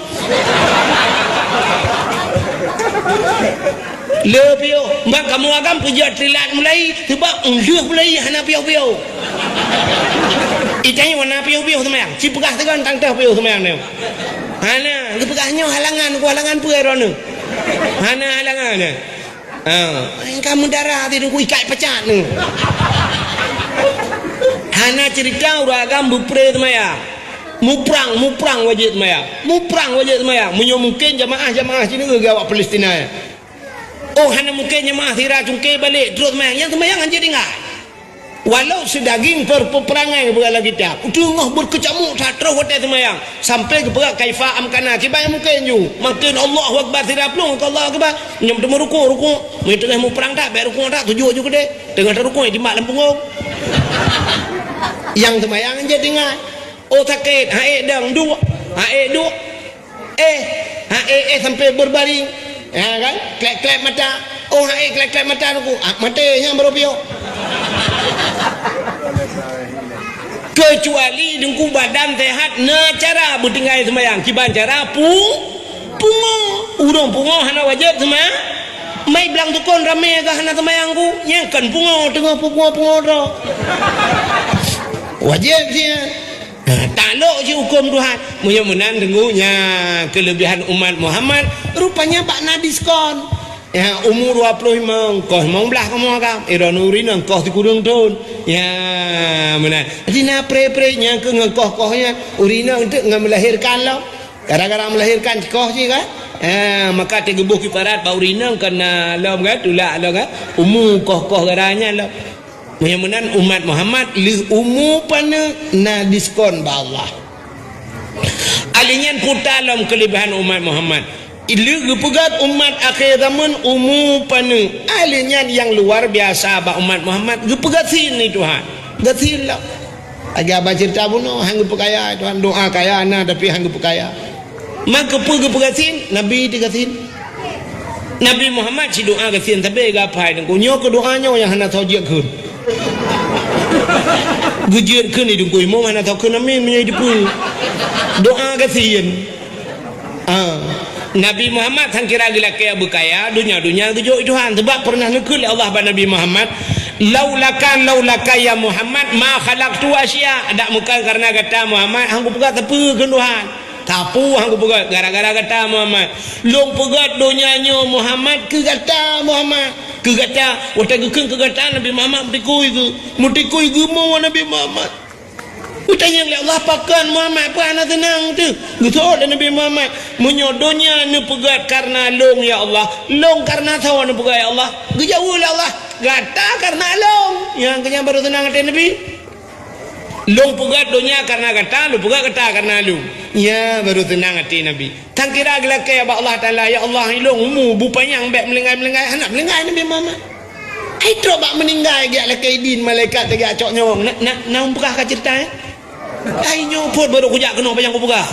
Le piôh, bak kamoe agam peujeuet teulat mulai, sabab lheueh mulai hana piôh-piôh. I tanyoe na piôh-piôh seumayang, ci peugah teugon tang teuh piôh seumayang nyoe. Hana, geupeugah nyoe halangan, ku halangan peue droeneuh? Hana halangan, eh? Ha, ka meudara ti Teungku ikat pecat nyoe. Hana cerita ureueng agam beupré seumayang. Muprang, muprang wajéb seumayang. Muprang wajéb seumayang. Meunyoe mungken jamaah-jamaah sineuk geuh awak Palestina, ya. Oh, hana mungken jamaah sira cungké balek, trok seumayang. Nyang seumayang hanjeuet tinggai. Walau seudaging per-, peperangai, geupeugah lam kitab, teungoh beukeucamuk that troh watèe seumayang, sampai geupeugah, "Kaifa amkana?" Kiban nyang mungken ju. Mungken Allahu Akbar sira plueng keu Allahu Akbar. Nyoe teuma rukuk, rukuk. Meunyoe teungoh muprang that, bèk rukuk that, sujud ju keudeh. Teungoh tarukuk, jitimbak lam pungong. Nyang seumayang hanjeuet tinggai. Oh, sakét, han ék dong, duek. Han ék duek. Eh, han ék, eh, sampai berbaring. Ya kan? Klep-klep mata. Oh, han ék klep-klep mata Teungku. Ah, maté nyan barô piôh. Keucuali Teungku badan sehat, na cara beutinggai seumayang. Kiban cara pu-, pungo. Ureueng pungo hana wajéb seuma-, mai blang tukon ramé geuh hana seumayang ku. Nyang kon pungo, teungoh pungo-pungo droe. Wajéb siat. Ha, taklok cit hukôm Tuhan. Meunyoe meunan Teungku, nyan keuleubihan umat Muhammad, rupanya bak na diskon. Ya, umu dua ploh limong, koh limong blaih kamoe agam. Eh, droeneuh ureueng inong koh sikureueng thon. Ya, meunan. Jadi na pré-pré nyang keu ngon koh-koh nyan, ureueng inong teuk ngon meulahérkan lom. Gara-gara meulahérkan koh cit kan? Ha, maka teugeubôh kiparat bak ureueng inong kan na lom kan, tulak lom kan. Umu koh-koh gara nyan lom. Meunyoe meunan umat Muhammad lheueh umu paneuk na diskon bak Allah. Ahli nyan puta lom keuleubihan umat Muhammad. Lheueh geupeugöt umat akhé zaman umu paneuk. Ahli nyan nyang luar biasa bak umat Muhammad geupeugöt gasien lé Tuhan. Gasien lom. Lagèe abang cerita bunoe, han geupeukaya Tuhan, doa kaya na tapi han geupeukaya. Maka peue geupeugöt gasien? Nabi teugasien. Nabi Muhammad sidoa gasien sabe geuhafai Teungku. Nyoe keu doa nyoe nyang hana soe jeuet kheun. Geujeuet kheun di Teungku Imum hana soe kheun amin meunyoe di peue. Doa gasien. Ah. Nabi Muhammad sang kira geulakèe beukaya, donya-donya geujok Tuhan. Sebab pernah neukheun lé Allah bak Nabi Muhammad, "Laulaka, laulaka ya Muhammad, ma khalaqtu asya." Dak meukan karena gata Muhammad, han kupeugöt sapeue kheun Tuhan. Sapeue han kupeugöt gara-gara gata Muhammad. Lôn peugöt donya nyoe Muhammad keu gata Muhammad. Keu gata, watèe geukheun keu gata Nabi Muhammad meutikui geuh. Meutikui geuh mo Nabi Muhammad. Geutanyong lé Allah, "Pakon Muhammad, peue hana seunang teuh?" Geuseuôt lé Nabi Muhammad, "Meunyoe donya neupeugét kareuna lôn, ya Allah, lôn kareuna soe neupeugét, ya Allah?" Geujaweueb lé Allah, "Gata kareuna lôn." Nyang keunyan barô seunang até Nabi. "Lôn peugét donya kareuna gata, lôn peugét gata kareuna lôn." Nyan barô seunang até Nabi. Sangkira geulakée bak Allah Taala, "Ya Allah, ilôn umu bu panyang bék meulinggai-meulinggai." Hana meulinggai Nabi Muhammad. Ai trok bak meuninggai geujak lakée idin malaikat, geujak cok nyawöng. Na, na, na peugah ka ceurita, eh? Ai nyoe phon barô kujak keunoe panyang kupeugah.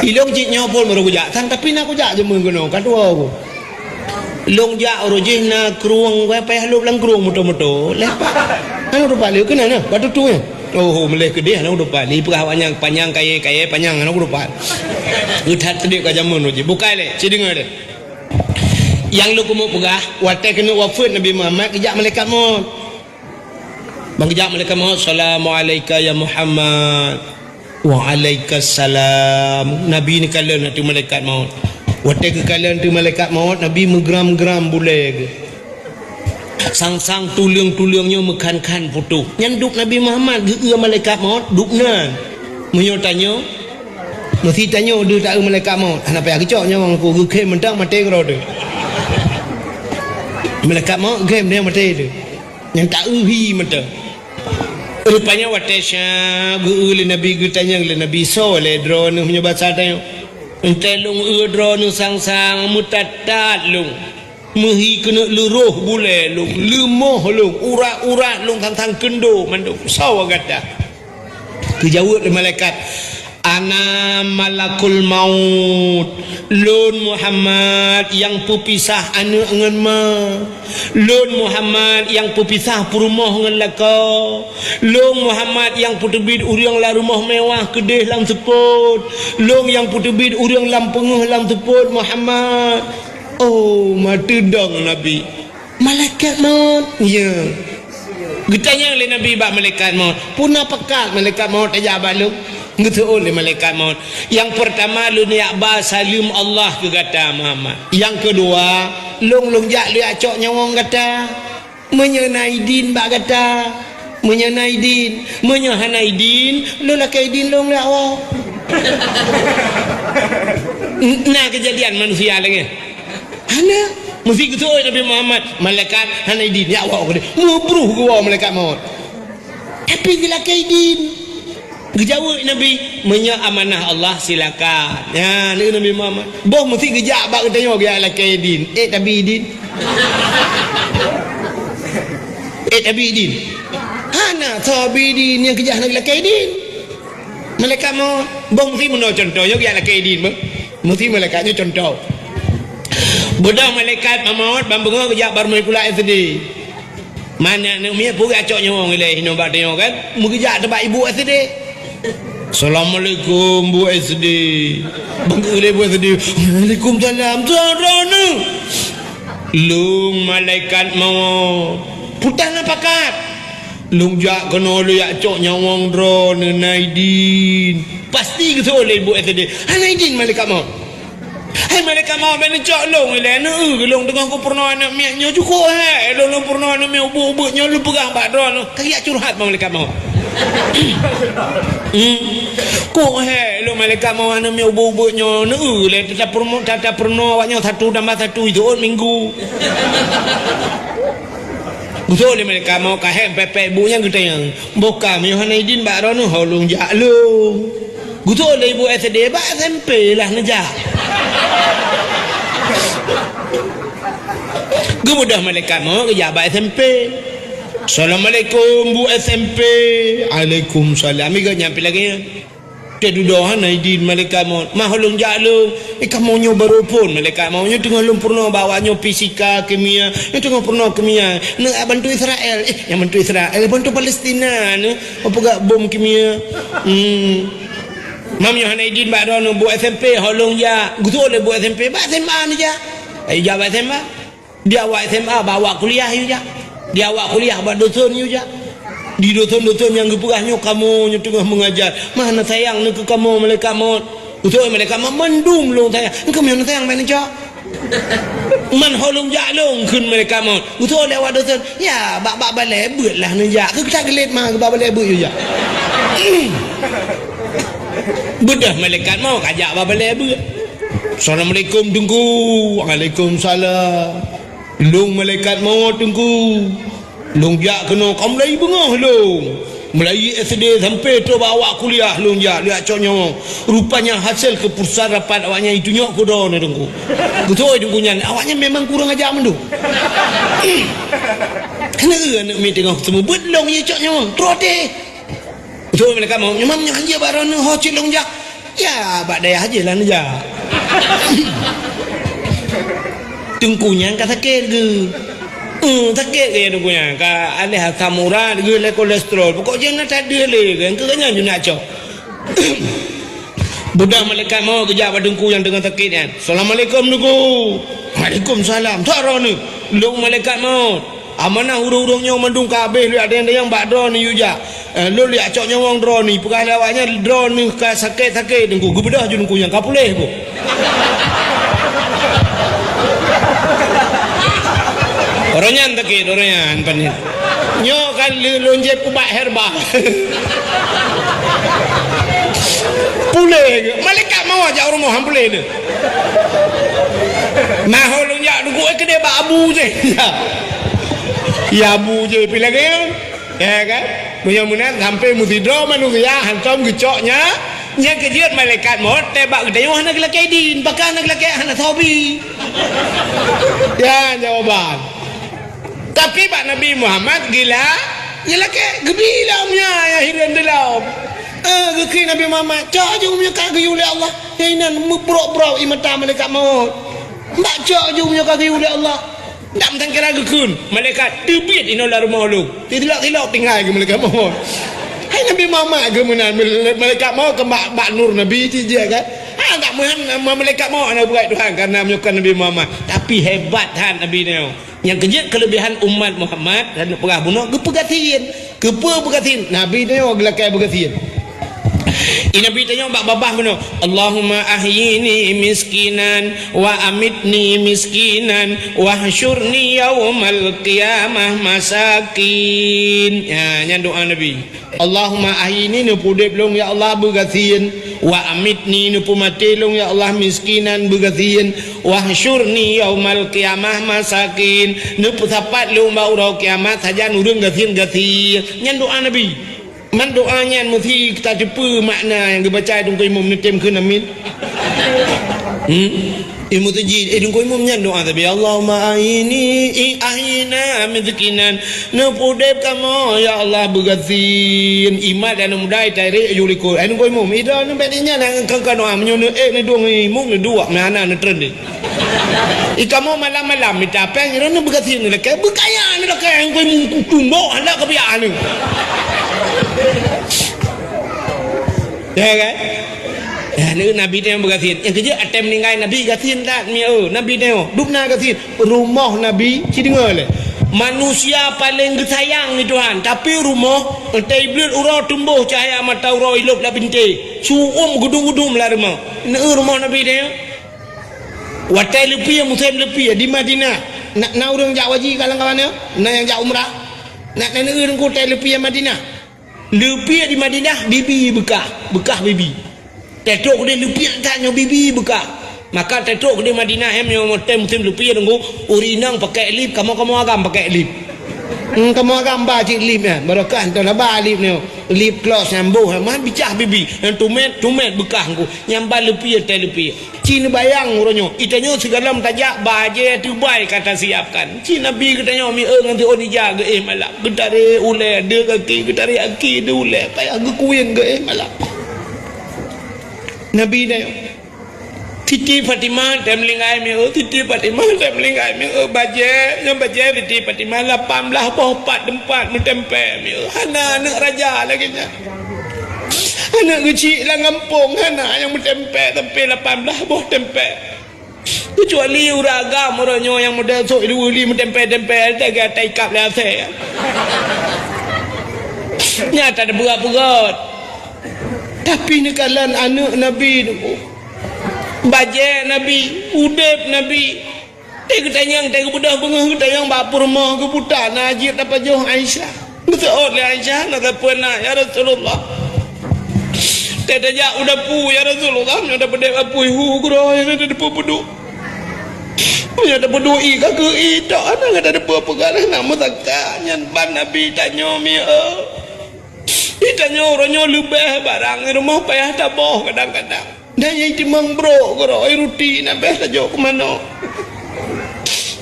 Ilôn cit nyoe phon barô kujak sang, tapi na kujak jameun keunoe, ka tuwoe ku. Lôn jak uroe jih na krueng, wai payah lôb lam krueng moto-moto. Lé pat. Hana uroe pat lé keunan na, bak tutue nyan. Oh, meuleh keudeh hana uroe pat. Lé peugah awak nyan panyang kayée-kayée panyang hana uroe pat. Geuthat teudiek ka jameun uroe jih. Bukai lé, ci deungoe lé. Nyang lôn keumeung peugah, watée keuneuk wafeuet Nabi Muhammad, geujak malaikat maut. Ban geujak malaikat maut, "Salamu alaika ya Muhammad." "Wa alaikas salam." Nabi neukalon ateueh malaikat maut. Watée geukalon ateueh malaikat maut, Nabi meugram-gram bulée geuh. Sang-sang tuleueng-tuleueng nyoe meukhan-khan putôh. Nyan duek Nabi Muhammad geu-eu malaikat maut, duek nan. Meunyoe tanyoe, meusi tanyoe deuh ta-eu malaikat maut. Hana payah geucok nyawöng ku, geukhém mantong maté keudroe teuh. Malaikat maut khém deuh maté teuh. Nyang ta-eu hi mantong. Rupanya watée syab geu-eu lé Nabi, geutanyong lé Nabi, "Soe lé droeneuh?" Meunyoe basa tanyoe, "Enteuk lôn eu droeneuh sang-sang, meutat-tat lôn. Meuhi keuneuk leuroh bulée lôn, leumoh lôn, urat-urat lôn sang-sang keundo mandum. Soe gata?" Geujaweueb lé malaikat, "Ana malakul maut. Lôn Muhammad nyang peupisah aneuëk ngon ma. Lôn Muhammad nyang peupisah peurumoh ngon lakoe. Lôn Muhammad nyang peuteubiet ureuëng lam rumoh mewah keudeh lam seupôt. Lôn nyang peuteubiet ureuëng lam peungéh lam seupôt, Muhammad." Oh, meuteudong Nabi. "Malaikat maut?" "Ya." Geutanyong lé Nabi bak malaikat maut, "Peue na pakat malaikat maut tajak bak lôn?" Geuseuôt lé malaikat maut, "Nyang peurtama lôn jak ba saleuem Allah keu gata, Muhammad. Nyang keudua, lôn, lôn jak lôn jak cok nyawöng gata. Meunyoe na idin bak gata, meunyoe na idin, meunyoe hana idin, lôn lakée idin lôn jak woe." Na keujadian manusia lagée nyan? Hana. Meusi geuseuôt Nabi Muhammad, malaikat hana idin, jak woe keudeh. Meubruh geuwoe malaikat maut. Tapi geulakée idin. Geujaweueb Nabi, "Meunyoe amanah Allah, silakan." Nyan, lé Nabi Muhammad. Boh meusi geujak bak geutanyoe, geujak lakée idin. Eh, tabi idin. Eh, tabi idin. Hana, soe bi idin nyang keujak hana geulakée idin. Malaikat maut, boh meusi meunoe cuntoh, nyoe geujak lakée idin, boh. Meusi malaikat nyoe cuntoh. Beudôh malaikat maut, ban beungoh geujak bak rumoh sikula S D. Mana aneuk miet peugah cok nyawöng ilée hinoe bak tanyoe kan? Meugeujak teubak ibu S D. "Assalamualaikum, Bu S D." Bangga lé Bu S D. "Waalaikumsalam. Soe droeneuh?" "Lôn malaikat maut." "Peue na pakat?" "Lôn jak keunoe lôn jak cok nyawöng droeneuh, na idin." Pasti geuseuôt lé ibu S D. "Hana idin malaikat maut." "Hai malaikat maut, bèk neucok lôn ilée, neu-eu lôn teungoh kupeurunoe aneuk miet nyoe, cukôp hék lôn, lôn peurunoe aneuk miet ubeut-ubeut nyoe, lôn peugah bak droeneuh, ka geujak curhat bak malaikat maut." "Hmm. Cukôp hék lôn malaikat maut, aneuk miet ubeut-ubeut nyoe, neu-eu lé, tata peurunoe, tata peurunoe awak nyoe satu tambah satu, jeuet minggu." Geuseuôt lé malaikat maut, ka hék pepek ibu nyan geutanyong, "Boh ka meunyoe hana idin bak droeneuh, ho lôn jak lôn?" Geuseuôt lé ibu S D, "Bak S M P lah neujak." Geubeudôh malaikat maut geujak bak S M P. "Assalamualaikum, Bu S M P." "Waalaikumsalam." Iga nyampe lagée nyan. Teududoe hana idin malaikat maut. "Ma ho lôn jak lôn?" "Eh, kamoe nyoe barô phôn malaikat maut. Nyoe teungoh lôn peurunoe bak awak nyoe fisika, kimia. Nyoe teungoh peurunoe kimia. Neu bantu Israel." "Eh, nyang bantu Israel, bantu Palestina neu. Peugah bom kimia." Hmm. "Ma meunyoe hana idin bak droeneuh, Bu S M P, ho lôn jak?" Geuseuôt lé Bu S M P, "Bak S M A neujak." Ayo jak bak S M A. Di awak S M A bak awak kuliah yue jak. Di awak kuliah bak dosen yue jak. Di dosen-dosen nyang geupeugah nyoe kamoe nyoe teungoh meungajar. Ma hana sayang neu keu kamoe malaikat maut. Geuseuôt malaikat maut, "Mandum lôn sayang. Engkau meunyoe hana sayang bèk neucok." Man ho lôn jak lôn kheun malaikat maut. Geutanyoe lewat dosen, ya, bak, bak balée beuet lah neujak. Keu geutanyoe geulet ma, bak balée beuet yue jak. Beudôh malaikat maut ka jak bak balée beuet. "Assalamualaikum, Teungku." "Waalaikumsalam." "Lôn malaikat maut, Teungku. Lôn jak keunoe ka mulai beungoh lôn. Mulai S D sampai trok bak awak kuliah lôn jak, jak cok nyawöng. Rupanya hasil keuputusan rapat awaknyan itunyok keu droeneuh, Teungku." Beutôi, Teungku, nyan awaknyan memang kurang aja mandum. Keuneuk aneuk miet teungoh seumeubeuet lôn jicok nyawöng. Troh teh. Beutôi, malaikat maut, "Nyoe mam nyoe hanjeuet bak droeneuh, ho cit lôn jak." "Ya, bak dayah jih lah neujak." Teungku nyan ka sakét geuh. Hmm, sakét geuh ya teungku nyan. Ka aléh asam urat geuh lé kolesterol. Pokok jih na that deuh lé geuh. Keu nyan ju nak cok. Beudôh malaikat maut geujak bak teungku nyang teungoh sakét nyan. "Assalamualaikum, Teungku." "Waalaikumsalam. Soe droeneuh?" "Lôn malaikat maut. Amanah ureuëng-ureuëng nyoe mandum ka habéh lé, ada nyang bak droeneuh yue jak. Eh, lôn lé cok nyawöng droeneuh." Peugah lé awaknyan, "Droeneuh ka sakét-sakét, Teungku." Geubeudôh ju teungku nyang ka puléh, Bu. Uroe nyan sakét, uroe nyan panen. Nyoe kan lé-, lôn jép ubak herba. Puléh geuh. Malaikat maut jak u rumoh han puléh lé. Nah, ho lôn jak teungku, eh, keudéh bak abu jih. Ya, abu jih pi lagée nyan. Ya kan? Meunyoe meunan sampai meusidroe manusia hantom geucok nya, nyang keujeuet malaikat maut teuh bak geutanyoe hana geulakée idin, pakon hana geulakée, hana soe bi. Ya, jawaban. Tapi bak Nabi Muhammad gila, geulakée, geubi lom nya, nyang hireuen dilom. Eh, geukheun Nabi Muhammad, cok ju meunyoe ka geuyue lé Allah. Nyang inan meubrok-brok ie mata malaikat maut. Bak cok ju meunyoe ka geuyue lé Allah. Ndak meusangkira geukheun, malaikat teubiet inoe lam rumoh lôn. Di tilok-tilok tinggai geuh malaikat maut. Hai Nabi Muhammad geuh meunan, mal-, malaikat maut kan bak, bak nur Nabi cit jih kan. Ha, tak meuhan, ma-, malaikat maut hana beuet Tuhan karena meunyoe kon Nabi Muhammad. Tapi hebat that Nabi nyoe. Nyang keujeuet keulebihan umat Muhammad, dan peugah bunoe geupeugasien. Keupeue beugasien? Nabi tanyoe geulakée beugasien. I Nabi tanyoe bak babah bunoe, "Allahumma ahyini miskinan, wa amitni miskinan, wahsyurni yaumal qiyamah masakin." Ya, nyan doa Nabi. "Allahumma ahyini," neupeudeb lôn ya Allah, beugasien. "Wa amitni," neupeumaté lôn ya Allah, miskinan, beugasien. "Wahsyurni yaumal qiyamah masakin," neupeusapat lôn bak uroe kiamat sajan ureuëng gasien-gasien. Nyan doa Nabi. Man doa nyan meusi tateupeue makna nyang geubaca teungku imum neutem kheun amin. Hmm? Imum teujid, eh, teungku imum nyan doa tapi, "Allahumma ahyini, i-, ahyina miskinan." Neupeudeb kamoe ya Allah beugasien. Imat dan muda tarék ju likot. Eh, teungku imum, ida neubek nyan nyang keu doa meunyoe neuék neudong imum neuduek meuhana neutreun deh. I kamoe malam-malam mita péng, droeneuh beugasien neulakée, beukaya neulakée, engkau mungkutu mok handak keubiak anu. Ya kan? Ya, ni Nabi teuh beugasien. Nyang keujeuet até meuninggai Nabi gasien that, mi, oh, Nabi teuh. Dubna gasien. Rumoh Nabi, ci deungoe lé. Manusia paleng geusayang ni Tuhan, tapi rumoh, entah iblih uroe tumboh cahya mata uroe ilop lam bintéh. Su'um gudum-gudum lam rumoh. Neu rumoh Nabi teuh. Watée leupie, musém leupie di Madinah, na, na ureuëng jak haji kawan-kawan nyoe? Na nyang jak umrah? Na, na ureuëng kutée leupie Madinah? Leupie di Madinah, bibi beukah, beukah bibi. Teutôk keudeh leupie that nyoe bibi beukah. Maka teutôk keudeh Madinah, em, nyoe watée musém leupie nunggu, ureuëng inong pakai lip, kamoe-kamoe agam pakai lip. Hmm, kamoe agam ba cit lip nyan, barokah entah na ba lip nyoe. Lip gloss nyang boh, man bicah bibi, nyang tumet, tumet beukah nunggu. Nyang ba leupie, tée leupie. Ci neubayang uroe nyoe, i tanyoe sigohlom tajak bajée teubai ka tasiapkan. Ci Nabi geutanyoe mieu ngon siôn ija geuéh malam. Geutarek ulée deuh gaki, geutarek gaki deuh ulée, payah geukuen geuéh malam. Nabi tanyoe. Siti Fatimah tém linggai mieu, Siti Fatimah tém linggai mieu bajée, nyang bajée Siti Fatimah lapan blaih boh pat teumpat meutempé mieu. Hana aneuëk raja lagée nyan. Aneuëk geuchik lam gampông hana nyang meutempé sampai lapan blaih boh tempé. Keucuali ureuëng agam uroe nyoe nyang model sok ilu-uli meutempé-tempé lagée ata ikab lé asée. Nyan ata teupeugah-peugah. Tapi neukalon aneuëk Nabi tu. Bajée Nabi, udeb Nabi. Teuh geutanyong, teuh geubeudôh beungoh geutanyong bak peurumoh geuputa na jeuet tapajoh Aisyah. Geuseuôt lé Aisyah, na sapeue na, "Ya Rasulullah, teuh tajak u dapu, ya Rasulullah, meunyoe tapeudeb apui hu keudroe, hana tateupeue peuduek. Meunyoe tapeuduek ié ka keu ié tok, hana ka tateupeue peugah lé na meusakat." Nyan ban Nabi tanyoe mieu. Di tanyoe uroe nyoe leubeh barang di rumoh payah taboh kadang-kadang. Dan nyang timang brok keudroe ruti na beh tajok keu manok.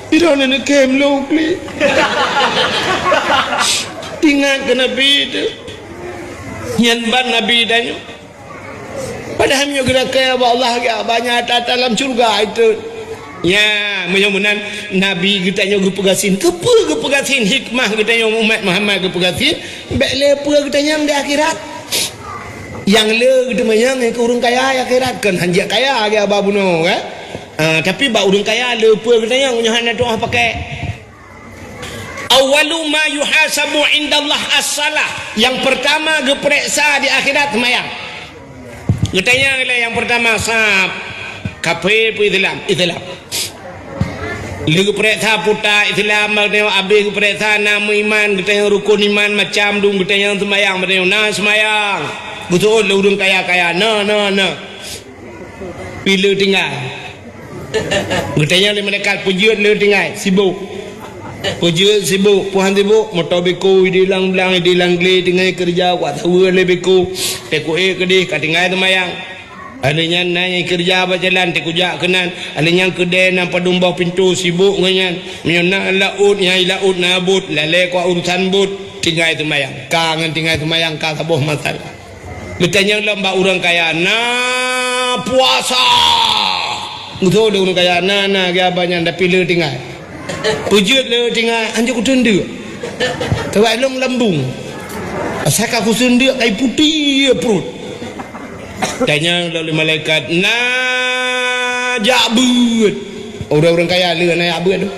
Di droeneuh neukém lôn klik. Ingat keu Nabi teuh. Nyan ban Nabi tanyoe. Padahai meunyoe geurakée bak Allah, geubanyak ata-ata lam syeuruga itu. Nya, meunyoe meunan Nabi geutanyoe geupeugasien. Keupeue geupeugasien? Hikmah geutanyoe umat Muhammad geupeugasien, bék lé peue geutanyong di akhirat. Nyang le geuteumanyong keu ureuëng kaya di akhirat, kon hanjeuet kaya geuba bunoe, kan? Ah, tapi bak ureuëng kaya le peue geutanyong, nyoe hana tuah pakai. Awwalu ma yuhasabu indallah as-salah. Yang pertama geupeuriksa di akhirat seumayang. Geutanyong lé nyang pertama, sab, kafé peue Islam? Islam. Lheueh geupeuriksa puta Islam, abéh geupeuriksa na meuiman, geutanyong rukon iman macam dum, geutanyong seumayang, geutanyong na seumayang. Geuseuôt lé ureuëng kaya-kaya, na, na, na. Pih le tinggai. Geutanyong lé malaikat, peue jeuet le tinggai? Sibok. Peue jeuet sibok? Peue han sibok? Moto beko ideh lam blang, ideh lam glé, tinggai keureuja, kuat saweue lé beko. Teuh kuék keudeh, ka tinggai seumayang. Lheueh nyan na nyang keureuja bak jalan, teuh kujak keunan. Lheueh nyan keudè na padum boh pintoe, sibok ngon nyan. Meunyoe na laôt, nyang i laôt na bot, lalé kuat urusan bot, tinggai seumayang. Ka ngon tinggai seumayang ka saboh masalah. Geutanyong lom bak ureuëng kaya, "Na puasa?" Geutanyong lé ureuëng kaya, "Na, na, geuba nyan, tapi le tinggai." "Peue jeuet le tinggai?" "Hanjeuet kuteundeuk. Keuwai lôn lambung. Asai ka kuseundeuk, kai putéh pruet." Tanyong lom lé malaikat, "Na jak beuet?" Ureuëng-ureuëng kaya le na jak beuet tu.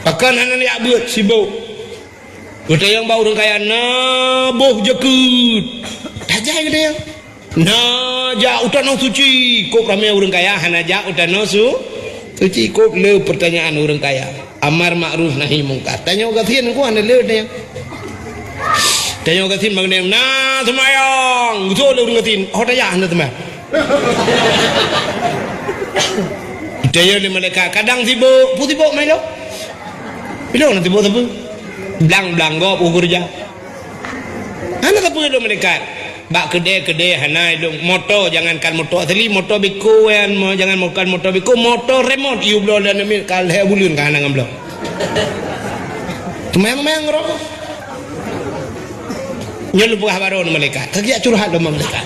"Pakon hana jak beuet?" "Sibok." Geutanyong bak ureuëng kaya, "Na boh jakeuet?" Tajai geutanyong. "Na jak u tanoh suci?" Kok ramé ureuëng kaya hana jak u tanoh su-, suci. Kok le peurtanyaan ureuëng kaya. Amar makruf nahi mungkar. Tanyoe gasien ku hana le tanyong. Tanyoe gasien bak geutanyong, "Na seumayang?" Geutanyong lé ureuëng gasien, "Oh, tajak hana seumayang." Geutanyong lé malaikat, "Kadang sibok, peue sibok, Mailo?" Ilong na tiboh sapeue? Blang-blang gob u keureuja. Hana sapeue ilong malaikat. Bak keudè-keudè hana ilong. Moto, jangankan moto asli, moto beko nyan, mo-, jangankan moto beko, moto remot, yue bloe lam miet ka lhèe buleuen ka hana ngon bloe. Teumayang-mayang rot. Nyoe lôn peugah bak droeneuh malaikat. Ka geujak curhat lom malaikat.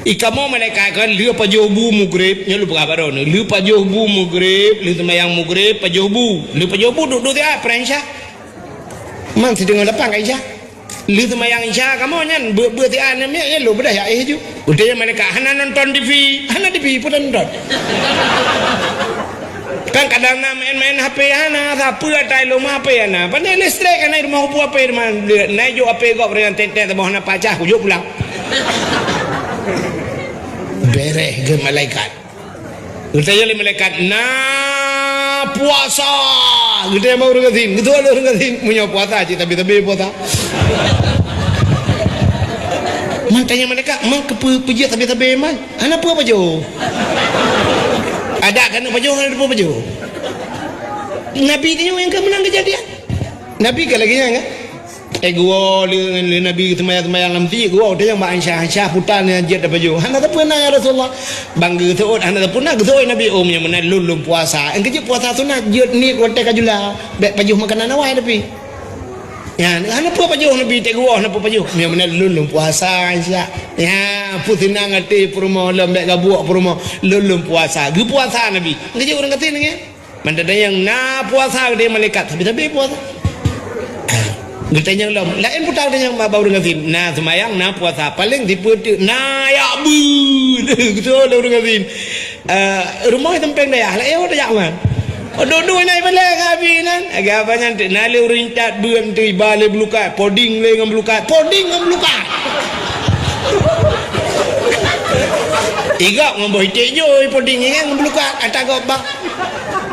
I kamoe malaikat kan lheueh pajoh bu mugreb, nyoe lôn peugah bak droeneuh. Lheueh pajoh bu mugreb, lheueh seumayang mugreb, pajoh bu. Lheueh pajoh bu duek-duek siat, preh Isya. Man sideungoe lapan ka Isya. Lheueh seumayang Isya kamoe nyan, beuet-beuet siat aneuk miet, nyan lôn beudah jak éh ju. Geutanyong malaikat, "Hana nonton T V?" "Hana T V, peue nonton?" Kan kadang na main-main H P hana, sapeue ata ilong ma H P hana. Pandai listrik hana, di rumoh peue H P di rumoh. Na jok H P gob ringan tet-tet saboh hana pacah, kujok pulang. Bereh keu malaikat. Geutanyong lé malaikat, "Na puasa?" Geutanyong bak ureuëng gasien. Geutanyong lé ureuëng gasien, "Meunyoe puasa, cit sabe-sabe puasa." Man tanyong malaikat, "Man keupeue peujeuet sabe-sabe man?" Hana peue pajoh. Adak keuneuk pajoh, hana peue pajoh. Nabi tanyoe nyang ka meunan keujadian. Nabi ka lagèe nyan, kan? Eh, geuwoe lé, lé Nabi seumayang-seumayang lam masjid, geuwoe tanyong bak Aisyah, "Aisyah, peue tan nyang jeuet tapajoh?" "Hana sapeue na, ya Rasulullah." Ban geuseuôt, "Hana sapeue na," geuseuôt Nabi, "Oh, meunyoe meunan lôn lôn puasa." Nyang keujeuet puasa sunat, jeuet niet watèe ka jula. Bèk pajoh makanan awai tapi. Nyan, hana peue pajoh Nabi, teuh geuwoe hana peue pajoh. Meunyoe meunan lôn lôn puasa, Aisyah. Nyan, peue seunang até peurumoh lom, bèk gabuek peurumoh, lôn lôn puasa. Geupuasa Nabi. Geujeuet ureuëng gasien nyan. Man tatanyong, "Na puasa?" Geutanyong malaikat, "Sabe-sabe puasa." Geutanyong lom, laén puta geutanyong bak ureuëng gasien, "Na seumayang, na puasa, paleng sipeue teuk na jak beuet." Geutanyong lé ureuëng gasien. Eh, rumoh di sampéng dayah, laén ho tajak man. Oh, duek-duek na ibalèe ngon abi nyan. Lagèe abah nyan teuk na lé ureuëng intat beuet teuk iba lé beulukat, poding lé ngon beulukat, poding ngon beulukat. Igok ngon boh iték jôi, poding ingat ngon beulukat, ata gok bak.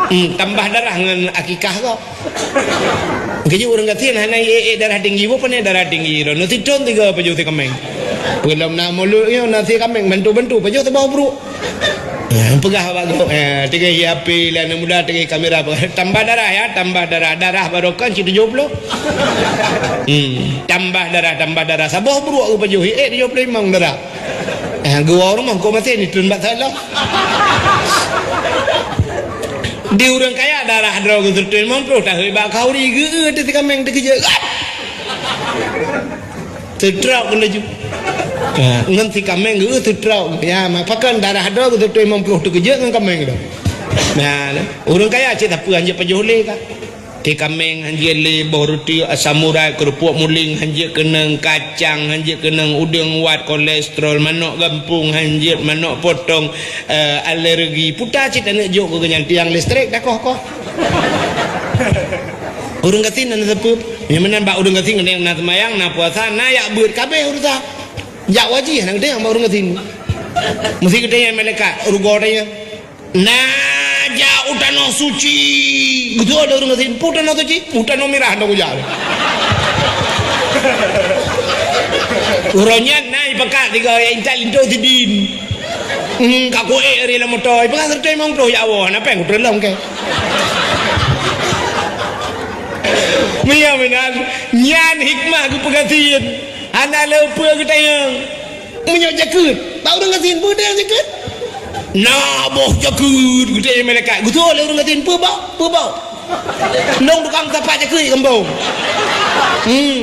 Hmm, tambah darah ngon akikah gok. Keujeuet ureuëng gasien hana iék-ék darah tinggi, boh pane darah tinggi, droeneuh sithon tiga pajoh si kaméng. Peulom na mulod nyoe na si kaméng, bantu-bantu pajoh saboh bruek. Ha, peugah bak gok, ha, teungoh hi H P lé aneuk muda, teungoh hi kamera, peugah, "Tambah darah ya, tambah darah. Darah baroe kon cit tujoh ploh." Hmm, tambah darah, tambah darah. Saboh bruek geupajoh, hi ék tujoh ploh limong darah. Eh, geuwoe rumoh kok maté ni treun bak salah. Di ureuëng kaya darah droe geuseutôt limong ploh tahôi bak khauri geu-eu teuh si kaméng teukeujeuet. Seutrok keu laju. Ha, ngon si kaméng geu-eu seutrok. Ya, ma pakon darah droe geuseutôt limong ploh teukeujeuet ngon kaméng droe. Nah, nah. Ureuëng kaya cit sapeue hanjeuet pajoh lé ka. Ti kaméng hanjeuet lé, boh ruti asam urat, keurupuk muling hanjeuet keunong, kacang hanjeuet keunong, udeueng wat, kolesterol, manok gampông hanjeuet, manok potong, eh, alergi. Puta cit aneuk jok keu keunyan tiang listrik dah koh-koh. Ureuëng gasien na sapeue? Nyang meunan bak ureuëng gasien keuneuk na seumayang, na puasa, na jak beuet, kabeh urusan. Jak wajih na geutanyoe bak ureuëng gasien. Meusi geutanyoe malaikat, rugoe tanyoe. Na jak u tanoh suci. Beutôi lé ureuëng gasien, peue tanoh suci? U tanoh mirah na kujak. Uroe nyan na ipakat tiga intat linto sidin. Hmm, ka kuék ri lam moto, ipakat seutôt limong ploh ya Allah, na péng kuteulong ke. Meunyoe meunan, nyan hikmah geupeugasien. Hana le peue geutanyoe. Meunyoe jakeuet, bak ureuëng gasien peue teuh nyang jakeuet? Na boh jakeuet geutanyoe malaikat. Geutanyoe lé ureuëng gasien peue bak, peue bak. Nong tukang tapak jakeuet kambong. Hmm.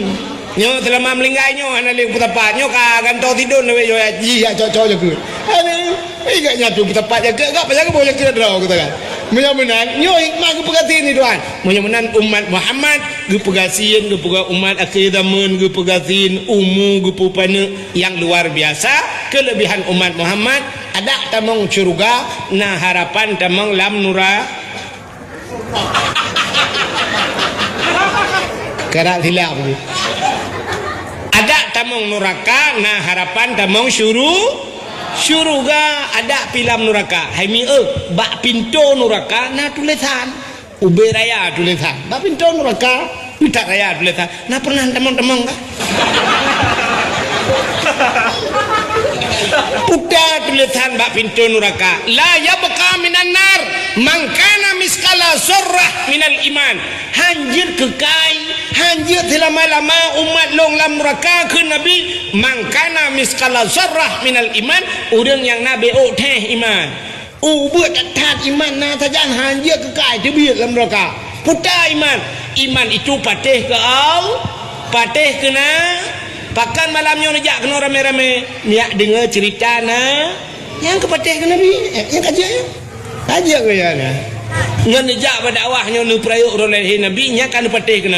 Nyoe seulama meulinggai nyoe hana lé peutapak. Nyoe ka gantoe sidon lawét nyoe jih jak cok-cok jakeuet. Aduh, ingat nyan tu peutapak jakeuet, gak payah boh jakeuet droe kata kan. Meunyoe meunan, nyoe hikmah geupeugasien ni Tuhan. Meunyoe meunan umat Muhammad geupeugasien, geupeugah umat akhé zaman, geupeugasien umu, geupeupaneuk nyang luar biasa, keulebihan umat Muhammad, adak tamong syeuruga, na harapan tamong lam nura-, Karap silap tu. Adak tamong nuraka, na harapan tamong syuru-, syuruga, adak pi lam nuraka. Hai mi eu, bak pintoe nuraka na tulésan. Ubé raya tulésan. Bak pintoe nuraka, utak raya tulésan. Na pernah tamong-tamong ka? Puta tulésan bak pintoe nuraka, "La yabqa minan nar man kana misqala zarrah minal iman." Hanjeuet keukai, hanjeuet seulama-lama umat lôn lam nuraka, kheun Nabi, "Man kana misqala zarrah minal iman," ureuëng nyang na bék ôk theh iman. Ubeut that-that iman na sajan hanjeuet keukai teubiet lam nuraka. Puta iman. Iman itu patéh keu Allah, patéh keu na-, pakon malam nyoe neujak keunoe ramé-ramé, neujak deungoe ceurita na, nyang keu patéh keu Nabi, nyang ka jeuet nyoe. Ka jeuet keu nyan. Ngon neujak badakwah nyoe neupeurayeuk uroe lahé Nabi, nyang ka neupatéh keu Nabi.